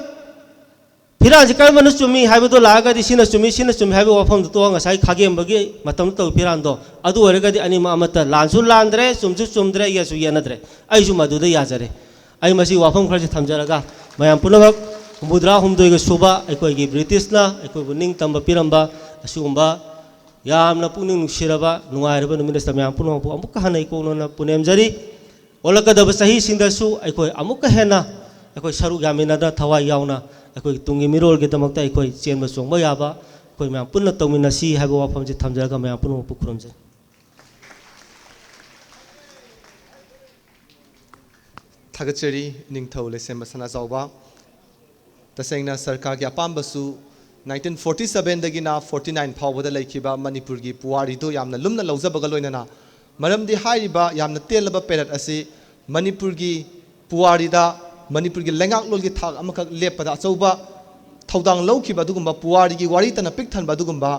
ꯐꯤꯔꯥꯜꯁꯤ ꯀꯔꯝꯕꯅ ꯆꯨꯝꯃꯤ ꯍꯥꯏꯕꯗꯣ ꯂꯥꯛꯑꯒꯗꯤ ꯁꯤꯅ ꯆꯨꯝꯃꯤ, ꯁꯤꯅ ꯆꯨꯝꯃꯤ ꯍꯥꯏꯕꯒꯤ ꯋꯥꯐꯝꯗꯨ ꯇꯣꯛꯑꯒ ꯉꯁꯥꯏ ꯈꯥꯒꯦꯝꯕꯒꯤ ꯃꯇꯝꯗ ꯇꯧꯕ ꯐꯤꯔꯥꯜꯗꯣ ꯑꯗꯨ ꯑꯣꯏꯔꯒꯗꯤ ꯑꯅꯤꯃꯛ ꯑꯃꯠꯇ ꯂꯥꯟꯁꯨ ꯂꯥꯟꯗ꯭ꯔꯦ, ꯆꯨꯝꯁꯨ ꯆꯨꯝꯗ꯭ꯔꯦ, ꯌꯦꯠꯁꯨ ꯌꯦꯠꯅꯗ꯭ꯔꯦ꯫ ꯑꯩꯁꯨ ꯃꯗꯨꯗ ꯌꯥꯖꯔꯦ꯫ ꯑꯩ ꯃꯁꯤ ꯋꯥꯐꯝ ꯈꯔꯁꯤ ꯊꯝꯖꯔꯒ ꯃꯌꯥꯝ ꯄꯨꯝꯅꯃꯛ ꯍꯨꯝꯐꯨꯇꯔꯥ ꯍꯨꯝꯗꯣꯏꯒ ꯁꯨꯕ ꯑꯩꯈꯣꯏꯒꯤ ꯕ꯭ꯔꯤꯇꯤꯁꯅ ꯑꯩꯈꯣꯏꯕꯨ ꯅꯤꯡꯇꯝꯕ ꯄꯤꯔꯝꯕ ꯑꯁꯤꯒꯨꯝꯕ ꯌꯥꯝꯅ ꯄꯨꯛꯅꯤꯡ ꯅꯨꯡꯁꯤꯔꯕ ꯅꯨꯡꯉꯥꯏꯔꯕ ꯅꯨꯃꯤꯠ ꯑꯁꯤꯗ ꯃꯌꯥꯝ ꯄꯨꯝꯅꯃꯛꯄꯨ ꯑꯃꯨꯛꯀ ꯍꯟꯅ ꯏꯀꯣꯛꯅꯅ ꯄꯨꯅꯦꯝꯖꯔꯤ꯫ ꯑꯣꯜꯂꯛꯀꯗꯕ ꯆꯍꯤꯁꯤꯡꯗꯁꯨ ꯑꯩꯈꯣꯏ ꯑꯃꯨꯛꯀ ꯍꯦꯟꯅ ꯑꯩꯈꯣꯏ ꯁꯔꯨꯛ ꯌꯥꯃꯤꯟꯅꯗꯨꯅ ꯊꯋꯥꯏ ꯌꯥꯎꯅ ꯑꯩꯈꯣꯏꯒꯤ ꯇꯨꯡꯒꯤ ꯃꯤꯔꯣꯜꯒꯤꯗꯃꯛꯇ ꯑꯩꯈꯣꯏ ꯆꯦꯟꯕ ꯆꯣꯡꯕ ꯌꯥꯕ ꯑꯩꯈꯣꯏ ꯃꯌꯥꯝ ꯄꯨꯟꯅ ꯇꯧꯃꯤꯟꯅꯁꯤ ꯍꯥꯏꯕ ꯋꯥꯐꯝꯁꯤ ꯊꯝꯖꯔꯒ ꯃꯌꯥꯝ ꯄꯨꯝꯅꯃꯛꯄꯨ ꯈꯨꯔꯨꯝꯖꯔꯤ꯫ ꯊꯥꯒꯠꯆꯔꯤ ꯏꯅꯤꯡꯊꯧ ꯂꯩꯁꯦꯝꯕ ꯁꯅꯥꯖꯥꯎꯕ꯫ ꯇꯁꯦꯡꯅ ꯁꯔꯀꯥꯔꯒꯤ ꯑꯄꯥꯝꯕꯁꯨ nineteen forty seven ꯗꯒꯤꯅ forty nine ꯐꯥꯎꯕꯗ ꯂꯩꯈꯤꯕ ꯃꯅꯤꯄꯨꯔꯒꯤ ꯄꯨꯋꯥꯔꯤꯗꯨ ꯌꯥꯝꯅ ꯂꯨꯝꯅ ꯂꯧꯖꯕꯒ ꯂꯣꯏꯅꯅ, ꯃꯔꯝꯗꯤ ꯍꯥꯏꯔꯤꯕ ꯌꯥꯝꯅ ꯇꯦꯜꯂꯕ ꯄꯦꯔꯠ ꯑꯁꯤ ꯃꯅꯤꯄꯨꯔꯒꯤ ꯄꯨꯋꯥꯔꯤꯗ ꯃꯅꯤꯄꯨꯔꯒꯤ ꯂꯩꯉꯥꯛꯂꯣꯟꯒꯤ ꯊꯥꯛ ꯑꯃꯈꯛ ꯂꯦꯞꯄꯗ ꯑꯆꯧꯕ ꯊꯧꯗꯥꯡ ꯂꯧꯈꯤꯕ ꯑꯗꯨꯒꯨꯝꯕ ꯄꯨꯋꯥꯔꯤꯒꯤ ꯋꯥꯔꯤ ꯇꯅ ꯄꯤꯛ ꯊꯟꯕ ꯑꯗꯨꯒꯨꯝꯕ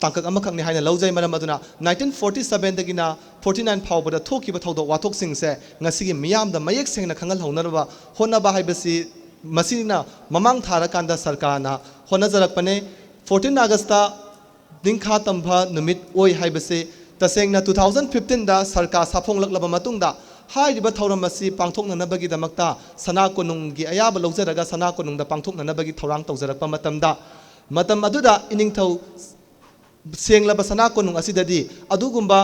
ꯇꯥꯡꯀꯛ ꯑꯃꯈꯛꯅꯤ ꯍꯥꯏꯅ ꯂꯧꯖꯩ꯫ ꯃꯔꯝ ꯑꯗꯨꯅ nineteen forty seven ꯗꯒꯤꯅ forty nine ꯐꯥꯎꯕꯗ ꯊꯣꯛꯈꯤꯕ ꯊꯧꯗꯣꯛ ꯋꯥꯊꯣꯛꯁꯤꯡꯁꯦ ꯉꯁꯤꯒꯤ ꯃꯤꯌꯥꯝꯗ ꯃꯌꯦꯛ ꯁꯦꯡꯅ ꯈꯪꯍꯜꯍꯧꯅꯅꯕ ꯍꯣꯠꯅꯕ ꯍꯥꯏꯕꯁꯤ ꯃꯁꯤꯅ ꯃꯃꯥꯡ ꯊꯥꯔꯀꯥꯟꯗ ꯁꯔꯀꯥꯔꯅ ꯍꯣꯠꯅꯖꯔꯛꯄꯅꯦ꯫ Fourteen August ꯅꯤꯡꯈꯥ ꯇꯝꯕ ꯅꯨꯃꯤꯠ ꯑꯣꯏ ꯍꯥꯏꯕꯁꯤ ꯇꯁꯦꯡꯅ two thousand fifteen ꯗ ꯁꯔꯀꯥꯔ ꯁꯥꯐꯣꯡꯂꯛꯂꯕ ꯃꯇꯨꯡꯗ ꯍꯥꯏꯔꯤꯕ ꯊꯧꯔꯝ ꯑꯁꯤ ꯄꯥꯡꯊꯣꯛꯅꯅꯕꯒꯤꯗꯃꯛꯇ ꯁꯅꯥ ꯀꯣꯅꯨꯡꯒꯤ ꯑꯌꯥꯕ ꯂꯧꯖꯔꯒ ꯁꯅꯥ ꯀꯣꯅꯨꯡꯗ ꯄꯥꯡꯊꯣꯛꯅꯅꯕꯒꯤ ꯊꯧꯔꯥꯡ ꯇꯧꯖꯔꯛꯄ ꯃꯇꯝꯗ, ꯃꯇꯝ ꯑꯗꯨꯗ ꯏꯅꯤꯡꯊꯧ ꯁꯦꯡꯂꯕ ꯁꯅꯥ ꯀꯣꯅꯨꯡ ꯑꯁꯤꯗꯗꯤ ꯑꯗꯨꯒꯨꯝꯕ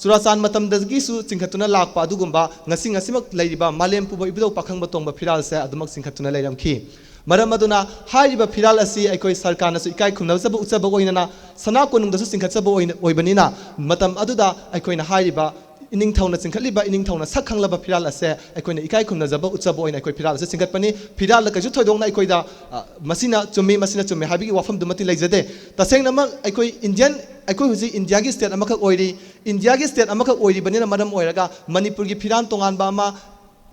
ꯆꯨꯔꯥꯆꯥꯟ ꯃꯇꯝꯗꯒꯤꯁꯨ ꯆꯤꯡꯈꯠꯇꯨꯅ ꯂꯥꯛꯄ ꯑꯗꯨꯒꯨꯝꯕ ꯉꯁꯤ ꯉꯁꯤꯃꯛ ꯂꯩꯔꯤꯕ ꯃꯥꯂꯦꯝ ꯄꯨꯝꯕ ꯏꯕꯨꯙꯧ ꯄꯥꯈꯪꯕ ꯇꯣꯡꯕ ꯐꯤꯔꯥꯜꯁꯦ ꯑꯗꯨꯃꯛ ꯆꯤꯡꯈꯠꯇꯨꯅ ꯂꯩꯔꯝꯈꯤ꯫ ꯃꯔꯝ ꯑꯗꯨꯅ ꯍꯥꯏꯔꯤꯕ ꯐꯤꯔꯥꯜ ꯑꯁꯤ ꯑꯩꯈꯣꯏ ꯁꯔꯀꯥꯔꯅꯁꯨ ꯏꯀꯥꯏ ꯈꯨꯝꯅꯖꯕ ꯎꯠꯆꯕ ꯑꯣꯏꯅꯅ ꯁꯅꯥ ꯀꯣꯅꯨꯡꯗꯁꯨ ꯆꯤꯡꯈꯠꯆꯕ ꯑꯣꯏꯅ, ꯑꯣꯏꯕꯅꯤꯅ ꯃꯇꯝ ꯑꯗꯨꯗ ꯑꯩꯈꯣꯏꯅ ꯍꯥꯏꯔꯤꯕ ꯏꯅꯤꯡꯊꯧꯅ ꯆꯤꯡꯈꯠꯂꯤꯕ ꯏꯅꯤꯡꯊꯧꯅ ꯁꯛ ꯈꯪꯂꯕ ꯐꯤꯔꯥꯜ ꯑꯁꯦ ꯑꯩꯈꯣꯏꯅ ꯏꯀꯥꯏ ꯈꯨꯝꯅꯖꯕ ꯎꯠꯆꯕ ꯑꯣꯏꯅ ꯑꯩꯈꯣꯏ ꯐꯤꯔꯥꯜ ꯑꯁꯤ ꯆꯤꯡꯈꯠꯄꯅꯤ꯫ ꯐꯤꯔꯥꯜꯗ ꯀꯩꯁꯨ ꯊꯣꯏꯗꯣꯛꯅ ꯑꯩꯈꯣꯏꯗ, ꯑ, ꯃꯁꯤꯅ ꯆꯨꯝꯃꯤ, ꯃꯁꯤꯅ ꯆꯨꯝꯃꯤ ꯍꯥꯏꯕꯒꯤ ꯋꯥꯐꯝꯗꯨꯃꯛꯇꯤ ꯂꯩꯖꯗꯦ꯫ ꯇꯁꯦꯡꯅꯃꯛ ꯑꯩꯈꯣꯏ ꯏꯟꯗꯤꯌꯟ, ꯑꯩꯈꯣꯏ ꯍꯧꯖꯤꯛ ꯏꯟꯗꯤꯌꯥꯒꯤ ꯁ꯭ꯇꯦꯠ ꯑꯃꯈꯛ ꯑꯣꯏꯔꯤ꯫ ꯏꯟꯗꯤꯌꯥꯒꯤ ꯁ꯭ꯇꯦꯠ ꯑꯃꯈꯛ ꯑꯣꯏꯔꯤꯕꯅꯤꯅ ꯃꯔꯝ ꯑꯣꯏꯔꯒ ꯃꯅꯤꯄꯨꯔꯒꯤ ꯐꯤꯔꯥꯜ ꯇꯣꯉꯥꯟꯕ ꯑꯃ,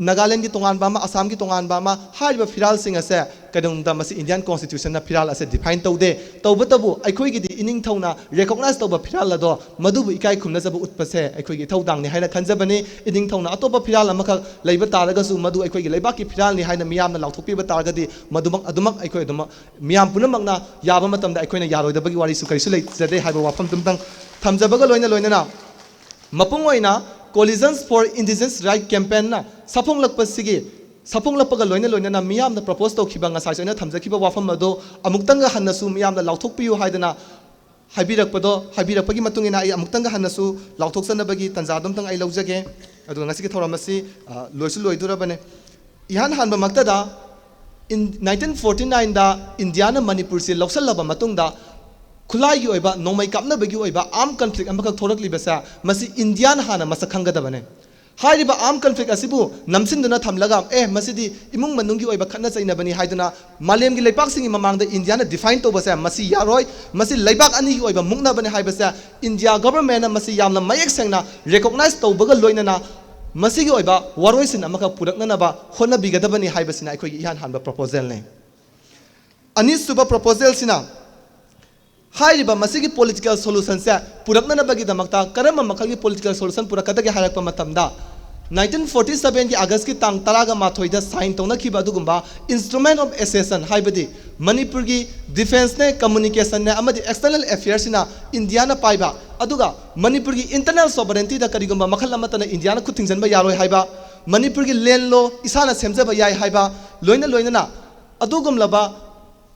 ꯅꯥꯒꯥꯂꯦꯟꯒꯤ ꯇꯣꯉꯥꯟꯕ ꯑꯃ, ꯑꯁꯥꯝꯒꯤ ꯇꯣꯉꯥꯟꯕ ꯑꯃ, ꯍꯥꯏꯔꯤꯕ ꯐꯤꯔꯥꯜꯁꯤꯡ ꯑꯁꯦ ꯀꯩꯗꯧꯅꯨꯡꯗ ꯃꯁꯤ ꯏꯟꯗꯤꯌꯥꯟ ꯀꯣꯟꯁꯇꯤꯇ꯭ꯌꯨꯁꯟꯅ ꯐꯤꯔꯥꯜ ꯑꯁꯦ ꯗꯤꯐꯥꯏꯟ ꯇꯧꯗꯦ꯫ ꯇꯧꯕꯇꯕꯨ ꯑꯩꯈꯣꯏꯒꯤꯗꯤ ꯏꯅꯤꯡꯊꯧꯅ ꯔꯦꯀꯣꯛꯅꯥꯏꯖ ꯇꯧꯕ ꯐꯤꯔꯥꯜ ꯑꯗꯣ ꯃꯗꯨꯕꯨ ꯏꯀꯥꯏ ꯈꯨꯝꯅꯖꯕ ꯎꯠꯄꯁꯦ ꯑꯩꯈꯣꯏꯒꯤ ꯏꯊꯧꯗꯥꯡꯅꯤ ꯍꯥꯏꯅ ꯈꯟꯖꯕꯅꯤ꯫ ꯏꯅꯤꯡꯊꯧꯅ ꯑꯇꯣꯞꯄ ꯐꯤꯔꯥꯜ ꯑꯃꯈꯛ ꯂꯩꯕ ꯇꯥꯔꯒꯁꯨ ꯃꯗꯨ ꯑꯩꯈꯣꯏꯒꯤ ꯂꯩꯕꯥꯛꯀꯤ ꯐꯤꯔꯥꯜꯅꯤ ꯍꯥꯏꯅ ꯃꯤꯌꯥꯝꯅ ꯂꯥꯎꯊꯣꯛꯄꯤꯕ ꯇꯥꯔꯒꯗꯤ ꯃꯗꯨꯃꯛ ꯑꯗꯨꯃꯛ ꯑꯩꯈꯣꯏ ꯑꯗꯨꯃꯛ ꯃꯤꯌꯥꯝ ꯄꯨꯝꯅꯃꯛꯅ ꯌꯥꯕ ꯃꯇꯝꯗ ꯑꯩꯈꯣꯏꯅ ꯌꯥꯔꯣꯏꯗꯕꯒꯤ ꯋꯥꯔꯤꯁꯨ ꯀꯔꯤꯁꯨ ꯂꯩꯖꯗꯦ ꯍꯥꯏꯕ ꯋꯥꯐꯝꯗꯨꯝꯇꯪ ꯊꯝꯖꯕꯒ ꯂꯣꯏꯅ ꯂꯣꯏꯅꯅ ꯃꯄꯨꯡ ꯑꯣꯏꯅ Coalitions for Indigenous Right Campaignꯅ ꯁꯥꯐꯣꯡꯂꯛꯄꯁꯤꯒꯤ ꯁꯥꯐꯣꯡꯂꯛꯄꯒ ꯂꯣꯏꯅ ꯂꯣꯏꯅꯅ ꯃꯤꯌꯥꯝꯅ ꯄ꯭ꯔꯣꯄꯣꯁ ꯇꯧꯈꯤꯕ ꯉꯁꯥꯏꯁꯨ ꯑꯩꯅ ꯊꯝꯖꯈꯤꯕ ꯋꯥꯐꯝ ꯑꯗꯣ ꯑꯃꯨꯛꯇꯪꯒ ꯍꯟꯅꯁꯨ ꯃꯤꯌꯥꯝꯅ ꯂꯥꯎꯊꯣꯛꯄꯤꯌꯨ ꯍꯥꯏꯗꯅ ꯍꯥꯏꯕꯤꯔꯛꯄꯗꯣ, ꯍꯥꯏꯕꯤꯔꯛꯄꯒꯤ ꯃꯇꯨꯡ ꯏꯟꯅ ꯑꯩ ꯑꯃꯨꯛꯇꯪꯒ ꯍꯟꯅꯁꯨ ꯂꯥꯎꯊꯣꯛꯆꯅꯕꯒꯤ ꯇꯥꯟꯖꯥꯗꯨꯝꯇꯪ ꯑꯩ ꯂꯧꯖꯒꯦ꯫ ꯑꯗꯨꯒ ꯉꯁꯤꯒꯤ ꯊꯧꯔꯝ ꯑꯁꯤ, ꯑ, ꯂꯣꯏꯁꯨ ꯂꯣꯏꯗꯣꯔꯕꯅꯦ꯫ ꯏꯍꯥꯟ ꯍꯥꯟꯕꯃꯛꯇꯗ ꯏꯟ-, nineteen forty nineꯗ ꯏꯟꯗꯤꯌꯥꯅ ꯃꯅꯤꯄꯨꯔꯁꯤ ꯂꯧꯁꯜꯂꯕ ꯃꯇꯨꯡꯗ ꯈꯨꯠꯂꯥꯏꯒꯤ ꯑꯣꯏꯕ ꯅꯣꯡꯃꯩ ꯀꯥꯞꯅꯕꯒꯤ ꯑꯣꯏꯕ ꯑꯥꯔꯝ ꯀꯟꯐ꯭ꯂꯤꯛ ꯑꯃꯈꯛ ꯊꯣꯔꯛꯂꯤꯕꯁꯦ ꯃꯁꯤ ꯏꯟꯗꯤꯌꯥꯅ ꯍꯥꯟꯅ ꯃꯁꯛ ꯈꯪꯒꯗꯕꯅꯦ꯫ ꯍꯥꯏꯔꯤꯕ ꯑꯥꯔꯝ ꯀꯟꯐ꯭ꯂꯤꯛ ꯑꯁꯤꯕꯨ ꯅꯝꯁꯤꯟꯗꯨꯅ ꯊꯝꯂꯒ, "ꯑꯦ, ꯃꯁꯤꯗꯤ ꯏꯃꯨꯡ ꯃꯅꯨꯡꯒꯤ ꯑꯣꯏꯕ ꯈꯠꯅ ꯆꯩꯅꯕꯅꯤ" ꯍꯥꯏꯗꯨꯅ ꯃꯥꯂꯦꯝꯒꯤ ꯂꯩꯄꯥꯛꯁꯤꯡꯒꯤ ꯃꯃꯥꯡꯗ ꯏꯟꯗꯤꯌꯥꯅ ꯗꯤꯐꯥꯏꯟ ꯇꯧꯕꯁꯦ ꯃꯁꯤ ꯌꯥꯔꯣꯏ, ꯃꯁꯤ ꯂꯩꯕꯥꯛ ꯑꯅꯤꯒꯤ ꯑꯣꯏꯕ ꯃꯨꯛꯅꯕꯅꯤ ꯍꯥꯏꯕꯁꯦ ꯏꯟꯗꯤꯌꯥ ꯒꯚꯔꯟꯃꯦꯟꯅ ꯃꯁꯤ ꯌꯥꯝꯅ ꯃꯌꯦꯛ ꯁꯦꯡꯅ ꯔꯦꯀꯣꯛꯅꯥꯏꯖ ꯇꯧꯕꯒ ꯂꯣꯏꯅꯅ ꯃꯁꯤꯒꯤ ꯑꯣꯏꯕ ꯋꯥꯔꯣꯏꯁꯤꯟ ꯑꯃꯈꯛ ꯄꯨꯔꯛꯅꯅꯕ ꯍꯣꯠꯅꯕꯤꯒꯗꯕꯅꯤ ꯍꯥꯏꯕꯁꯤꯅ ꯑꯩꯈꯣꯏꯒꯤ ꯏꯍꯥꯟ ꯍꯥꯟꯕ ꯄ꯭ꯔꯣꯄꯣꯖꯦꯜꯅꯤ꯫ ꯑꯅꯤꯁꯨꯕ ꯄ꯭ꯔꯣꯄꯣꯖꯦꯜꯁꯤꯅ ꯍꯥꯏꯔꯤꯕ ꯃꯁꯤꯒꯤ ꯄꯣꯂꯤꯇꯤꯀꯦꯜ ꯁꯣꯂꯨꯁꯟꯁꯦ ꯄꯨꯔꯛꯅꯅꯕꯒꯤꯗꯃꯛꯇ ꯀꯔꯝꯕ ꯃꯈꯜꯒꯤ ꯄꯣꯂꯤꯇꯤꯀꯦꯜ ꯁꯣꯂꯨꯁꯟ ꯄꯨꯔꯛꯀꯗꯒꯦ ꯍꯥꯏꯔꯛꯄ ꯃꯇꯝꯗ, nineteen forty sevenꯒꯤ ꯑꯥꯒꯁꯀꯤ ꯇꯥꯡ ꯇꯔꯥꯒ ꯃꯥꯊꯣꯏꯗ ꯁꯥꯏꯟ ꯇꯧꯅꯈꯤꯕ ꯑꯗꯨꯒꯨꯝꯕ Instrument of Accession ꯍꯥꯏꯕꯗꯤ ꯃꯅꯤꯄꯨꯔꯒꯤ ꯗꯤꯐꯦꯟꯁꯅꯦ, ꯀꯝꯃꯨꯅꯤꯀꯦꯁꯟꯅꯦ ꯑꯃꯗꯤ ꯑꯦꯛꯁꯇꯔꯅꯦꯜ ꯑꯦꯐꯤꯌꯔꯁꯤꯅ ꯏꯟꯗꯤꯌꯥꯅ ꯄꯥꯏꯕ, ꯑꯗꯨꯒ ꯃꯅꯤꯄꯨꯔꯒꯤ ꯏꯟꯇꯔꯅꯦꯜ ꯁꯣꯚꯔꯦꯟꯇꯤꯗ ꯀꯔꯤꯒꯨꯝꯕ ꯃꯈꯜ ꯑꯃꯠꯇꯅ ꯏꯟꯗꯤꯌꯥꯅ ꯈꯨꯠ ꯊꯤꯡꯖꯤꯟꯕ ꯌꯥꯔꯣꯏ ꯍꯥꯏꯕ, ꯃꯅꯤꯄꯨꯔꯒꯤ ꯂꯦꯟ ꯂꯣ ꯏꯁꯥꯅ ꯁꯦꯝꯖꯕ ꯌꯥꯏ ꯍꯥꯏꯕ, ꯂꯣꯏꯅ ꯂꯣꯏꯅꯅ ꯑꯗꯨꯒꯨꯝꯂꯕ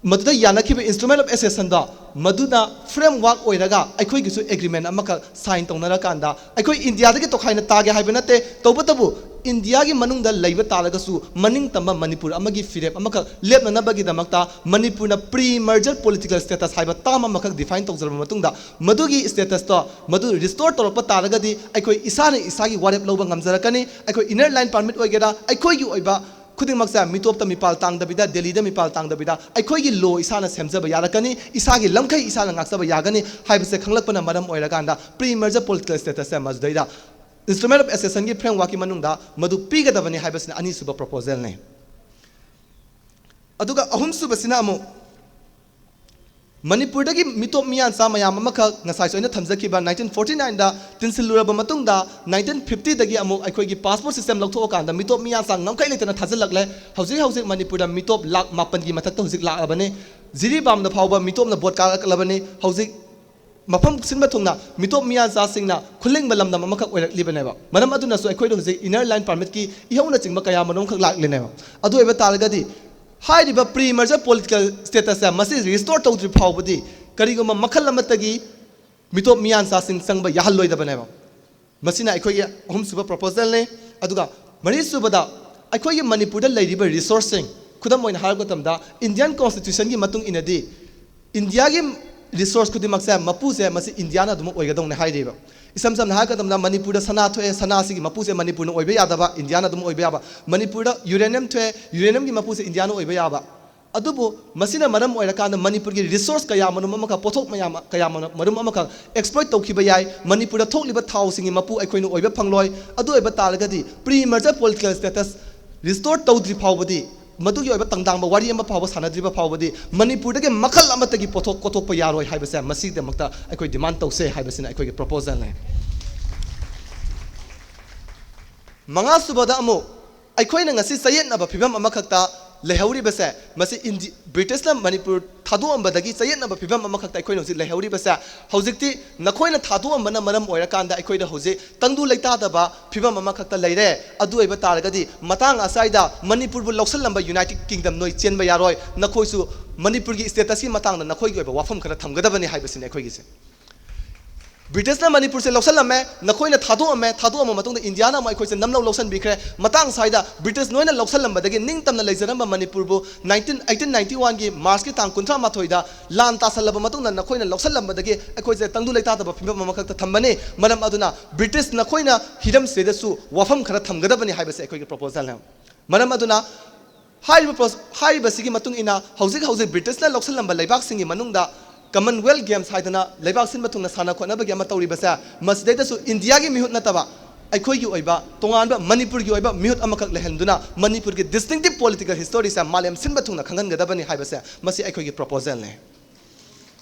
ꯃꯗꯨꯗ ꯌꯥꯅꯈꯤꯕ Instrument of Accessionꯗꯣ ꯃꯗꯨꯅ ꯐ꯭ꯔꯦꯝꯋꯥꯔꯛ ꯑꯣꯏꯔꯒ ꯑꯩꯈꯣꯏꯒꯤꯁꯨ ꯑꯦꯒ꯭ꯔꯤꯃꯦꯟ ꯑꯃꯈꯛ ꯁꯥꯏꯟ ꯇꯧꯅꯔꯀꯥꯟꯗ ꯑꯩꯈꯣꯏ ꯏꯟꯗꯤꯌꯥꯗꯒꯤ ꯇꯣꯈꯥꯏꯅ ꯇꯥꯒꯦ ꯍꯥꯏꯕ ꯅꯠꯇꯦ, ꯇꯧꯕꯇꯕꯨ ꯏꯟꯗꯤꯌꯥꯒꯤ ꯃꯅꯨꯡꯗ ꯂꯩꯕ ꯇꯥꯔꯒꯁꯨ ꯃꯅꯤꯡ ꯇꯝꯕ ꯃꯅꯤꯄꯨꯔ ꯑꯃꯒꯤ ꯐꯤꯔꯦꯞ ꯑꯃꯈꯛ ꯂꯦꯞꯅꯅꯕꯒꯤꯗꯃꯛꯇ ꯃꯅꯤꯄꯨꯔꯅ pre merger political status ꯍꯥꯏꯕ ꯇꯥꯝ ꯑꯃꯈꯛ ꯗꯤꯐꯥꯏꯟ ꯇꯧꯖꯔꯕ ꯃꯇꯨꯡꯗ ꯃꯗꯨꯒꯤ ꯁ꯭ꯇꯦꯇꯁꯇꯣ ꯃꯗꯨ ꯔꯤꯁꯇꯣꯔ ꯇꯧꯔꯛꯄ ꯇꯥꯔꯒꯗꯤ ꯑꯩꯈꯣꯏ ꯏꯁꯥꯅ ꯏꯁꯥꯒꯤ ꯋꯥꯔꯦꯞ ꯂꯧꯕ ꯉꯝꯖꯔꯛꯀꯅꯤ꯫ ꯑꯩꯈꯣꯏ ꯏꯅꯔ ꯂꯥꯏꯟ ꯄꯥꯔꯃꯤꯠ ꯑꯣꯏꯒꯦꯔꯥ, ꯑꯩꯈꯣꯏꯒꯤ ꯑꯣꯏꯕ ꯈꯨꯗꯤꯡꯃꯛꯁꯦ ꯃꯤꯇꯣꯞꯇ ꯃꯤꯄꯥꯜ ꯇꯥꯡꯗꯕꯤꯗ, ꯗꯦꯜꯂꯤꯗ ꯃꯤꯄꯥꯜ ꯇꯥꯡꯗꯕꯤꯗ ꯑꯩꯈꯣꯏꯒꯤ ꯂꯣ ꯏꯁꯥꯅ ꯁꯦꯝꯖꯕ ꯌꯥꯔꯛꯀꯅꯤ, ꯏꯁꯥꯒꯤ ꯂꯝꯈꯩ ꯏꯁꯥꯅ ꯉꯥꯛꯆꯕ ꯌꯥꯒꯅꯤ ꯍꯥꯏꯕꯁꯦ ꯈꯪꯂꯛꯄꯅ ꯃꯔꯝ ꯑꯣꯏꯔꯀꯥꯟꯗ pre merger political statusꯁꯦ ꯃꯗꯨꯗꯩꯗ Instrument of Accessionꯒꯤ frameworkꯀꯤ ꯃꯅꯨꯡꯗ ꯃꯗꯨ ꯄꯤꯒꯗꯕꯅꯤ ꯍꯥꯏꯕꯁꯤꯅ ꯑꯅꯤꯁꯨꯕ proposalꯅꯤ꯫ ꯑꯗꯨꯒ ꯑꯍꯨꯝꯁꯨꯕꯁꯤꯅ ꯑꯃꯨꯛ ꯃꯅꯤꯄꯨꯔꯗꯒꯤ ꯃꯤꯇꯣꯞ ꯃꯤꯌꯥꯟꯆꯥ ꯃꯌꯥꯝ ꯑꯃꯈꯛ ꯉꯁꯥꯏꯁꯨ ꯑꯩꯅ ꯊꯝꯖꯈꯤꯕ nineteen forty nineꯗ ꯇꯤꯟꯁꯤꯜꯂꯨꯔꯕ ꯃꯇꯨꯡꯗ nineteen fiftyꯗꯒꯤ ꯑꯃꯨꯛ ꯑꯩꯈꯣꯏꯒꯤ passport system ꯂꯧꯊꯣꯛꯑꯀꯥꯟꯗ ꯃꯤꯇꯣꯞ ꯃꯤꯌꯥꯟꯆꯥ ꯉꯝꯈꯩ ꯂꯩꯇꯅ ꯊꯥꯖꯤꯜꯂꯛꯂꯦ꯫ ꯍꯧꯖꯤꯛ ꯍꯧꯖꯤꯛ ꯃꯅꯤꯄꯨꯔꯗ ꯃꯤꯇꯣꯞ ꯂꯥꯈ ꯃꯥꯄꯟꯒꯤ ꯃꯊꯛꯇ ꯍꯧꯖꯤꯛ ꯂꯥꯛꯂꯕꯅꯤ꯫ ꯖꯤꯔꯤꯕꯥꯝꯗ ꯐꯥꯎꯕ ꯃꯤꯇꯣꯞꯅ ꯕꯣꯠ ꯀꯥꯔꯛꯂꯕꯅꯤ꯫ ꯍꯧꯖꯤꯛ ꯃꯐꯝ ꯁꯤꯟꯕ ꯊꯨꯡꯅ ꯃꯤꯇꯣꯞ ꯃꯤꯌꯥꯟꯆꯥꯁꯤꯡꯅ ꯈꯨꯂꯤꯡꯕ ꯂꯝꯗꯝ ꯑꯃꯈꯛ ꯑꯣꯏꯔꯛꯂꯤꯕꯅꯦꯕ꯫ ꯃꯔꯝ ꯑꯗꯨꯅꯁꯨ ꯑꯩꯈꯣꯏꯗ ꯍꯧꯖꯤꯛ inner line permitꯀꯤ ꯏꯍꯧꯅꯆꯤꯡꯕ ꯀꯌꯥ ꯃꯔꯨꯝꯈꯛ ꯂꯥꯛꯂꯤꯅꯦꯕ꯫ ꯑꯗꯨ ꯑꯣꯏꯕ ꯇꯥꯔꯒꯗꯤ ꯍꯥꯏꯔꯤꯕ pre-merger political statusꯁꯦ ꯃꯁꯤ restore ꯇꯧꯗ꯭ꯔꯤ ꯐꯥꯎꯕꯗꯤ, ꯀꯔꯤꯒꯨꯝꯕ ꯃꯈꯜ ꯑꯃꯠꯇꯒꯤ ꯃꯤꯇꯣꯞ ꯃꯤꯌꯥꯟꯆꯥꯁꯤꯡ ꯆꯪꯕ ꯌꯥꯍꯜꯂꯣꯏꯗꯕꯅꯦꯕ꯫ ꯃꯁꯤꯅ ꯑꯩꯈꯣꯏꯒꯤ ꯑꯍꯨꯝꯁꯨꯕ proposalꯅꯤ꯫ ꯑꯗꯨꯒ ꯃꯔꯤꯁꯨꯕꯗ, ꯑꯩꯈꯣꯏꯒꯤ ꯃꯅꯤꯄꯨꯔꯗ ꯂꯩꯔꯤꯕ resourceꯁꯤꯡ, ꯈꯨꯗꯝ ꯑꯣꯏꯅ ꯍꯥꯏꯔꯕ ꯃꯇꯝꯗ, Indian Constitutionꯒꯤ ꯃꯇꯨꯡ ꯏꯟꯅꯗꯤ ꯏꯟꯗꯤꯌꯥꯒꯤ resource ꯈꯨꯗꯤꯡꯃꯛꯁꯦ ꯃꯄꯨꯁꯦ ꯃꯁꯤ ꯏꯟꯗꯤꯌꯥꯅ ꯑꯗꯨꯃꯛ ꯑꯣꯏꯒꯗꯧꯅꯦ ꯍꯥꯏꯔꯤꯕ꯫ ꯏꯁꯝ ꯁꯝꯅ ꯍꯥꯏꯔ ꯃꯇꯝꯗ ꯃꯅꯤꯄꯨꯔꯗ ꯁꯅꯥ ꯊꯣꯛꯑꯦ, ꯁꯅꯥꯁꯤꯒꯤ ꯃꯄꯨꯁꯦ ꯃꯅꯤꯄꯨꯔꯅ ꯑꯣꯏꯕ ꯌꯥꯗꯕ, ꯏꯟꯗꯤꯌꯥꯅ ꯑꯗꯨꯝ ꯑꯣꯏꯕ ꯌꯥꯕ꯫ ꯃꯅꯤꯄꯨꯔꯗ uranium ꯊꯣꯛꯑꯦ, uraniumꯒꯤ ꯃꯄꯨꯁꯦ ꯏꯟꯗꯤꯌꯥꯅ ꯑꯣꯏꯕ ꯌꯥꯕ꯫ ꯑꯗꯨꯕꯨ ꯃꯁꯤꯅ ꯃꯔꯝ ꯑꯣꯏꯔꯀꯥꯟꯗ ꯃꯅꯤꯄꯨꯔꯒꯤ resource ꯀꯌꯥ ꯃꯔꯨꯝ ꯑꯃꯈꯛ, ꯄꯣꯠꯊꯣꯛ ꯃꯌꯥꯝ ꯀꯌꯥ ꯃꯔꯨꯝ ꯑꯃꯈꯛ exploit ꯇꯧꯈꯤꯕ ꯌꯥꯏ꯫ ꯃꯅꯤꯄꯨꯔꯗ ꯊꯣꯛꯂꯤꯕ ꯊꯥꯎꯁꯤꯡꯒꯤ ꯃꯄꯨ ꯑꯩꯈꯣꯏꯅ ꯑꯣꯏꯕ ꯐꯪꯂꯣꯏ꯫ ꯑꯗꯨ ꯑꯣꯏꯕ ꯇꯥꯔꯒꯗꯤ pre-merger political status restore ꯇꯧꯗ꯭ꯔꯤ ꯐꯥꯎꯕꯗꯤ, ꯃꯗꯨꯒꯤ ꯑꯣꯏꯕ ꯇꯪꯗꯥꯡꯕ ꯋꯥꯔꯤ ꯑꯃ ꯐꯥꯎꯕ ꯁꯥꯟꯅꯗ꯭ꯔꯤꯕ ꯐꯥꯎꯕꯗꯤ ꯃꯅꯤꯄꯨꯔꯗꯒꯤ ꯃꯈꯜ ꯑꯃꯠꯇꯒꯤ ꯄꯣꯠꯊꯣꯛ ꯀꯣꯠꯊꯣꯛꯄ ꯌꯥꯔꯣꯏ ꯍꯥꯏꯕꯁꯦ ꯃꯁꯤꯒꯤꯗꯃꯛꯇ ꯑꯩꯈꯣꯏ demand ꯇꯧꯁꯦ ꯍꯥꯏꯕꯁꯤꯅ ꯑꯩꯈꯣꯏꯒꯤ proposalꯅꯤ꯫ ꯃꯉꯥꯁꯨꯕꯗ ꯑꯃꯨꯛ ꯑꯩꯈꯣꯏꯅ ꯉꯁꯤ ꯆꯌꯦꯠꯅꯕ ꯐꯤꯕꯝ ꯑꯃꯈꯛꯇ ꯂꯩꯍꯧꯔꯤꯕꯁꯦ, ꯃꯁꯤ ꯏꯟꯗꯤ-, Britishꯅ ꯃꯅꯤꯄꯨꯔ ꯊꯥꯗꯣꯛꯑꯝꯕꯗꯒꯤ ꯆꯌꯦꯠꯅꯕ ꯐꯤꯕꯝ ꯑꯃꯈꯛꯇ ꯑꯩꯈꯣꯏꯅ ꯍꯧꯖꯤꯛ ꯂꯩꯍꯧꯔꯤꯕꯁꯦ, ꯍꯧꯖꯤꯛꯇꯤ ꯅꯈꯣꯏꯅ ꯊꯥꯗꯣꯛꯑꯝꯕꯅ ꯃꯔꯝ ꯑꯣꯏꯔꯀꯥꯟꯗ ꯑꯩꯈꯣꯏꯗ ꯍꯧꯖꯤꯛ ꯇꯪꯗꯨ ꯂꯩꯇꯥꯗꯕ ꯐꯤꯕꯝ ꯑꯃꯈꯛꯇ ꯂꯩꯔꯦ꯫ ꯑꯗꯨ ꯑꯣꯏꯕ ꯇꯥꯔꯒꯗꯤ ꯃꯇꯥꯡ ꯑꯁ꯭ꯋꯥꯏꯗ ꯃꯅꯤꯄꯨꯔꯕꯨ ꯂꯧꯁꯤꯜꯂꯝꯕ United Kingdom ꯅꯣꯏ ꯆꯦꯟꯕ ꯌꯥꯔꯣꯏ, ꯅꯈꯣꯏꯁꯨ ꯃꯅꯤꯄꯨꯔꯒꯤ statusꯀꯤ ꯃꯇꯥꯡꯗ ꯅꯈꯣꯏꯒꯤ ꯑꯣꯏꯕ ꯋꯥꯐꯝ ꯈꯔ ꯊꯝꯒꯗꯕꯅꯤ ꯍꯥꯏꯕꯁꯤꯅꯤ ꯑꯩꯈꯣꯏꯒꯤꯁꯦ꯫ Britishꯅ ꯃꯅꯤꯄꯨꯔꯁꯦ ꯂꯧꯁꯜꯂꯝꯃꯦ, ꯅꯈꯣꯏꯅ ꯊꯥꯗꯣꯛꯑꯝꯃꯦ, ꯊꯥꯗꯣꯛꯑꯝꯕ ꯃꯇꯨꯡꯗ ꯏꯟꯗꯤꯌꯥꯅ ꯑꯃꯨꯛ ꯑꯩꯈꯣꯏꯁꯦ ꯅꯝꯂꯧ ꯂꯧꯁꯟꯕꯤꯈ꯭ꯔꯦ꯫ ꯃꯇꯥꯡ ꯁ꯭ꯋꯥꯏꯗ British ꯅꯣꯏꯅ ꯂꯧꯁꯜꯂꯝꯕꯗꯒꯤ ꯅꯤꯡꯇꯝꯅ ꯂꯩꯖꯔꯝꯕ ꯃꯅꯤꯄꯨꯔꯕꯨ nineteen, eighteen ninety oneꯒꯤ Marchꯀꯤ ꯇꯥꯡ ꯀꯨꯟꯊ꯭ꯔꯥ ꯃꯥꯊꯣꯏꯗ ꯂꯥꯟ ꯇꯥꯁꯜꯂꯕ ꯃꯇꯨꯡꯗ ꯅꯈꯣꯏꯅ ꯂꯧꯁꯜꯂꯝꯕꯗꯒꯤ ꯑꯩꯈꯣꯏꯁꯦ ꯇꯪꯗꯨ ꯂꯩꯇꯥꯗꯕ ꯐꯤꯕꯝ ꯑꯃꯈꯛꯇ ꯊꯝꯕꯅꯤ꯫ ꯃꯔꯝ ꯑꯗꯨꯅ British ꯅꯈꯣꯏꯅ ꯍꯤꯔꯝꯁꯤꯗꯁꯨ ꯋꯥꯐꯝ ꯈꯔ ꯊꯝꯒꯗꯕꯅꯤ ꯍꯥꯏꯕꯁꯦ ꯑꯩꯈꯣꯏꯒꯤ proposalꯅꯤ꯫ ꯃꯔꯝ ꯑꯗꯨꯅ ꯍꯥꯏꯔꯤꯕ ꯄ꯭ꯔꯣ-, ꯍꯥꯏꯔꯤꯕꯁꯤꯒꯤ ꯃꯇꯨꯡ ꯏꯟꯅ ꯍꯧꯖꯤꯛ ꯍꯧꯖꯤꯛ Britishꯅ ꯂꯧꯁꯤꯜꯂꯝꯕ ꯂꯩꯕꯥꯛꯁꯤꯡꯒꯤ ꯃꯅꯨꯡꯗ Commonwealth Games ꯍꯥꯏꯗꯅ ꯂꯩꯕꯥꯛ ꯁꯤꯟꯕ ꯊꯨꯡꯅ ꯁꯥꯟꯅ ꯈꯣꯠꯅꯕꯒꯤ ꯑꯃ ꯇꯧꯔꯤꯕꯁꯦ, ꯃꯁꯤꯗꯩꯗꯁꯨ ꯏꯟꯗꯤꯌꯥꯒꯤ ꯃꯤꯍꯨꯠ ꯅꯠꯇꯕ ꯑꯩꯈꯣꯏꯒꯤ ꯑꯣꯏꯕ ꯇꯣꯉꯥꯟꯕ ꯃꯅꯤꯄꯨꯔꯒꯤ ꯑꯣꯏꯕ ꯃꯤꯍꯨꯠ ꯑꯃꯈꯛ ꯂꯩꯍꯟꯗꯨꯅ ꯃꯅꯤꯄꯨꯔꯒꯤ distinctive political historyꯁꯦ ꯃꯥꯂꯦꯝ ꯁꯤꯟꯕ ꯊꯨꯡꯅ ꯈꯪꯍꯟꯒꯗꯕꯅꯤ ꯍꯥꯏꯕꯁꯦ ꯃꯁꯤ ꯑꯩꯈꯣꯏꯒꯤ proposalꯅꯤ꯫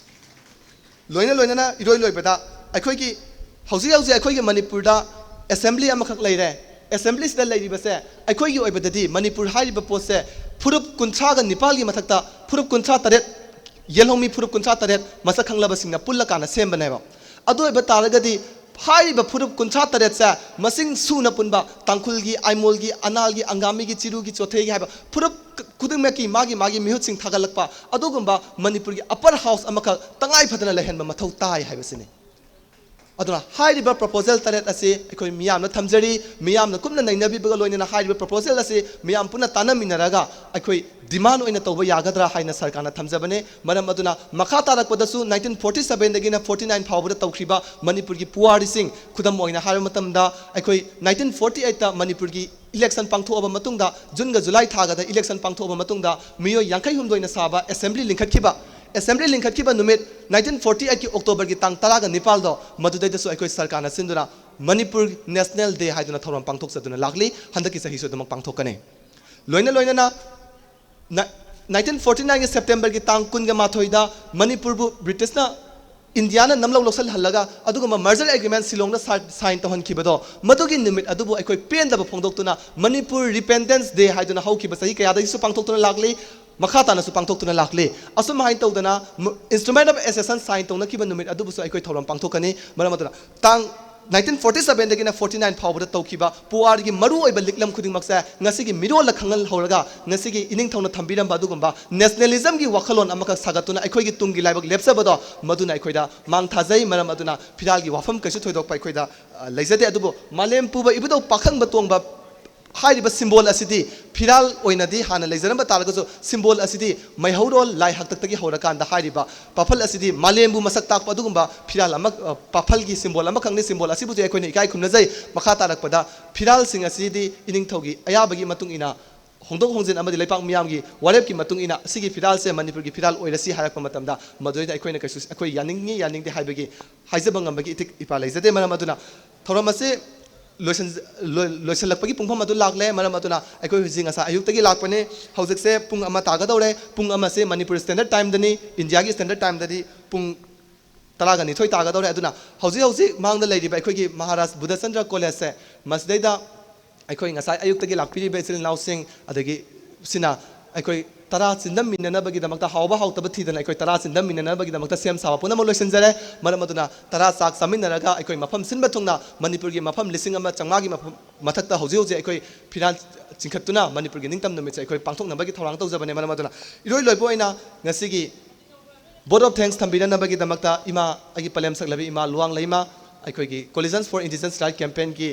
ꯂꯣꯏꯅ ꯂꯣꯏꯅꯅ ꯏꯔꯣꯏ ꯂꯣꯏꯕꯗ ꯑꯩꯈꯣꯏꯒꯤ ꯍꯧꯖꯤꯛ ꯍꯧꯖꯤꯛ ꯑꯩꯈꯣꯏꯒꯤ ꯃꯅꯤꯄꯨꯔꯗ assembly ꯑꯃꯈꯛ ꯂꯩꯔꯦ꯫ Assemblyꯁꯤꯗ ꯂꯩꯔꯤꯕꯁꯦ ꯑꯩꯈꯣꯏꯒꯤ ꯑꯣꯏꯕꯗꯗꯤ ꯃꯅꯤꯄꯨꯔ ꯍꯥꯏꯔꯤꯕ ꯄꯣꯠꯁꯦ ꯐꯨꯔꯨꯞ ꯀꯨꯟꯊ꯭ꯔꯥꯒ ꯅꯤꯄꯥꯜꯒꯤ ꯃꯊꯛꯇ ꯐꯨꯔꯨꯞ ꯀꯨꯟꯊ꯭ꯔꯥ ꯇꯔꯦꯠ, ꯌꯦꯜꯍꯧꯃꯤ ꯐꯨꯔꯨꯞ ꯀꯨꯟꯊ꯭ꯔꯥ ꯇꯔꯦꯠ ꯃꯁꯛ ꯈꯪꯂꯕꯁꯤꯡꯅ ꯄꯨꯜꯂꯀꯥꯟꯗ ꯁꯦꯝꯕꯅꯦꯕ꯫ ꯑꯗꯨ ꯑꯣꯏꯕ ꯇꯥꯔꯒꯗꯤ ꯍꯥꯏꯔꯤꯕ ꯐꯨꯔꯨꯞ ꯀꯨꯟꯊ꯭ꯔꯥ ꯇꯔꯦꯠꯁꯦ ꯃꯁꯤꯡ ꯁꯨꯅ ꯄꯨꯟꯕ ꯇꯥꯡꯈꯨꯜꯒꯤ, ꯑꯥꯏꯃꯣꯜꯒꯤ, ꯑꯅꯥꯜꯒꯤ, ꯑꯪꯒꯥꯃꯤꯒꯤ, ꯆꯤꯔꯨꯒꯤ, ꯆꯣꯊꯦꯒꯤ ꯍꯥꯏꯕ ꯐꯨꯔꯨꯞ ꯈꯨꯗꯤꯡꯃꯛꯀꯤ ꯃꯥꯒꯤ ꯃꯥꯒꯤ ꯃꯤꯍꯨꯠꯁꯤꯡ ꯊꯥꯒꯠꯂꯛꯄ ꯑꯗꯨꯒꯨꯝꯕ ꯃꯅꯤꯄꯨꯔꯒꯤ upper house ꯑꯃꯈꯛ ꯇꯉꯥꯏ ꯐꯗꯅ ꯂꯩꯍꯟꯕ ꯃꯊꯧ ꯇꯥꯏ ꯍꯥꯏꯕꯁꯤꯅꯤ꯫ ꯑꯗꯨꯅ ꯍꯥꯏꯔꯤꯕ proposal ꯇꯔꯦꯠ ꯑꯁꯤ ꯑꯩꯈꯣꯏ ꯃꯤꯌꯥꯝꯅ ꯊꯝꯖꯔꯤ꯫ ꯃꯤꯌꯥꯝꯅ ꯀꯨꯞꯅ ꯅꯩꯅꯕꯤꯕꯒ ꯂꯣꯏꯅꯅ ꯍꯥꯏꯔꯤꯕ proposal ꯑꯁꯤ ꯃꯤꯌꯥꯝ ꯄꯨꯟꯅ ꯇꯥꯟꯅꯃꯤꯟꯅꯔꯒ ꯑꯩꯈꯣꯏ demand ꯑꯣꯏꯅ ꯇꯧꯕ ꯌꯥꯒꯗ꯭ꯔꯥ ꯍꯥꯏꯅ ꯁꯔꯀꯥꯔꯅ ꯊꯝꯖꯕꯅꯦ꯫ ꯃꯔꯝ ꯑꯗꯨꯅ ꯃꯈꯥ ꯇꯥꯔꯛꯄꯗꯁꯨ nineteen forty sevenꯗꯒꯤꯅ forty nine ꯐꯥꯎꯕꯗ ꯇꯧꯈꯤꯕ ꯃꯅꯤꯄꯨꯔꯒꯤ ꯄꯨꯋꯥꯔꯤꯁꯤꯡ, ꯈꯨꯗꯝ ꯑꯣꯏꯅ ꯍꯥꯏꯔꯕ ꯃꯇꯝꯗ ꯑꯩꯈꯣꯏ nineteen forty eightꯇ ꯃꯅꯤꯄꯨꯔꯒꯤ election ꯄꯥꯡꯊꯣꯛꯑꯕ ꯃꯇꯨꯡꯗ, ꯖꯨꯟꯒ ꯖꯨꯂꯥꯏ ꯊꯥꯒꯗ election ꯄꯥꯡꯊꯣꯛꯑꯕ ꯃꯇꯨꯡꯗ ꯃꯤꯑꯣꯏ ꯌꯥꯡꯈꯩ ꯍꯨꯝꯗꯣꯏꯅ ꯁꯥꯕ assembly ꯂꯤꯡꯈꯠꯈꯤꯕ, assembly ꯂꯤꯡꯈꯠꯈꯤꯕ ꯅꯨꯃꯤꯠ nineteen forty eightꯀꯤ Octoberꯒꯤ ꯇꯥꯡ ꯇꯔꯥꯒ ꯅꯤꯄꯥꯜꯗꯣ ꯃꯗꯨꯗꯩꯗꯁꯨ ꯑꯩꯈꯣꯏ ꯁꯔꯀꯥꯔꯅ ꯁꯤꯟꯗꯨꯅ ꯃꯅꯤꯄꯨꯔ National Day ꯍꯥꯏꯗꯨꯅ ꯊꯧꯔꯝ ꯄꯥꯡꯊꯣꯛꯆꯗꯨꯅ ꯂꯥꯛꯂꯤ꯫ ꯍꯟꯗꯛꯀꯤ ꯆꯍꯤꯁꯨ ꯑꯗꯨꯃꯛ ꯄꯥꯡꯊꯣꯛꯀꯅꯤ꯫ ꯂꯣꯏꯅ ꯂꯣꯏꯅꯅ nineteen forty nineꯒꯤ Septemberꯒꯤ ꯇꯥꯡ ꯀꯨꯟꯒ ꯃꯥꯊꯣꯏꯗ ꯃꯅꯤꯄꯨꯔꯕꯨ ꯕ꯭ꯔꯤꯇꯤꯁꯅ ꯏꯟꯗꯤꯌꯥꯅ ꯅꯝꯂꯧ ꯂꯧꯁꯤꯜꯍꯜꯂꯒ ꯑꯗꯨꯒꯨꯝꯕ merger agreement ꯁꯤꯂꯣꯡꯗ sign ꯇꯧꯍꯟꯈꯤꯕꯗꯣ, ꯃꯗꯨꯒꯤ ꯅꯨꯃꯤꯠ ꯑꯗꯨꯕꯨ ꯑꯩꯈꯣꯏ ꯄꯦꯟꯗꯕ ꯐꯣꯡꯗꯣꯛꯇꯨꯅ ꯃꯅꯤꯄꯨꯔ Repentance Day ꯍꯥꯏꯗꯨꯅ ꯍꯧꯈꯤꯕ ꯆꯍꯤ ꯀꯌꯥꯗꯒꯤꯁꯨ ꯄꯥꯡꯊꯣꯛꯇꯨꯅ ꯂꯥꯛꯂꯤ, ꯃꯈꯥ ꯇꯥꯅꯁꯨ ꯄꯥꯡꯊꯣꯛꯇꯨꯅ ꯂꯥꯛꯂꯤ꯫ ꯑꯁꯨꯝ ꯍꯥꯏꯅ ꯇꯧꯗꯅ instrument of accession sign ꯇꯧꯅꯈꯤꯕ ꯅꯨꯃꯤꯠ ꯑꯗꯨꯕꯨꯁꯨ ꯑꯩꯈꯣꯏ ꯊꯧꯔꯝ ꯄꯥꯡꯊꯣꯛꯀꯅꯤ꯫ ꯃꯔꯝ ꯑꯗꯨꯅ ꯇꯥꯡ nineteen forty sevenꯗꯒꯤꯅ forty nine ꯐꯥꯎꯕꯗ ꯇꯧꯈꯤꯕ ꯄꯨꯋꯥꯔꯒꯤ ꯃꯔꯨꯑꯣꯏꯕ ꯂꯤꯛꯂꯝ ꯈꯨꯗꯤꯡꯃꯛꯁꯦ ꯉꯁꯤꯒꯤ ꯃꯤꯔꯣꯜꯗ ꯈꯪꯍꯜꯍꯧꯔꯒ ꯉꯁꯤꯒꯤ ꯏꯅꯤꯡꯊꯧꯅ ꯊꯝꯕꯤꯔꯝꯕ ꯑꯗꯨꯒꯨꯝꯕ nationalismꯒꯤ ꯋꯥꯈꯜꯂꯣꯟ ꯑꯃꯈꯛ ꯁꯥꯒꯠꯇꯨꯅ ꯑꯩꯈꯣꯏꯒꯤ ꯇꯨꯡꯒꯤ ꯂꯥꯏꯕꯛ ꯂꯦꯞꯆꯕꯗꯣ ꯃꯗꯨꯅ ꯑꯩꯈꯣꯏꯗ ꯃꯥꯡ ꯊꯥꯖꯩ꯫ ꯃꯔꯝ ꯑꯗꯨꯅ ꯐꯤꯔꯥꯜꯒꯤ ꯋꯥꯐꯝ ꯀꯩꯁꯨ ꯊꯣꯏꯗꯣꯛꯄ ꯑꯩꯈꯣꯏꯗ, ꯑ, ꯂꯩꯖꯗꯦ꯫ ꯑꯗꯨꯕꯨ ꯃꯥꯂꯦꯝ ꯄꯨꯕ ꯏꯕꯨꯙꯧ ꯄꯥꯈꯪꯕ ꯇꯣꯡꯕ ꯍꯥꯏꯔꯤꯕ symbol ꯑꯁꯤꯗꯤ ꯐꯤꯔꯥꯜ ꯑꯣꯏꯅꯗꯤ ꯍꯥꯟꯅ ꯂꯩꯖꯔꯝꯕ ꯇꯥꯔꯒꯁꯨ symbol ꯑꯁꯤꯗꯤ ꯃꯩꯍꯧꯔꯣꯜ ꯂꯥꯏ ꯍꯥꯛꯇꯛꯇꯒꯤ ꯍꯧꯔꯀꯥꯟꯗ ꯍꯥꯏꯔꯤꯕ ꯄꯥꯐꯜ ꯑꯁꯤꯗꯤ ꯃꯥꯂꯦꯝꯕꯨ ꯃꯁꯛ ꯇꯥꯛꯄ ꯑꯗꯨꯒꯨꯝꯕ ꯐꯤꯔꯥꯜ ꯑꯃ, ꯑ, ꯄꯥꯐꯜꯒꯤ symbol ꯑꯃꯈꯛꯅꯤ꯫ Symbol ꯑꯁꯤꯕꯨꯗꯤ ꯑꯩꯈꯣꯏꯅ ꯏꯀꯥꯏ ꯈꯨꯝꯅꯖꯩ꯫ ꯃꯈꯥ ꯇꯥꯔꯛꯄꯗ ꯐꯤꯔꯥꯜꯁꯤꯡ ꯑꯁꯤꯗꯤ ꯏꯅꯤꯡꯊꯧꯒꯤ ꯑꯌꯥꯕꯒꯤ ꯃꯇꯨꯡ ꯏꯟꯅ ꯍꯣꯡꯗꯣꯛ ꯍꯣꯡꯖꯤꯟ ꯑꯃꯗꯤ ꯂꯩꯄꯥꯛ ꯃꯤꯌꯥꯝꯒꯤ ꯋꯥꯔꯦꯞꯀꯤ ꯃꯇꯨꯡ ꯏꯟꯅ ꯑꯁꯤꯒꯤ ꯐꯤꯔꯥꯜꯁꯦ ꯃꯅꯤꯄꯨꯔꯒꯤ ꯐꯤꯔꯥꯜ ꯑꯣꯏꯔꯁꯤ ꯍꯥꯏꯔꯛꯄ ꯃꯇꯝꯗ ꯃꯗꯨꯗꯩꯗ ꯑꯩꯈꯣꯏꯅ ꯀꯩꯁꯨ, ꯑꯩꯈꯣꯏ ꯌꯥꯅꯤꯡꯉꯤ ꯌꯥꯅꯤꯡꯗꯦ ꯍꯥꯏꯕꯒꯤ ꯍꯥꯏꯖꯕ ꯉꯝꯕꯒꯤ ꯏꯊꯤꯛ ꯏꯄꯥ ꯂꯩꯖꯗꯦ꯫ ꯃꯔꯝ ꯑꯗꯨꯅ ꯊꯧꯔꯝ ꯑꯁꯤ ꯂꯣꯏꯁꯤꯟ-, ꯂꯣꯏ-, ꯂꯣꯏꯁꯤꯜꯂꯛꯄꯒꯤ ꯄꯨꯡꯐꯝ ꯑꯗꯨ ꯂꯥꯛꯂꯦ꯫ ꯃꯔꯝ ꯑꯗꯨꯅ ꯑꯩꯈꯣꯏ ꯍꯧꯖꯤꯛ ꯉꯁꯥꯏ ꯑꯌꯨꯛꯇꯒꯤ ꯂꯥꯛꯄꯅꯤ꯫ ꯍꯧꯖꯤꯛꯁꯦ ꯄꯨꯡ ꯑꯃ ꯇꯥꯒꯗꯧꯔꯦ꯫ ꯄꯨꯡ ꯑꯃꯁꯦ ꯃꯅꯤꯄꯨꯔ ꯁ꯭ꯇꯦꯟꯗꯔꯠ ꯇꯥꯏꯝꯗꯅꯤ, ꯏꯟꯗꯤꯌꯥꯒꯤ ꯁ꯭ꯇꯦꯟꯗꯔꯠ ꯇꯥꯏꯝꯗꯗꯤ ꯄꯨꯡ ꯇꯔꯥꯒ ꯅꯤꯊꯣꯏ ꯇꯥꯒꯗꯧꯔꯦ꯫ ꯑꯗꯨꯅ ꯍꯧꯖꯤꯛ ꯍꯧꯖꯤꯛ ꯃꯥꯡꯗ ꯂꯩꯔꯤꯕ ꯑꯩꯈꯣꯏꯒꯤ ꯃꯍꯥꯔꯥꯖ ꯕꯨꯙꯆꯟꯗ꯭ꯔ ꯀꯣꯂꯦꯖꯁꯦ, ꯃꯁꯤꯗꯩꯗ ꯑꯩꯈꯣꯏ ꯉꯁꯥꯏ ꯑꯌꯨꯛꯇꯒꯤ ꯂꯥꯛꯄꯤꯔꯤꯕ ꯏꯆꯤꯜ ꯏꯅꯥꯎꯁꯤꯡ, ꯑꯗꯒꯤ ꯁꯤꯅ ꯑꯩꯈꯣꯏ ꯇꯔꯥ ꯆꯤꯟꯗꯝꯃꯤꯟꯅꯅꯕꯒꯤꯗꯃꯛꯇ, ꯍꯥꯎꯕ ꯍꯥꯎꯇꯕ ꯊꯤꯗꯅ ꯑꯩꯈꯣꯏ ꯇꯔꯥ ꯆꯤꯟꯗꯝꯃꯤꯟꯅꯅꯕꯒꯤꯗꯃꯛꯇ ꯁꯦꯝ ꯁꯥꯕ ꯄꯨꯝꯅꯃꯛ ꯂꯣꯏꯁꯤꯟꯖꯔꯦ꯫ ꯃꯔꯝ ꯑꯗꯨꯅ ꯇꯔꯥ ꯆꯥꯛ ꯆꯥꯃꯤꯟꯅꯔꯒ ꯑꯩꯈꯣꯏ ꯃꯐꯝ ꯁꯤꯟꯕ ꯊꯨꯡꯅ ꯃꯅꯤꯄꯨꯔꯒꯤ ꯃꯐꯝ ꯂꯤꯁꯤꯡ ꯑꯃ ꯆꯥꯝꯃꯉꯥꯒꯤ ꯃꯐꯝ ꯃꯊꯛꯇ ꯍꯧꯖꯤꯛ ꯍꯧꯖꯤꯛ ꯑꯩꯈꯣꯏ ꯐꯤꯔꯥꯜ ꯆꯤꯡꯈꯠꯇꯨꯅ ꯃꯅꯤꯄꯨꯔꯒꯤ ꯅꯤꯡꯇꯝ ꯅꯨꯃꯤꯠꯁꯦ ꯑꯩꯈꯣꯏ ꯄꯥꯡꯊꯣꯛꯅꯕꯒꯤ ꯊꯧꯔꯥꯡ ꯇꯧꯖꯕꯅꯦ꯫ ꯃꯔꯝ ꯑꯗꯨꯅ ꯏꯔꯣꯏ ꯂꯣꯏꯕ ꯑꯣꯏꯅ ꯉꯁꯤꯒꯤ vote of thanks ꯊꯝꯕꯤꯅꯅꯕꯒꯤꯗꯃꯛꯇ ꯏꯃꯥ, ꯑꯩꯒꯤ ꯄꯂꯦꯝ ꯁꯛꯂꯕꯤ ꯏꯃꯥ ꯂꯨꯋꯥꯡ ꯂꯩꯃ, ꯑꯩꯈꯣꯏꯒꯤ Coalitions for Indigenous Right Campaignꯒꯤ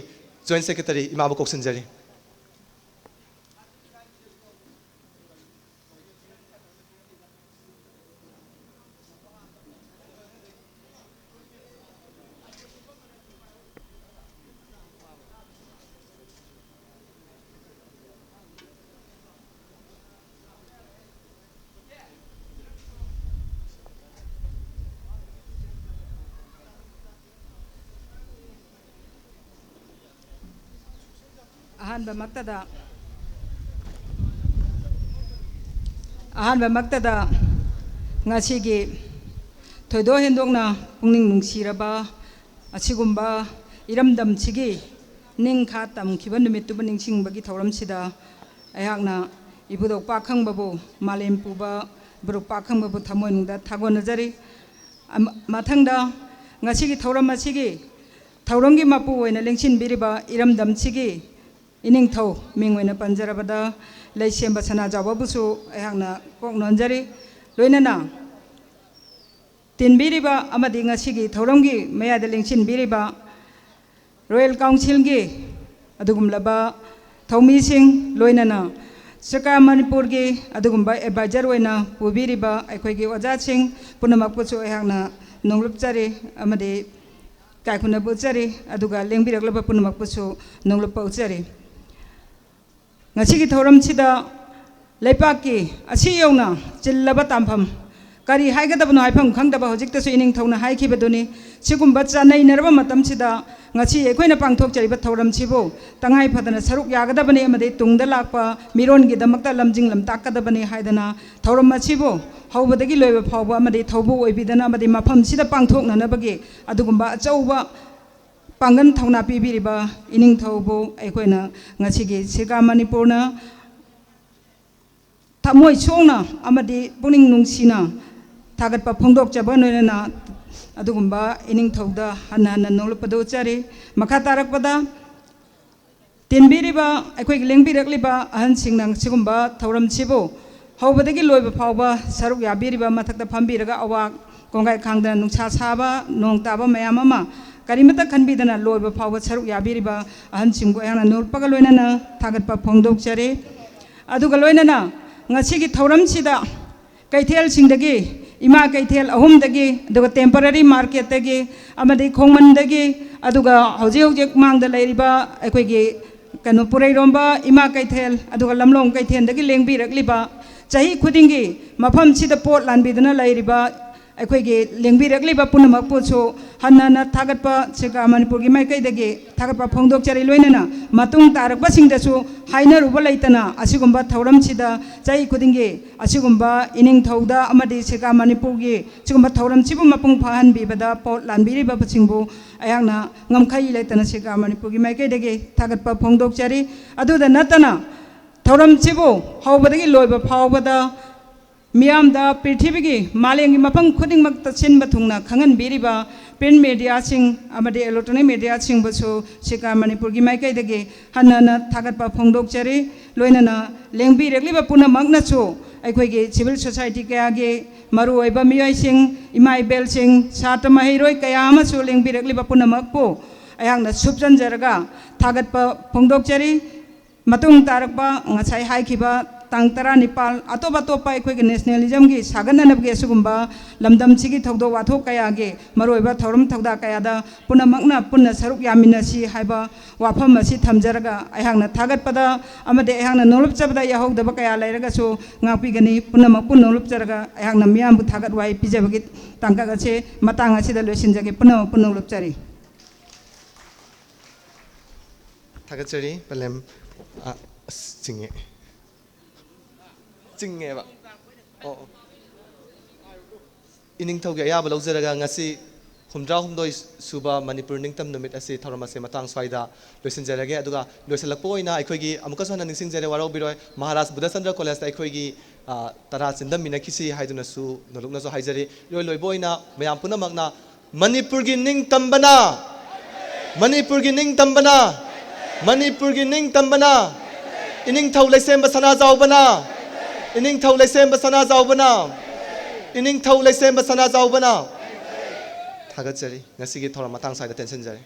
Joint Secretary ꯏꯃꯥꯕꯨ ꯀꯧꯁꯤꯟꯖꯔꯤ꯫ ꯑꯍꯥꯟꯕꯃꯛꯇꯗ, ꯑꯍꯥꯟꯕꯃꯛꯇꯗ ꯉꯁꯤꯒꯤ ꯊꯣꯏꯗꯣꯛ ꯍꯦꯟꯗꯣꯛꯅ ꯄꯨꯛꯅꯤꯡ ꯅꯨꯡꯁꯤꯔꯕ ꯑꯁꯤꯒꯨꯝꯕ ꯏꯔꯝꯗꯝꯁꯤꯒꯤ ꯅꯤꯡꯈꯥ ꯇꯝꯈꯤꯕ ꯅꯨꯃꯤꯠꯇꯨꯕꯨ ꯅꯤꯡꯁꯤꯡꯕꯒꯤ ꯊꯧꯔꯝꯁꯤꯗ ꯑꯩꯍꯥꯛꯅ ꯏꯕꯨꯙꯧ ꯄꯥꯛꯈꯪꯕꯕꯨ, ꯃꯥꯂꯦꯝ ꯄꯨꯕ ꯏꯕꯨꯙꯧ ꯄꯥꯛꯈꯪꯕꯕꯨ ꯊꯃꯣꯏꯅꯨꯡꯗ ꯊꯥꯒꯣꯟꯅꯖꯔꯤ꯫ ꯑꯃ-, ꯃꯊꯪꯗ ꯉꯁꯤꯒꯤ ꯊꯧꯔꯝ ꯑꯁꯤꯒꯤ ꯊꯧꯔꯝꯒꯤ ꯃꯄꯨ ꯑꯣꯏꯅ ꯂꯦꯡꯁꯤꯟꯕꯤꯔꯤꯕ ꯏꯔꯝꯗꯝꯁꯤꯒꯤ ꯏꯅꯤꯡꯊꯧ, ꯃꯤꯡ ꯑꯣꯏꯅ ꯄꯟꯖꯔꯕꯗ ꯂꯩꯁꯦꯝꯕ ꯁꯅꯥꯖꯥꯎꯕꯕꯨꯁꯨ ꯑꯩꯍꯥꯛꯅ ꯀꯣꯛ ꯅꯣꯟꯖꯔꯤ꯫ ꯂꯣꯏꯅꯅ ꯇꯤꯟꯕꯤꯔꯤꯕ ꯑꯃꯗꯤ ꯉꯁꯤꯒꯤ ꯊꯧꯔꯝꯒꯤ ꯃꯌꯥꯏꯗ ꯂꯦꯡꯁꯤꯟꯕꯤꯔꯤꯕ Royal Councilꯒꯤ ꯑꯗꯨꯒꯨꯝꯂꯕ ꯊꯧꯃꯤꯁꯤꯡ, ꯂꯣꯏꯅꯅ ꯁꯔꯀꯥꯔ ꯃꯅꯤꯄꯨꯔꯒꯤ ꯑꯗꯨꯒꯨꯝꯕ advisor ꯑꯣꯏꯅ ꯄꯨꯕꯤꯔꯤꯕ ꯑꯩꯈꯣꯏꯒꯤ ꯑꯣꯖꯥꯁꯤꯡ ꯄꯨꯝꯅꯃꯛꯄꯨꯁꯨ ꯑꯩꯍꯥꯛꯅ ꯅꯣꯡꯂꯨꯞꯆꯔꯤ ꯑꯃꯗꯤ ꯏꯀꯥꯏ ꯈꯨꯝꯅꯕ ꯎꯠꯆꯔꯤ, ꯑꯗꯨꯒ ꯂꯦꯡꯕꯤꯔꯛꯂꯕ ꯄꯨꯝꯅꯃꯛꯄꯨꯁꯨ ꯅꯣꯡꯂꯨꯞꯄ ꯎꯠꯆꯔꯤ꯫ ꯉꯁꯤꯒꯤ ꯊꯧꯔꯝꯁꯤꯗ ꯂꯩꯄꯥꯛꯀꯤ ꯑꯁꯤ ꯌꯧꯅ ꯆꯤꯜꯂꯕ ꯇꯥꯟꯐꯝ ꯀꯔꯤ ꯍꯥꯏꯒꯗꯕꯅꯣ ꯍꯥꯏꯐꯝ ꯈꯪꯗꯕ ꯍꯧꯖꯤꯛꯇꯁꯨ ꯏꯅꯤꯡꯊꯧꯅ ꯍꯥꯏꯈꯤꯕꯗꯨꯅꯤ꯫ ꯁꯤꯒꯨꯝꯕ ꯆꯥꯅꯩꯅꯔꯕ ꯃꯇꯝꯁꯤꯗ ꯉꯁꯤ ꯑꯩꯈꯣꯏꯅ ꯄꯥꯡꯊꯣꯛꯆꯔꯤꯕ ꯊꯧꯔꯝꯁꯤꯕꯨ ꯇꯉꯥꯏ ꯐꯗꯅ ꯁꯔꯨꯛ ꯌꯥꯒꯗꯕꯅꯤ ꯑꯃꯗꯤ ꯇꯨꯡꯗ ꯂꯥꯛꯄ ꯃꯤꯔꯣꯟꯒꯤꯗꯃꯛꯇ ꯂꯝꯖꯤꯡ ꯂꯝꯇꯥꯛꯀꯗꯕꯅꯤ ꯍꯥꯏꯗꯅ ꯊꯧꯔꯝ ꯑꯁꯤꯕꯨ ꯍꯧꯕꯗꯒꯤ ꯂꯣꯏꯕ ꯐꯥꯎꯕ ꯑꯃꯗꯤ ꯊꯧꯕꯨ ꯑꯣꯏꯕꯤꯗꯅ ꯑꯃꯗꯤ ꯃꯐꯝꯁꯤꯗ ꯄꯥꯡꯊꯣꯛꯅꯅꯕꯒꯤ ꯑꯗꯨꯒꯨꯝꯕ ꯑꯆꯧꯕ ꯄꯥꯡꯒꯜ ꯊꯧꯅꯥ ꯄꯤꯕꯤꯔꯤꯕ ꯏꯅꯤꯡꯊꯧꯕꯨ ꯑꯩꯈꯣꯏꯅ ꯉꯁꯤꯒꯤ ꯁꯤꯔꯀꯥ ꯃꯅꯤꯄꯨꯔꯅ ꯊꯃꯣꯏ ꯁꯣꯛꯅ ꯑꯃꯗꯤ ꯄꯨꯛꯅꯤꯡ ꯅꯨꯡꯁꯤꯅ ꯊꯥꯒꯠꯄ ꯐꯣꯡꯗꯣꯛꯆꯕ ꯂꯣꯏꯅꯅ ꯑꯗꯨꯒꯨꯝꯕ ꯏꯅꯤꯡꯊꯧꯗ ꯍꯟꯅ ꯍꯟꯅ ꯅꯣꯛꯂꯛꯄꯗ ꯎꯠꯆꯔꯤ꯫ ꯃꯈꯥ ꯇꯥꯔꯛꯄꯗ ꯇꯤꯟꯕꯤꯔꯤꯕ, ꯑꯩꯈꯣꯏꯒꯤ ꯂꯦꯡꯕꯤꯔꯛꯂꯤꯕ ꯑꯍꯟꯁꯤꯡꯅ ꯁꯤꯒꯨꯝꯕ ꯊꯧꯔꯝꯁꯤꯕꯨ ꯍꯧꯕꯗꯒꯤ ꯂꯣꯏꯕ ꯐꯥꯎꯕ ꯁꯔꯨꯛ ꯌꯥꯕꯤꯔꯤꯕ, ꯃꯊꯛꯇ ꯐꯝꯕꯤꯔꯒ ꯑꯋꯥ ꯀꯣꯡꯒꯥꯏ ꯈꯥꯡꯗꯅ ꯅꯨꯡꯁꯥ ꯁꯥꯕ, ꯅꯣꯡ ꯇꯥꯕ ꯃꯌꯥꯝ ꯑꯃ ꯀꯔꯤꯃꯠꯇ ꯈꯟꯕꯤꯗꯅ ꯂꯣꯏꯕ ꯐꯥꯎꯕ ꯁꯔꯨꯛ ꯌꯥꯕꯤꯔꯤꯕ ꯑꯍꯟꯁꯤꯡꯕꯨ ꯑꯩꯍꯥꯛꯅ ꯅꯣꯛꯄꯒ ꯂꯣꯏꯅꯅ ꯊꯥꯒꯠꯄ ꯐꯣꯡꯗꯣꯛꯆꯔꯤ꯫ ꯑꯗꯨꯒ ꯂꯣꯏꯅꯅ ꯉꯁꯤꯒꯤ ꯊꯧꯔꯝꯁꯤꯗ ꯀꯩꯊꯦꯜꯁꯤꯡꯗꯒꯤ, ꯏꯃꯥ ꯀꯩꯊꯦꯜ ꯑꯍꯨꯝꯗꯒꯤ, ꯑꯗꯨꯒ temporary marketꯇꯒꯤ, ꯑꯃꯗꯤ ꯈꯣꯡꯃꯟꯗꯒꯤ, ꯑꯗꯨꯒ ꯍꯧꯖꯤꯛ ꯍꯧꯖꯤꯛ ꯃꯥꯡꯗ ꯂꯩꯔꯤꯕ ꯑꯩꯈꯣꯏꯒꯤ ꯀꯩꯅꯣ ꯄꯨꯔꯩꯔꯣꯝꯕ ꯏꯃꯥ ꯀꯩꯊꯦꯜ, ꯑꯗꯨꯒ ꯂꯝꯂꯣꯡ ꯀꯩꯊꯦꯜꯗꯒꯤ ꯂꯦꯡꯕꯤꯔꯛꯂꯤꯕ, ꯆꯍꯤ ꯈꯨꯗꯤꯡꯒꯤ ꯃꯐꯝꯁꯤꯗ ꯄꯣꯠ ꯂꯥꯟꯕꯤꯗꯨꯅ ꯂꯩꯔꯤꯕ ꯑꯩꯈꯣꯏꯒꯤ ꯂꯦꯡꯕꯤꯔꯛꯂꯤꯕ ꯄꯨꯝꯅꯃꯛꯄꯨꯁꯨ ꯍꯟꯅ ꯍꯟꯅ ꯊꯥꯒꯠꯄ ꯁꯤꯔꯀꯥ ꯃꯅꯤꯄꯨꯔꯒꯤ ꯃꯥꯏꯀꯩꯗꯒꯤ ꯊꯥꯒꯠꯄ ꯐꯣꯡꯗꯣꯛꯆꯔꯤ꯫ ꯂꯣꯏꯅꯅ ꯃꯇꯨꯡ ꯇꯥꯔꯛꯄꯁꯤꯡꯗꯁꯨ ꯍꯥꯏꯅꯔꯨꯕ ꯂꯩꯇꯅ ꯑꯁꯤꯒꯨꯝꯕ ꯊꯧꯔꯝꯁꯤꯗ ꯆꯍꯤ ꯈꯨꯗꯤꯡꯒꯤ ꯑꯁꯤꯒꯨꯝꯕ ꯏꯅꯤꯡꯊꯧꯗ ꯑꯃꯗꯤ ꯁꯤꯔꯀꯥ ꯃꯅꯤꯄꯨꯔꯒꯤ ꯁꯤꯒꯨꯝꯕ ꯊꯧꯔꯝꯁꯤꯕꯨ ꯃꯄꯨꯡ ꯐꯥꯍꯟꯕꯤꯕꯗ ꯄꯣꯠ ꯂꯥꯟꯕꯤꯔꯤꯕꯁꯤꯡꯕꯨ ꯑꯩꯍꯥꯛꯅ ꯉꯝꯈꯩ ꯂꯩꯇꯅ ꯁꯤꯔꯀꯥ ꯃꯅꯤꯄꯨꯔꯒꯤ ꯃꯥꯏꯀꯩꯗꯒꯤ ꯊꯥꯒꯠꯄ ꯐꯣꯡꯗꯣꯛꯆꯔꯤ꯫ ꯑꯗꯨꯗ ꯅꯠꯇꯅ ꯊꯧꯔꯝꯁꯤꯕꯨ ꯍꯧꯕꯗꯒꯤ ꯂꯣꯏꯕ ꯐꯥꯎꯕꯗ ꯃꯤꯌꯥꯝꯗ ꯄ꯭ꯔꯤꯊꯤꯕꯤꯒꯤ ꯃꯥꯂꯦꯝꯒꯤ ꯃꯐꯝ ꯈꯨꯗꯤꯡꯃꯛꯇ ꯁꯤꯟꯕ ꯊꯨꯡꯅ ꯈꯪꯍꯟꯕꯤꯔꯤꯕ print mediaꯁꯤꯡ ꯑꯃꯗꯤ electronic mediaꯁꯤꯡꯕꯨꯁꯨ ꯁꯤꯔꯀꯥ ꯃꯅꯤꯄꯨꯔꯒꯤ ꯃꯥꯏꯀꯩꯗꯒꯤ ꯍꯟꯅ ꯍꯟꯅ ꯊꯥꯒꯠꯄ ꯐꯣꯡꯗꯣꯛꯆꯔꯤ꯫ ꯂꯣꯏꯅꯅ ꯂꯦꯡꯕꯤꯔꯛꯂꯤꯕ ꯄꯨꯝꯅꯃꯛꯅꯁꯨ ꯑꯩꯈꯣꯏꯒꯤ civil society ꯀꯌꯥꯒꯤ ꯃꯔꯨꯑꯣꯏꯕ ꯃꯤꯑꯣꯏꯁꯤꯡ, ꯏꯃꯥ ꯏꯕꯦꯜꯁꯤꯡ, ꯁꯥꯇ꯭ꯔ ꯃꯍꯩꯔꯣꯏ ꯀꯌꯥ ꯑꯃꯁꯨ ꯂꯦꯡꯕꯤꯔꯛꯂꯤꯕ ꯄꯨꯝꯅꯃꯛꯄꯨ ꯑꯩꯍꯥꯛꯅ ꯁꯨꯞꯆꯟꯖꯔꯒ ꯊꯥꯒꯠꯄ ꯐꯣꯡꯗꯣꯛꯆꯔꯤ꯫ ꯃꯇꯨꯡ ꯇꯥꯔꯛꯄ ꯉꯁꯥꯏ ꯍꯥꯏꯈꯤꯕ ꯇꯥꯡ ꯇꯔꯥꯅꯤꯄꯥꯜ ꯑꯇꯣꯞ ꯑꯇꯣꯞꯄ ꯑꯩꯈꯣꯏꯒꯤ ꯅꯦꯁꯅꯦꯂꯤꯖꯝꯒꯤ ꯁꯥꯒꯠꯅꯅꯕꯒꯤ ꯑꯁꯤꯒꯨꯝꯕ ꯂꯝꯗꯝꯁꯤꯒꯤ ꯊꯧꯗꯣꯛ ꯋꯥꯊꯣꯛ ꯀꯌꯥꯒꯤ ꯃꯔꯨꯑꯣꯏꯕ ꯊꯧꯔꯝ ꯊꯧꯗꯥ ꯀꯌꯥꯗ ꯄꯨꯝꯅꯃꯛꯅ ꯄꯨꯟꯅ ꯁꯔꯨꯛ ꯌꯥꯃꯤꯟꯅꯁꯤ ꯍꯥꯏꯕ ꯋꯥꯐꯝ ꯑꯁꯤ ꯊꯝꯖꯔꯒ, ꯑꯩꯍꯥꯛꯅ ꯊꯥꯒꯠꯄꯗ ꯑꯃꯗꯤ ꯑꯩꯍꯥꯛꯅ ꯅꯣꯂꯨꯞꯆꯕꯗ ꯌꯥꯍꯧꯗꯕ ꯀꯌꯥ ꯂꯩꯔꯒꯁꯨ ꯉꯥꯛꯄꯤꯒꯅꯤ꯫ ꯄꯨꯝꯅꯃꯛꯄꯨ ꯅꯣꯂꯨꯞꯆꯔꯒ ꯑꯩꯍꯥꯛꯅ ꯃꯤꯌꯥꯝꯕꯨ ꯊꯥꯒꯠ ꯋꯥꯍꯩ ꯄꯤꯖꯕꯒꯤ ꯇꯥꯡꯀꯛ ꯑꯁꯤ ꯃꯇꯥꯡ ꯑꯁꯤꯗ ꯂꯣꯏꯁꯤꯟꯖꯒꯦ꯫ ꯄꯨꯝꯅꯃꯛꯄꯨ ꯅꯣꯂꯨꯞꯆꯔꯤ꯫ ꯊꯥꯒꯠꯆꯔꯤ꯫ ꯄꯂꯦꯝ꯫ ꯑ, ꯑꯁ, ꯆꯤꯡꯉꯦ꯫ ꯆꯤꯡꯉꯦꯕ꯫ ꯑꯣ, ꯑꯣ꯫ ꯏꯅꯤꯡꯊꯧꯒꯤ ꯑꯌꯥꯕ ꯂꯧꯖꯔꯒ ꯉꯁꯤ ꯍꯨꯝꯗ꯭ꯔꯥ ꯍꯨꯝꯗꯣꯏ ꯁꯨꯕ ꯃꯅꯤꯄꯨꯔ ꯅꯤꯡꯇꯝ ꯅꯨꯃꯤꯠ ꯑꯁꯤ ꯊꯧꯔꯝ ꯑꯁꯤ ꯃꯇꯥꯡ ꯁ꯭ꯋꯥꯏꯗ ꯂꯣꯏꯁꯤꯟꯖꯔꯒꯦ꯫ ꯑꯗꯨꯒ ꯂꯣꯏꯁꯤꯜꯂꯛꯄ ꯑꯣꯏꯅ ꯑꯩꯈꯣꯏꯒꯤ, ꯑꯃꯨꯛꯀꯁꯨ ꯍꯟꯅ ꯅꯤꯡꯁꯤꯡꯖꯔꯦ, ꯋꯥꯔꯧꯕꯤꯔꯣꯏ, ꯃꯍꯥꯔꯥꯖ ꯕꯨꯙꯆꯟꯗ꯭ꯔ ꯀꯣꯂꯦꯖꯇ ꯑꯩꯈꯣꯏꯒꯤ, ꯑ, ꯇꯔꯥ ꯆꯤꯟꯗꯝꯃꯤꯟꯅꯈꯤꯁꯤ ꯍꯥꯏꯗꯨꯅꯁꯨ ꯅꯣꯂꯨꯛꯅꯁꯨ ꯍꯥꯏꯖꯔꯤ꯫ ꯏꯔꯣꯏ ꯂꯣꯏꯕ ꯑꯣꯏꯅ ꯃꯌꯥꯝ ꯄꯨꯝꯅꯃꯛꯅ ꯃꯅꯤꯄꯨꯔꯒꯤ ꯅꯤꯡꯇꯝꯕꯅ, ꯃꯅꯤꯄꯨꯔꯒꯤ ꯅꯤꯡꯇꯝꯕꯅ, ꯃꯅꯤꯄꯨꯔꯒꯤ ꯅꯤꯡꯇꯝꯕꯅ, ꯏꯅꯤꯡꯊꯧ ꯂꯩꯁꯦꯝꯕ ꯁꯅꯥꯖꯥꯎꯕꯅ, ꯏꯅꯤꯡꯊꯧ ꯂꯩꯁꯦꯝꯕ ꯁꯅꯥꯖꯥꯎꯕꯅ, ꯏꯅꯤꯡꯊꯧ ꯂꯩꯁꯦꯝꯕ ꯁꯅꯥꯖꯥꯎꯕꯅ꯫ ꯊꯥꯒꯠꯆꯔꯤ꯫ ꯉꯁꯤꯒꯤ ꯊꯧꯔꯝ ꯃꯇꯥꯡ ꯁ꯭ꯋꯥꯏꯗ ꯇꯦꯟꯁꯤꯟꯖꯔꯦ꯫